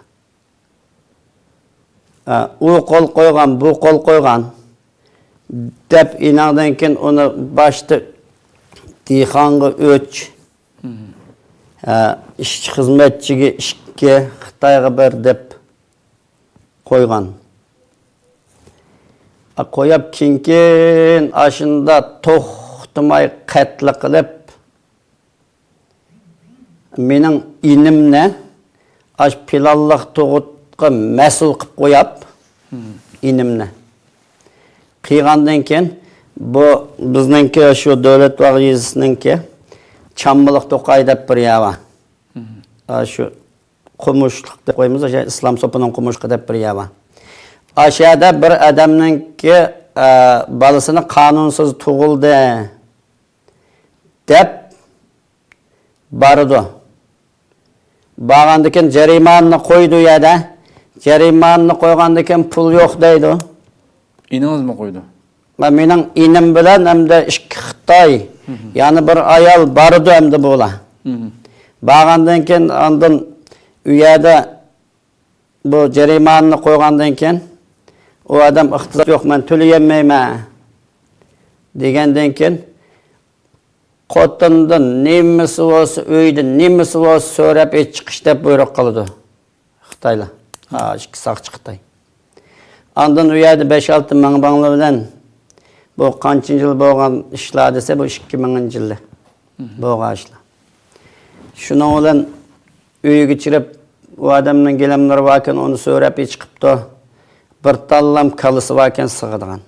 ئە، ئۇ قول قويغان، بۇ قول قويغان دەپ ئېنىڭدىن كېيىن ئۇنى باشتا دېھقانغا ئۈچ، ئە، ئىشچى خىزمەتچىگە ئىككى، خىتايغا بىر دەپ قويغان. ئە، قويۇپ كېيىن، كېيىن ئاشۇنداق توختىماي قەتلى قىلىپ، مېنىڭ ئىنىمنى ئاشۇ پىلانلىق تۇغۇتقا مەسئۇل قىلىپ قويۇپ، ئىنىمنى قىلغاندىن كېيىن، بۇ بىزنىڭكى شۇ دۆلەت باغ يېزىسىنىڭكى چاممىلىق توقاي دەپ بىر يەر بار. ئاشۇ قومۇشلۇق دەپ قويىمىز، ئاشۇ ئىسلام سوپىنىڭ قومۇشلۇقى دەپ بىر يەر بار. ئاشۇ يەردە بىر ئادەمنىڭكى، ئە، بالىسىنى قانۇنسىز تۇغۇلدى دەپ بارىدۇ. بارغاندىكىن جەرىمانىنى قويىدۇ يەردە. جەرىمانىنى قويغاندىكىن پۇل يوق دەيدۇ. ئىنىڭىزمۇ قويىدۇ؟ مەن، مېنىڭ ئىنىم بىلەن ھەمدە ئىككى خىتاي، يەنە بىر ئايال بارىدۇ ئەمدى بۇلار. بارغاندىن كېيىن ئاندىن ئۇ يەردە بۇ جەرىمانىنى قويغاندىن كېيىن، ئۇ ئادەم ئىقتىساد يوق، مەن تۆلىيەلمەيمەن دېگەندىن كېيىن، خوتۇندىن نېمىسى بولسا، ئۆيدە نېمىسى بولسا سۆرەپ ئېلىپ چىقىش دەپ بۇيرۇق قىلىدۇ خىتايلار. ھا، ئىككى ساقچى خىتاي. ئاندىن ئۇ يەردە بەش-ئالتە مىڭ بىڭلى بىلەن بۇ قانچىنچى يىل بولغان ئىشلار دېسە، بۇ ئىككى مىڭىنچى يىلى بولغان ئىشلار. شۇنىڭ بىلەن ئۆيگە چىرىپ، ئۇ ئادەمنىڭ گىلەملىرى باركەن، ئۇنى سۆرەپ ئېچىقىپتۇ. بىر تاللام كالىسى باركەن سىغىدىغان.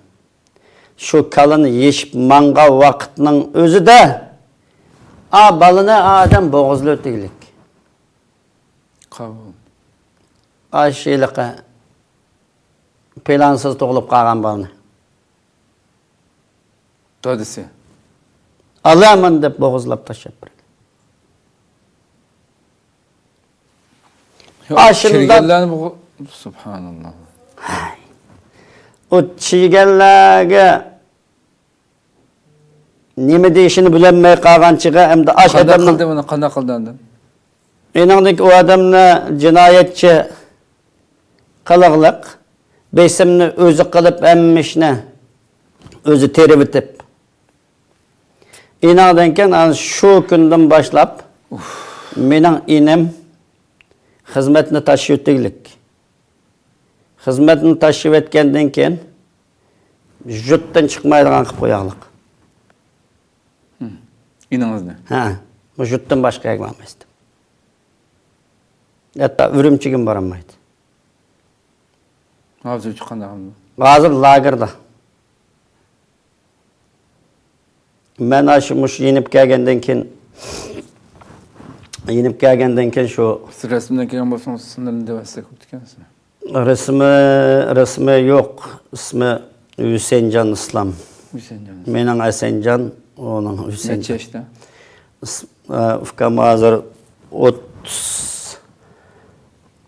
شۇ كالىنى يېشىپ ماڭغان ۋاقىتنىڭ ئۆزىدە، ئا بالىنى ئا ئادەم بوغۇزلاپ ئۆتۈگلىك. قاۋۇل. ئاشۇ ھېلىقى پىلانسىز تۇغۇلۇپ قالغان بالىنى. دادىسى. ئالىمەن دەپ بوغۇزلاپ تاشلاپ بەرگەن. يا، ئاشۇنداق چىرىگەنلەرنى بوغۇ-، سۇبھاناللا. ئۇ چىرىگەنلەرگە نېمە دېيىشىنى بىلەلمەي قالغان چېغى ئەمدى ئاش قانداق ئادەمنىڭ قىلدى بۇنى؟ قانداق قىلدى ئاندىن؟ ئېنىڭدىكى ئۇ ئادەمنى جىنايەتچى قىلىقلىق، بېسىمنى ئۆزى قىلىپ، ھەممە ئىشنى ئۆزى تېرىۋېتىپ. ئېنىڭدىن كېيىن، ئانا شۇ كۈندىن باشلاپ، مېنىڭ ئىنىم خىزمەتنى تاشلىۋېتىگلىك. خىزمەتنى تاشلىۋەتكەندىن كېيىن، يۇرتتىن چىقمايدىغان قىلىپ قوياغلىق. ئىنىڭىزنى؟ ھە، مۇشۇ يۇرتتىن باشقا يەرگە بارمايتتىم. ھەتتا ئۈرۈمچىگىمۇ بارالمايتتىم. ھازىرچە قانداق؟ ھازىر لاگېردا. مەن ئاشۇ مۇشۇ يېنىپ كەلگەندىن كېيىن، يېنىپ كەلگەندىن كېيىن شۇ سىز رەسىمدىن كەلگەن بولسىڭىز، ئىسىملىرىنى دەۋەتسەك بوپتىكەن سىزنى. رەسىمى، رەسىمى يوق. ئىسمى ھۈسەينجان ئىسلام. ھۈسەينجان. مېنىڭ ھەسەنجان، ئۇنىڭ ھۈسەينجان. نەچچە ياشتا؟ ئىس-، ئە، ئۇكام ھازىر ئوتتۇز،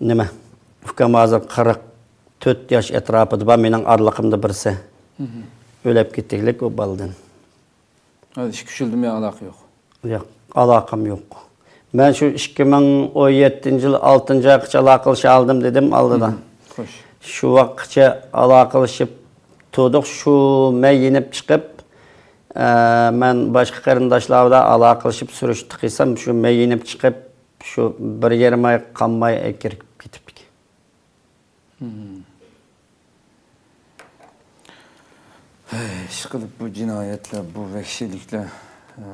نېمە؟ ئۇكام ھازىر قىرىق تۆت ياش ئەتراپىدا بار، مېنىڭ ئارىلىقىمدا بىرسى. مھم. ئۆلۈپ كېتىگلىك ئۇ بالىدىن. ھازىر ئىككى، ئۈچ يىلدىن بۇيان ئالاقە يوق. ياق، ئالاقەم يوق. مەن شۇ ئىككى مىڭ ئون يەتتىنچى يىل ئالتىنچى ئايغىچە ئالاقىلىشالدىم دېدىم ئالدىدا. مم، خوش. شۇ ۋاقىتقىچە ئالاقىلىشىپ تۇردۇق. شۇ مەن يېنىپ چىقىپ، ئە، مەن باشقا قېرىنداشلار بىلەن ئالاقىلىشىپ سۈرۈشتە قىلسام، شۇ مەن يېنىپ چىقىپ، شۇ بىر يېرىم ئاي قالماي كىرىپ كېتىپتىكەن. مم. ھەي، ئىشقىلىپ بۇ جىنايەتلەر، بۇ ۋەھشىيلىكلەر، ئە،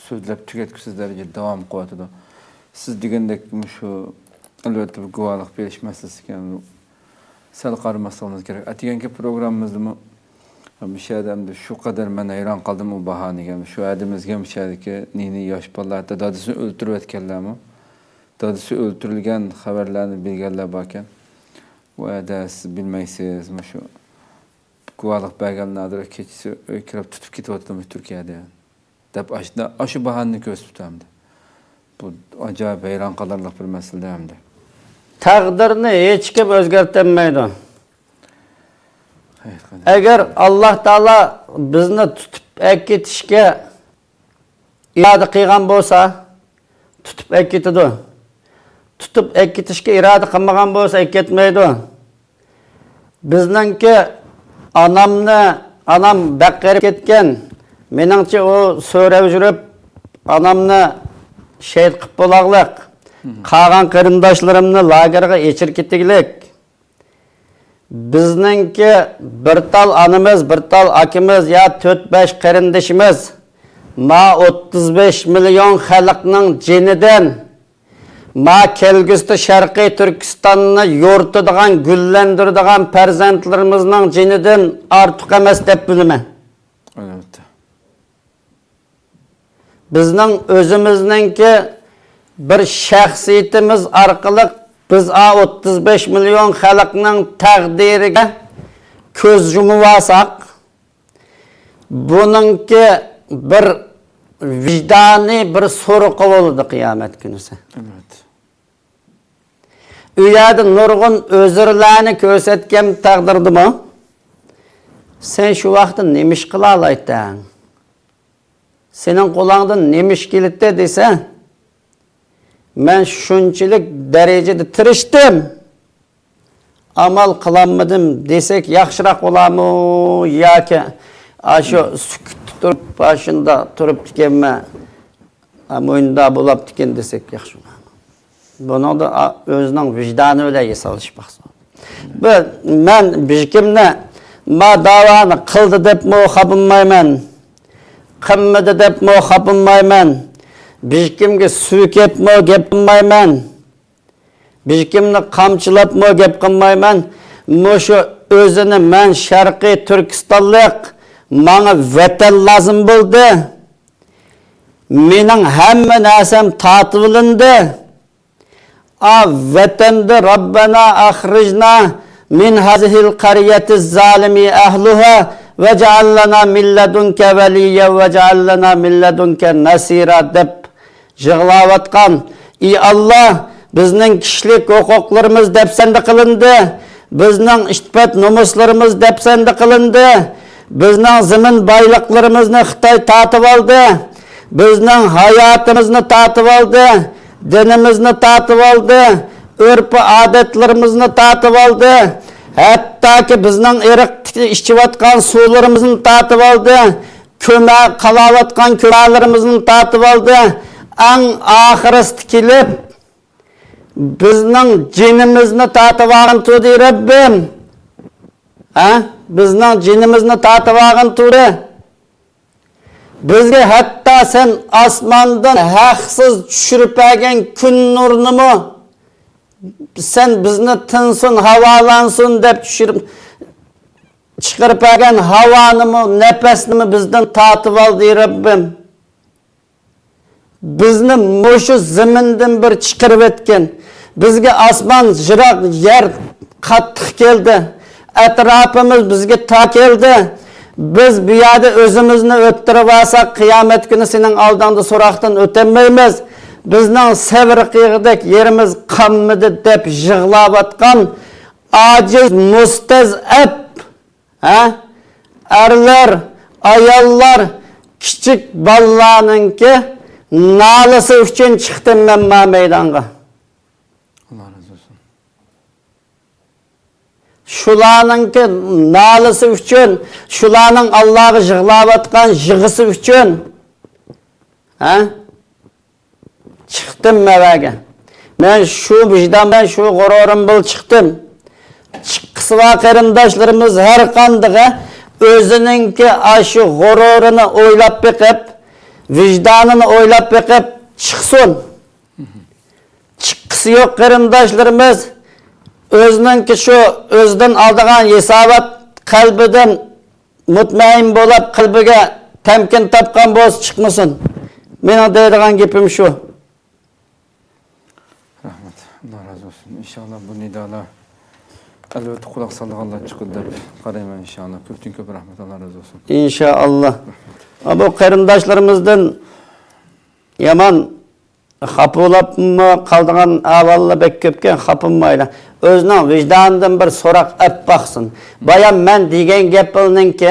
سۆزلەپ تۈگەتكۈسىز دەرىجىدە داۋام قىلىۋاتىدۇ. سىز دېگەندەك مۇشۇ، ئەلۋەتتە، بۇ گۇۋاھلىق بېرىش مەسىلىسى ئىكەن. سەل قارىماسلىقىمىز كېرەك. ئەتىگەنكى پروگراممىمىزدىمۇ مۇشۇ يەردە ئەمدى شۇ قەدەر مەن ھەيران قالدىم ئۇ باھانىگە. شۇ ھەدىمىزگە مۇشۇ يەردىكى نى-نى ياش بالىلار، ھەتتا دادىسىنى ئۆلتۈرۈۋەتكەنلەرمۇ، دادىسى ئۆلتۈرۈلگەن خەۋەرلەرنى بىلگەنلەر باركەن. ئۇ يەردە سىز بىلمەيسىز، مۇشۇ گۇۋاھلىق بەرگەنلەر نادىر كېچىسى ئۆيگە كىرىپ تۇتۇپ كېتىۋاتىدۇ مۇشۇ تۈركىيەدە دەپ، ئاشۇ، ئاشۇ باھانىنى كۆرسىتىپتۇ ئەمدى. بۇ ئاجايىپ ھەيران قالارلىق بىر مەسىلە ئەمدى. تەقدىرنى ھېچكىم ئۆزگەرتەلمەيدۇ. ھەقىقەتەن. ئەگەر ئاللاھ تائالا بىزنى تۇتۇپ ئەكېتىشكە ئىرادە قىلغان بولسا، تۇتۇپ ئەكېتىدۇ. تۇتۇپ ئەكېتىشكە ئىرادە قىلمىغان بولسا، ئەكەتمەيدۇ. بىزنىڭكى ئانامنى، ئانام بەك غېرىب كەتكەن. مېنىڭچە ئۇ سۆرەپ يۈرۈپ، ئانامنى شېھىت قىلىپ بولاغلىق. مم. قالغان قېرىنداشلىرىمنى لاگېرغا ئېچىرىپ كېتىگلىك. بىزنىڭكى بىر تال ئانىمىز، بىر تال ئاكىمىز يا تۆت-بەش قېرىندىشىمىز ما ئوتتۇز بەش مىليون خەلقنىڭ جېنىدىن، ما كەلگۈسىدە شەرقىي تۈركىستاننى يورۇتىدىغان، گۈللەندۈرىدىغان پەرزەنتلىرىمىزنىڭ جېنىدىن ئارتۇق ئەمەس دەپ بىلىمەن. ئەلۋەتتە. بىزنىڭ ئۆزىمىزنىڭكى بىر شەخسىيىتىمىز ئارقىلىق بىز ئا ئوتتۇز بەش مىليون خەلقنىڭ تەقدىرىگە كۆز يۇمۇۋالساق، بۇنىڭكى بىر ۋىجدانىي بىر سورىقى بولىدۇ قىيامەت كۈنىسى. ئەلۋەتتە. ئۇ يەردە نۇرغۇن ئۆزرىلەرنى كۆرسەتكەن تەقدىردىمۇ، سەن شۇ ۋاقىتتا نېمە ئىش قىلالايتتىڭ؟ سېنىڭ قولۇڭدىن نېمە ئىش كېلەتتى دېسە، مەن شۇنچىلىك دەرىجىدە تىرىشتىم، ئامال قىلالمىدىم دېسەك ياخشىراق بولارمۇ ياكى ئاشۇ سۈكۈتتە تۇرۇپ، ئاشۇنداق تۇرۇپتىكەنمەن، ھە، مۇنداق بولاپتىكەن دېسەك ياخشى بولارمۇ؟ بۇنىڭدا ئا-، ئۆزىنىڭ ۋىجدانى بىلەن ھېسابلىشىپ باقسۇن. بىر، مەن بىر كىمنى ما داۋانى قىلدى دەپمۇ خاپىمايمەن، قىلمىدى دەپمۇ خاپىمايمەن، بىر كىمگە سۆكۈپمۇ گەپ قىلمايمەن، بىر كىمنى قامچىلاپمۇ گەپ قىلمايمەن. مۇشۇ ئۆزىنى مەن شەرقىي تۈركىستانلىق، ماڭا ۋەتەن لازىم بولدى، مېنىڭ ھەممە نەرسەم تارتىۋېلىندى. ئا، ۋەتەندە رەببەنا ئەخرىجنا مىن ھازىھىل قەريەتىز زالىمى ئەھلۇھا ۋەجئەل لەنا مىن لەدۇنكە ۋەلىييە ۋەجئەل لەنا مىن لەدۇنكە نەسىرا دەپ يىغلاۋاتقان، ئى ئاللا، بىزنىڭ كىشىلىك ھوقۇقلىرىمىز دەپسەندە قىلىندى، بىزنىڭ ئىپپەت نومۇسلىرىمىز دەپسەندە قىلىندى، بىزنىڭ زېمىن بايلىقلىرىمىزنى خىتاي تارتىۋالدى، بىزنىڭ ھاياتىمىزنى تارتىۋالدى، دىنىمىزنى تارتىۋالدى، ئۆرپ-ئادەتلىرىمىزنى تارتىۋالدى، ھەتتاكى بىزنىڭ ئېرىق ئىچىۋاتقان سۇلىرىمىزنى تارتىۋالدى، كۆمە قالاۋاتقان كۆمەلىرىمىزنى تارتىۋالدى. ئەڭ ئاخىرىسىدا كېلىپ، بىزنىڭ جېنىمىزنى تارتىۋالغىن تۇردى، رەببىم. ھە؟ بىزنىڭ جېنىمىزنى تارتىۋالغىن تۇردى. بىزگە ھەتتا سەن ئاسماندىن ھەقسىز چۈشۈرۈپ بەرگەن كۈن نۇرىنىمۇ، سەن بىزنى تىنسۇن، ھاۋالانسۇن دەپ چۈشۈرۈپ، چىقىرىپ بەرگەن ھاۋانىمۇ، نەپەسنىمۇ بىزدىن تارتىۋالدى، رەببىم. بىزنى مۇشۇ زېمىندىن بىر چىقىرىۋەتكىن. بىزگە ئاسمان يىراق، يەر قاتتىق كەلدى. ئەتراپىمىز بىزگە تار كەلدى. بىز بۇ يەردە ئۆزىمىزنى ئۆتتۈرۈۋالساق، قىيامەت كۈنى سېنىڭ ئالدىڭدا سوراقتىن ئۆتەلمەيمىز. بىزنىڭ سەۋر قىلغۇدەك يېرىمىز قالمىدى دەپ يىغلاۋاتقان ئاجىز، مۇستەزئەپ، ھە؟ ئەرلەر، ئاياللار، كىچىك بالىلارنىڭكى نالىسى ئۈچۈن چىقتىم مەن ما مەيدانغا. ئاللا رازى بولسۇن. شۇلارنىڭكى نالىسى ئۈچۈن، شۇلارنىڭ ئاللاغا يىغلاۋاتقان يىغىسى ئۈچۈن، ھە؟ چىقتىم مەۋەگە. مەن شۇ ۋىجدان بىلەن، شۇ غۇرۇرۇم بىلەن چىقتىم. چىققۇسى بار قېرىنداشلىرىمىز ھەر قاندىقى ئۆزىنىڭكى ئاشۇ غۇرۇرىنى ئويلاپ بېقىپ، ۋىجدانىنى ئويلاپ بېقىپ چىقسۇن. چىققۇسى يوق قېرىنداشلىرىمىز ئۆزىنىڭكى شۇ ئۆزىدىن ئالىدىغان ھېسابات قەلبىدىن مۇتمەئىن بولۇپ، قەلبىگە تەمكىن تاپقان بولسا چىقمىسۇن. مېنىڭ دەيدىغان گېپىم شۇ. رەھمەت. ئاللا رازى بولسۇن. ئىنشاللا بۇ نىدالار ئەلۋەتتە قۇلاق سالىدىغانلار چىقىدۇ دەپ قارايمەن ئىنشاللا. كۆپتىن كۆپ رەھمەت. ئاللا رازى بولسۇن. ئىنشائاللا. بۇ قېرىنداشلىرىمىزدىن يامان خاپا بولاپمۇ قالىدىغان ئەھۋاللار بەك كۆپكەن، خاپا بولمايلى. ئۆزىنىڭ ۋىجدانىدىن بىر سوراق ئەپ باقسۇن. بايام مەن دېگەن گەپلەرنىڭكى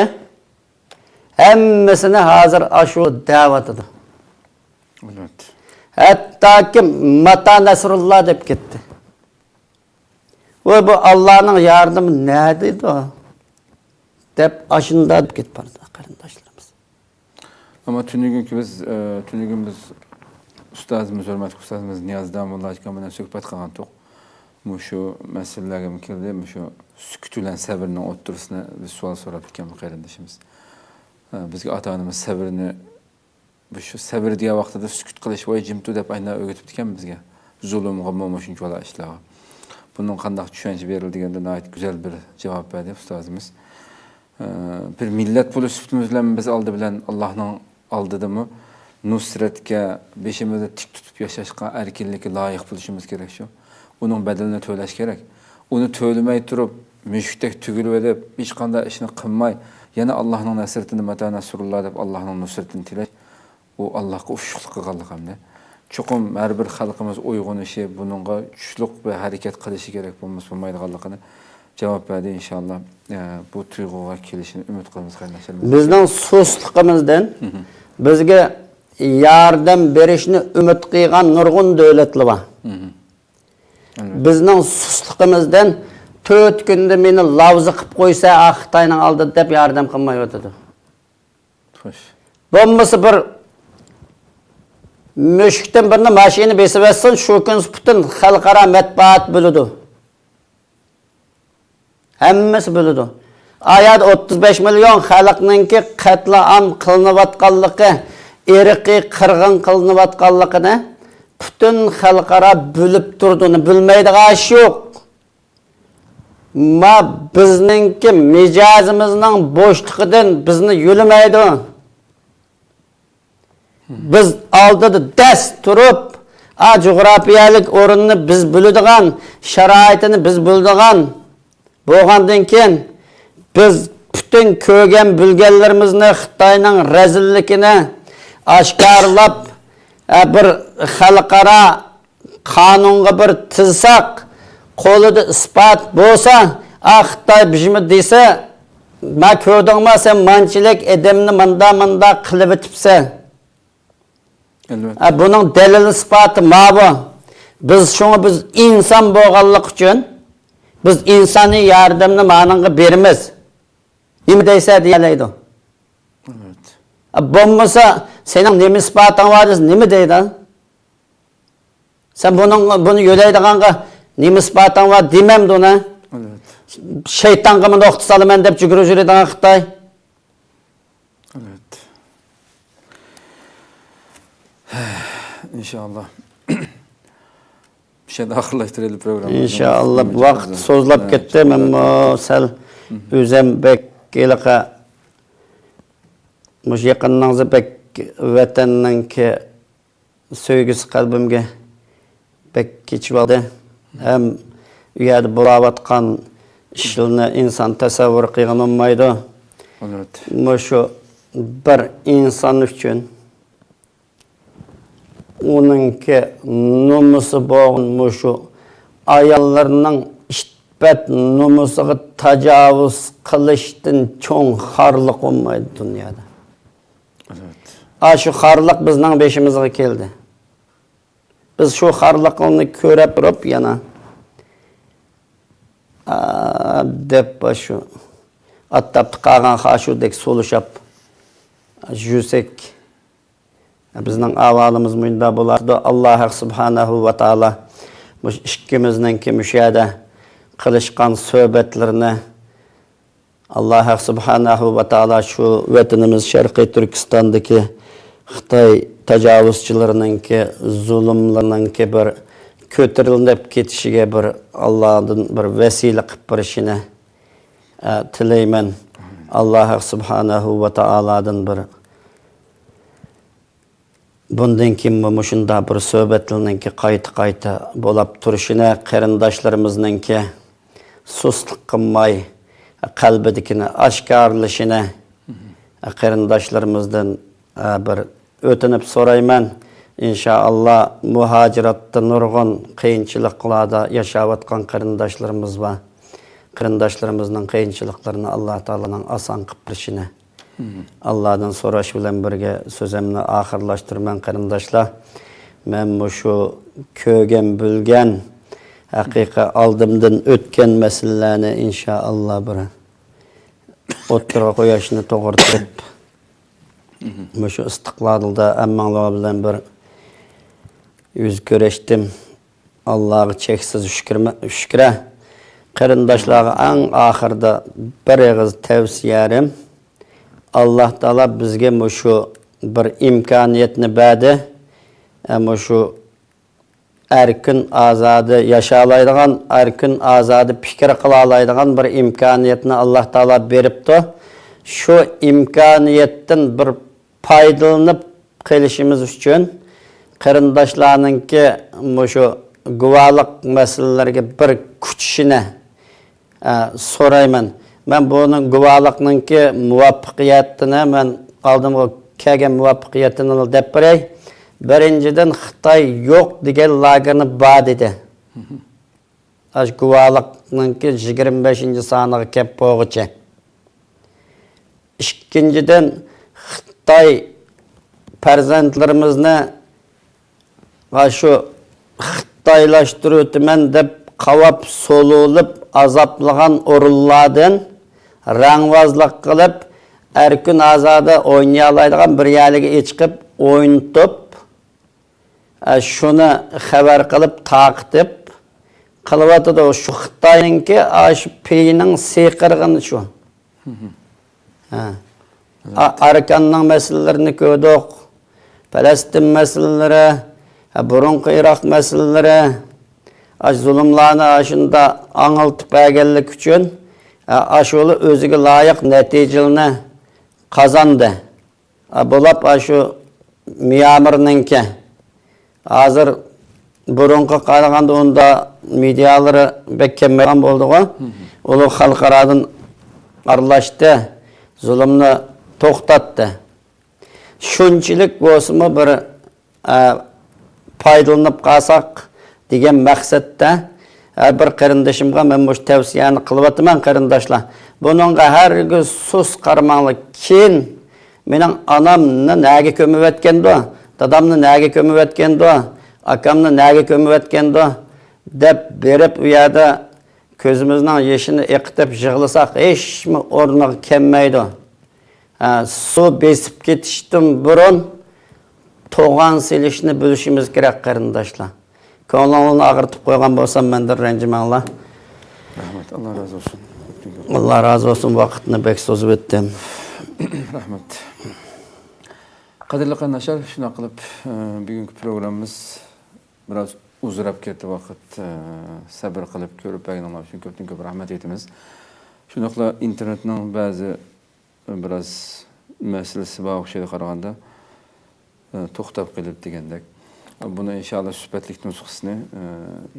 ھەممىسىنى ھازىر ئاشۇ دەۋاتىدۇ. ئەلۋەتتە. ھەتتاكى ماتا نەسرۇللا دەپ كەتتى. ۋاي، بۇ ئاللانىڭ ياردىمى نەدە ئىدى؟ دەپ ئاشۇنداق دەپ كېتىپ بارىدۇ قېرىنداشلىرىمىز. ئەمما تۈنۈگۈنكى بىز، ئە، تۈنۈگۈن بىز ئۇستازىمىز، ھۆرمەتلىك ئۇستازىمىز نىياز داموللا ئاكا بىلەن سۆھبەت قىلغانتۇق. مۇشۇ مەسىلىلەرگىمۇ كەلدى، مۇشۇ سۈكۈت بىلەن سەۋرنىڭ ئوتتۇرىسىنى بىز سوئال سوراپتىكەن بۇ قېرىندىشىمىز. ئە، بىزگە ئاتا-ئانىمىز سەۋرنى، مۇشۇ سەۋر دېگەن ۋاقتىدا سۈكۈت قىلىش، ۋاي، جىم تۇر دەپ ئاينا ئۆگىتىپتىكەن بىزگە. زۇلۇمغىمۇ، مۇشۇنچىۋالا ئىشلارغا. بۇنىڭ قانداق چۈشەنچە بېرىلدى دېگەندە ناھايىتى گۈزەل بىر جاۋاب بەردى ئۇستازىمىز. ئە، بىر مىللەت بولۇش سۈپىتىمىز بىلەن بىز ئالدى بىلەن ئاللانىڭ ئالدىدىمۇ نۇسرەتكە، بېشىمىزنى تىك تۇتۇپ ياشاشقا، ئەركىنلىككە لايىق بولۇشىمىز كېرەك شۇ. ئۇنىڭ بەدىلىنى تۆلەش كېرەك. ئۇنى تۆلىمەي تۇرۇپ، مۈشۈكتەك تۈگۈلۈۋېلىپ، ھېچقانداق ئىشنى قىلماي، يەنە ئاللانىڭ نەسرىتىنى، ماتا نەسرۇللا دەپ ئاللانىڭ نۇسرىتىنى تىلەش، ئۇ ئاللاغا ئوشۇقلۇق قىلغانلىق ئەمدى. چوقۇم ھەر بىر خەلقىمىز ئويغىنىشى، بۇنىڭغا كۈچلۈك بىر ھەرىكەت قىلىشى كېرەك، بولمىسا بولمايدىغانلىقىنى جاۋاب بەردى. ئىنشاللا، ئە، بۇ تۇيغۇغا كېلىشىنى ئۈمىد قىلىمىز، قېرىنداشلىرىمىز. بىزنىڭ سۇسلۇقىمىزدىن بىزگە ياردەم بېرىشنى ئۈمىد قىلغان نۇرغۇن دۆلەتلەر بار. ئەلۋەتتە. بىزنىڭ سۇسلۇقىمىزدىن تۆت كۈندە مېنى لاۋزا قىلىپ قويسا، ئا، خىتاينىڭ ئالدىدا دەپ ياردەم قىلمايۋاتىدۇ. خوش. بولمىسا بىر مۈشۈكتىن بىرنى ماشىنا بېسىۋەتسۇن، شۇ كۈن پۈتۈن خەلقئارا مەتبۇئات بىلىدۇ. ھەممىسى بىلىدۇ. ئايەردە ئوتتۇز بەش مىليون خەلقنىڭكى قەتلىئام قىلىنىۋاتقانلىقى، ئىرقىي قىرغىن قىلىنىۋاتقانلىقىنى پۈتۈن خەلقئارا بىلىپ تۇرىدۇ. ئۇنى بىلمەيدىغان ئىش يوق. ما بىزنىڭكى مىجەزىمىزنىڭ بوشلۇقىدىن بىزنى يۆلىمەيدۇ. بىز ئالدىدا دەس تۇرۇپ، ئا، جۇغراپىيەلىك ئورنىنى بىز بىلىدىغان، شارائىتىنى بىز بىلىدىغان بولغاندىن كېيىن، بىز پۈتۈن كۆرگەن بىلگەنلىرىمىزنى، خىتاينىڭ رەزىللىكىنى ئاشكارىلاپ، ئە، بىر خەلقئارا قانۇنغا بىر تىزساق، قولىدا ئىسپات بولسا، ئا، خىتاي بىزمۇ دېسە، ما كۆردۈڭما، سەن مانچىلىك ئادەمنى ماندا-ماندا قىلىۋېتىپسەن. ئەلۋەتتە. ئا، بۇنىڭ دەلىل ئىسپاتى ماۋۇ. بىز شۇڭا بىز ئىنسان بولغانلىق ئۈچۈن، بىز ئىنسانىي ياردەمنى مانىڭغا بېرىمىز. نېمە دەيسە دېيەلەيدۇ. ئەلۋەتتە. ئا، بولمىسا، سېنىڭ نېمە ئىسپاتىڭ بار دېسە، نېمە دەيدۇ؟ سەن بۇنىڭ، بۇنى يۆلەيدىغانغا نېمە ئىسپاتىڭ بار دېمەمدۇ ئۇنى؟ ئەلۋەتتە. شەيتانغىمۇ نۇقتا سالىمەن دەپ جۈگۈرۈپ يۈرىدىغان خىتاي. ئەلۋەتتە. ئىنشائاللا. مۇشۇ يەردە ئاخىرلاشتۇرايلى پروگراممىنى. ئىنشائاللا. ۋاقىت سوزۇلۇپ كەتتى. مەنمۇ سەل ئۆزۈم بەك ھېلىقى مۇشۇ يېقىننىڭزى بەك ۋەتەننىڭكى سۆيگۈسى قەلبىمگە بەك كېچىۋالدى. ھەم ئۇ يەردە بولاۋاتقان ئىشلارنى ئىنسان تەسەۋۋۇر قىلغىلى بولمايدۇ. ئەلۋەتتە. مۇشۇ بىر ئىنسان ئۈچۈن ئۇنىڭكى نومۇسى بولغان مۇشۇ ئاياللارنىڭ ئىپپەت نومۇسىغا تاجاۋۇز قىلىشتىن چوڭ خارلىق بولمايدۇ دۇنيادا. ئەلۋەتتە. ئاشۇ خارلىق بىزنىڭ بېشىمىزغا كەلدى. بىز شۇ خارلىقنى كۆرۈپ تۇرۇپ يەنە، ئا، دەپ شۇ ئات تاپتا قالغان خاشۇدەك سولىشىپ يۈرسەك، بىزنىڭ ئەھۋالىمىز مۇنداق بولاتىدۇ. ئاللا ھەق سۇبھانەھۇ ۋە تائالا مۇشۇ ئىككىمىزنىڭكى مۇشۇ يەردە قىلىشقان سۆھبەتلىرىنى، ئاللا ھەق سۇبھانەھۇ ۋە تائالا شۇ ۋەتىنىمىز شەرقىي تۈركىستاندىكى خىتاي تاجاۋۇزچىلىرىنىڭكى زۇلۇملىرىنىڭكى بىر كۆتۈرۈلۈپ كېتىشىگە بىر ئاللادىن بىر ۋەسىلە قىلىپ بېرىشىنى، ئە، تىلەيمەن. ئاللا ھەق سۇبھانەھۇ ۋە تائالادىن بىر بۇندىن كېيىنمۇ مۇشۇنداق بىر سۆھبەتلەرنىڭكى قايتا-قايتا بولاپ تۇرۇشىنى، قېرىنداشلىرىمىزنىڭكى سۇسلۇق قىلماي، قەلبىدىكىنى ئاشكارىلىشىنى، قېرىنداشلىرىمىزدىن، بىر ئۆتۈنۈپ سورايمەن. ئىنشائاللا، مۇھاجىراتتا نۇرغۇن قىيىنچىلىقلاردا ياشاۋاتقان قېرىنداشلىرىمىز بار. قېرىنداشلىرىمىزنىڭ قىيىنچىلىقلىرىنى ئاللا تائالانىڭ ئاسان قىلىپ بېرىشىنى، ئاللادىن سوراش بىلەن بىرگە سۆزۈمنى ئاخىرلاشتۇرىمەن، قېرىنداشلار. مەن مۇشۇ كۆرگەن، بىلگەن، ھەقىقىي ئالدىمدىن ئۆتكەن مەسىلىلەرنى ئىنشائاللا بىر ئوتتۇرىغا قويۇشنى توغرا تۇتۇپ، مۇشۇ ئىستىقلالدا ھەممىڭلار بىلەن بىر يۈز كۆرۈشتۈم. ئاللاغا چەكسىز شۈكرىمە-، شۈكرە. قېرىنداشلارغا ئەڭ ئاخىرىدا بىر ئېغىز تەۋسىيەم، ئاللا تائالا بىزگە مۇشۇ بىر ئىمكانىيەتنى بەردى. ئە، مۇشۇ ئەركىن ئازادە ياشالايدىغان، ئەركىن ئازادە پىكىر قىلالايدىغان بىر ئىمكانىيەتنى ئاللا تائالا بېرىپتۇ. شۇ ئىمكانىيەتتىن بىر پايدىلىنىپ قېلىشىمىز ئۈچۈن قېرىنداشلارنىڭكى مۇشۇ گۇۋاھلىق مەسىلىلىرىگە بىر كۈچىشىنى، ئە، سورايمەن. مەن بۇنىڭ گۇۋاھلىقنىڭكى مۇۋەپپەقىيىتىنى، مەن ئالدىمغا كەلگەن مۇۋەپپەقىيىتىنى دەپ بېرەي. بىرىنچىدىن، خىتاي يوق دېگەن لاگېرنى بار دېدى. ئاشۇ گۇۋاھلىقنىڭكى يىگىرمە بەشىنچى سانىغا كەپ بولغۇچە. ئىككىنچىدىن، خىتاي پەرزەنتلىرىمىزنى ئاشۇ خىتايلاشتۇرۇۋېتىمەن دەپ قاۋاپ سولىلىپ ئازابلىغان ئورۇنلاردىن رەڭۋازلىق قىلىپ، ئەركىن ئازادە ئوينىيالايدىغان بىر يەرلىكى ئېچىقىپ ئوينىتىپ، ئە، شۇنى خەۋەر قىلىپ، تارقىتىپ قىلىۋاتىدۇ. شۇ خىتاينىڭكى ئاشۇ پېيىنىڭ سىقىرغىنى شۇ. ھە. ئا-، ئاركاننىڭ مەسىلىلىرىنى كۆردۇق. پەلەستىن مەسىلىلىرى، ھە، بۇرۇنقى ئىراق مەسىلىلىرى. ئاشۇ زۇلۇملارنى ئاشۇنداق ئاڭلىتىپ بەرگەنلىكى ئۈچۈن، ھە، ئاشۇلا ئۆزىگە لايىق نەتىجىلەرنى قازاندى. ئا، بولۇپ، ئاشۇ ميانمارنىڭكى، ھازىر بۇرۇنقىغا قارىغاندا ئۇندا مېدىيالىرى بەك كەممەيدىغان بولدىغۇ. ئۇلار خەلقئارادىن ئارىلاشتى، زۇلۇمنى توختاتتى. شۇنچىلىك بولسىمۇ بىر ئە، پايدىلىنىپ قالساق دېگەن مەقسەتتە، ھەر بىر قېرىندىشىمغا مەن مۇشۇ تەۋسىيەنى قىلىۋاتىمەن، قېرىنداشلار. بۇنىڭغا ھەرگىز سۇس قارىماڭلار. كېيىن مېنىڭ ئانامنى نەگە كۆمۈۋەتكەندۇ، دادامنى نەگە كۆمۈۋەتكەندۇ، ئاكامنى نەگە كۆمۈۋەتكەندۇ دەپ بېرىپ، ئۇ يەردە كۆزىمىزنىڭ يېشىنى ئېقىتىپ يىغلىساق، ھېچمۇ ئورنىغا كەلمەيدۇ. ھە، سۇ بېسىپ كېتىشتىن بۇرۇن توغان سېلىشنى بىلىشىمىز كېرەك، قېرىنداشلار. كۆڭلۈڭلارنى ئاغرىتىپ قويغان بولسام، مەندىن رەنجىمەڭلار. رەھمەت، ئاللا رازى بولسۇن. ئاللا رازى بولسۇن، ۋاقىتنى بەك سوزۇپ ئۆتتۈم. رەھمەت. قەدىرلىك قېرىنداشلار، شۇنداق قىلىپ، ئە، بۈگۈنكى پروگراممىمىز بىراز ئۇزىراپ كەتتى ۋاقىت. ئە، سەبىر قىلىپ كۆرۈپ بەرگىنىڭلار ئۈچۈن كۆپتىن كۆپ رەھمەت ئېيتىمىز. شۇنداقلا ئىنتېرنېتنىڭ بەزى بىراز مەسىلىسى بار ئوخشايدۇ قارىغاندا، ئە، توختاپ قېلىپ دېگەندەك. بۇنى ئىنشاللا سۈپەتلىك نۇسخىسىنى، ئە،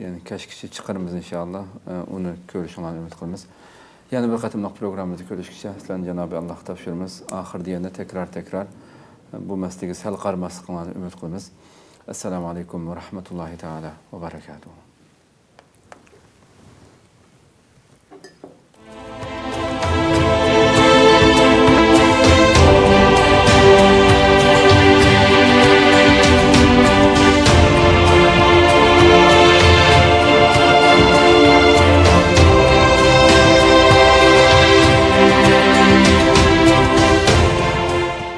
يەنى كەچكىچە چىقىرىمىز ئىنشاللا. ئە، ئۇنى كۆرۈشۈڭلارنى ئۈمىد قىلىمىز. يەنە بىر قېتىملىق پروگراممىمىزدا كۆرۈشكىچە سىلەرنى جانابى ئاللاھقا تاپشۇرىمىز. ئاخىرىدا يەنە تەكرار تەكرار، ئە، بۇ مەسىلىگە سەل قارىماسلىقىڭلارنى ئۈمىد قىلىمىز. ئەسسالامۇ ئەلەيكۇم ۋە رەھمەتۇللاھى تائالا ۋە بەرەكاتۇھۇ.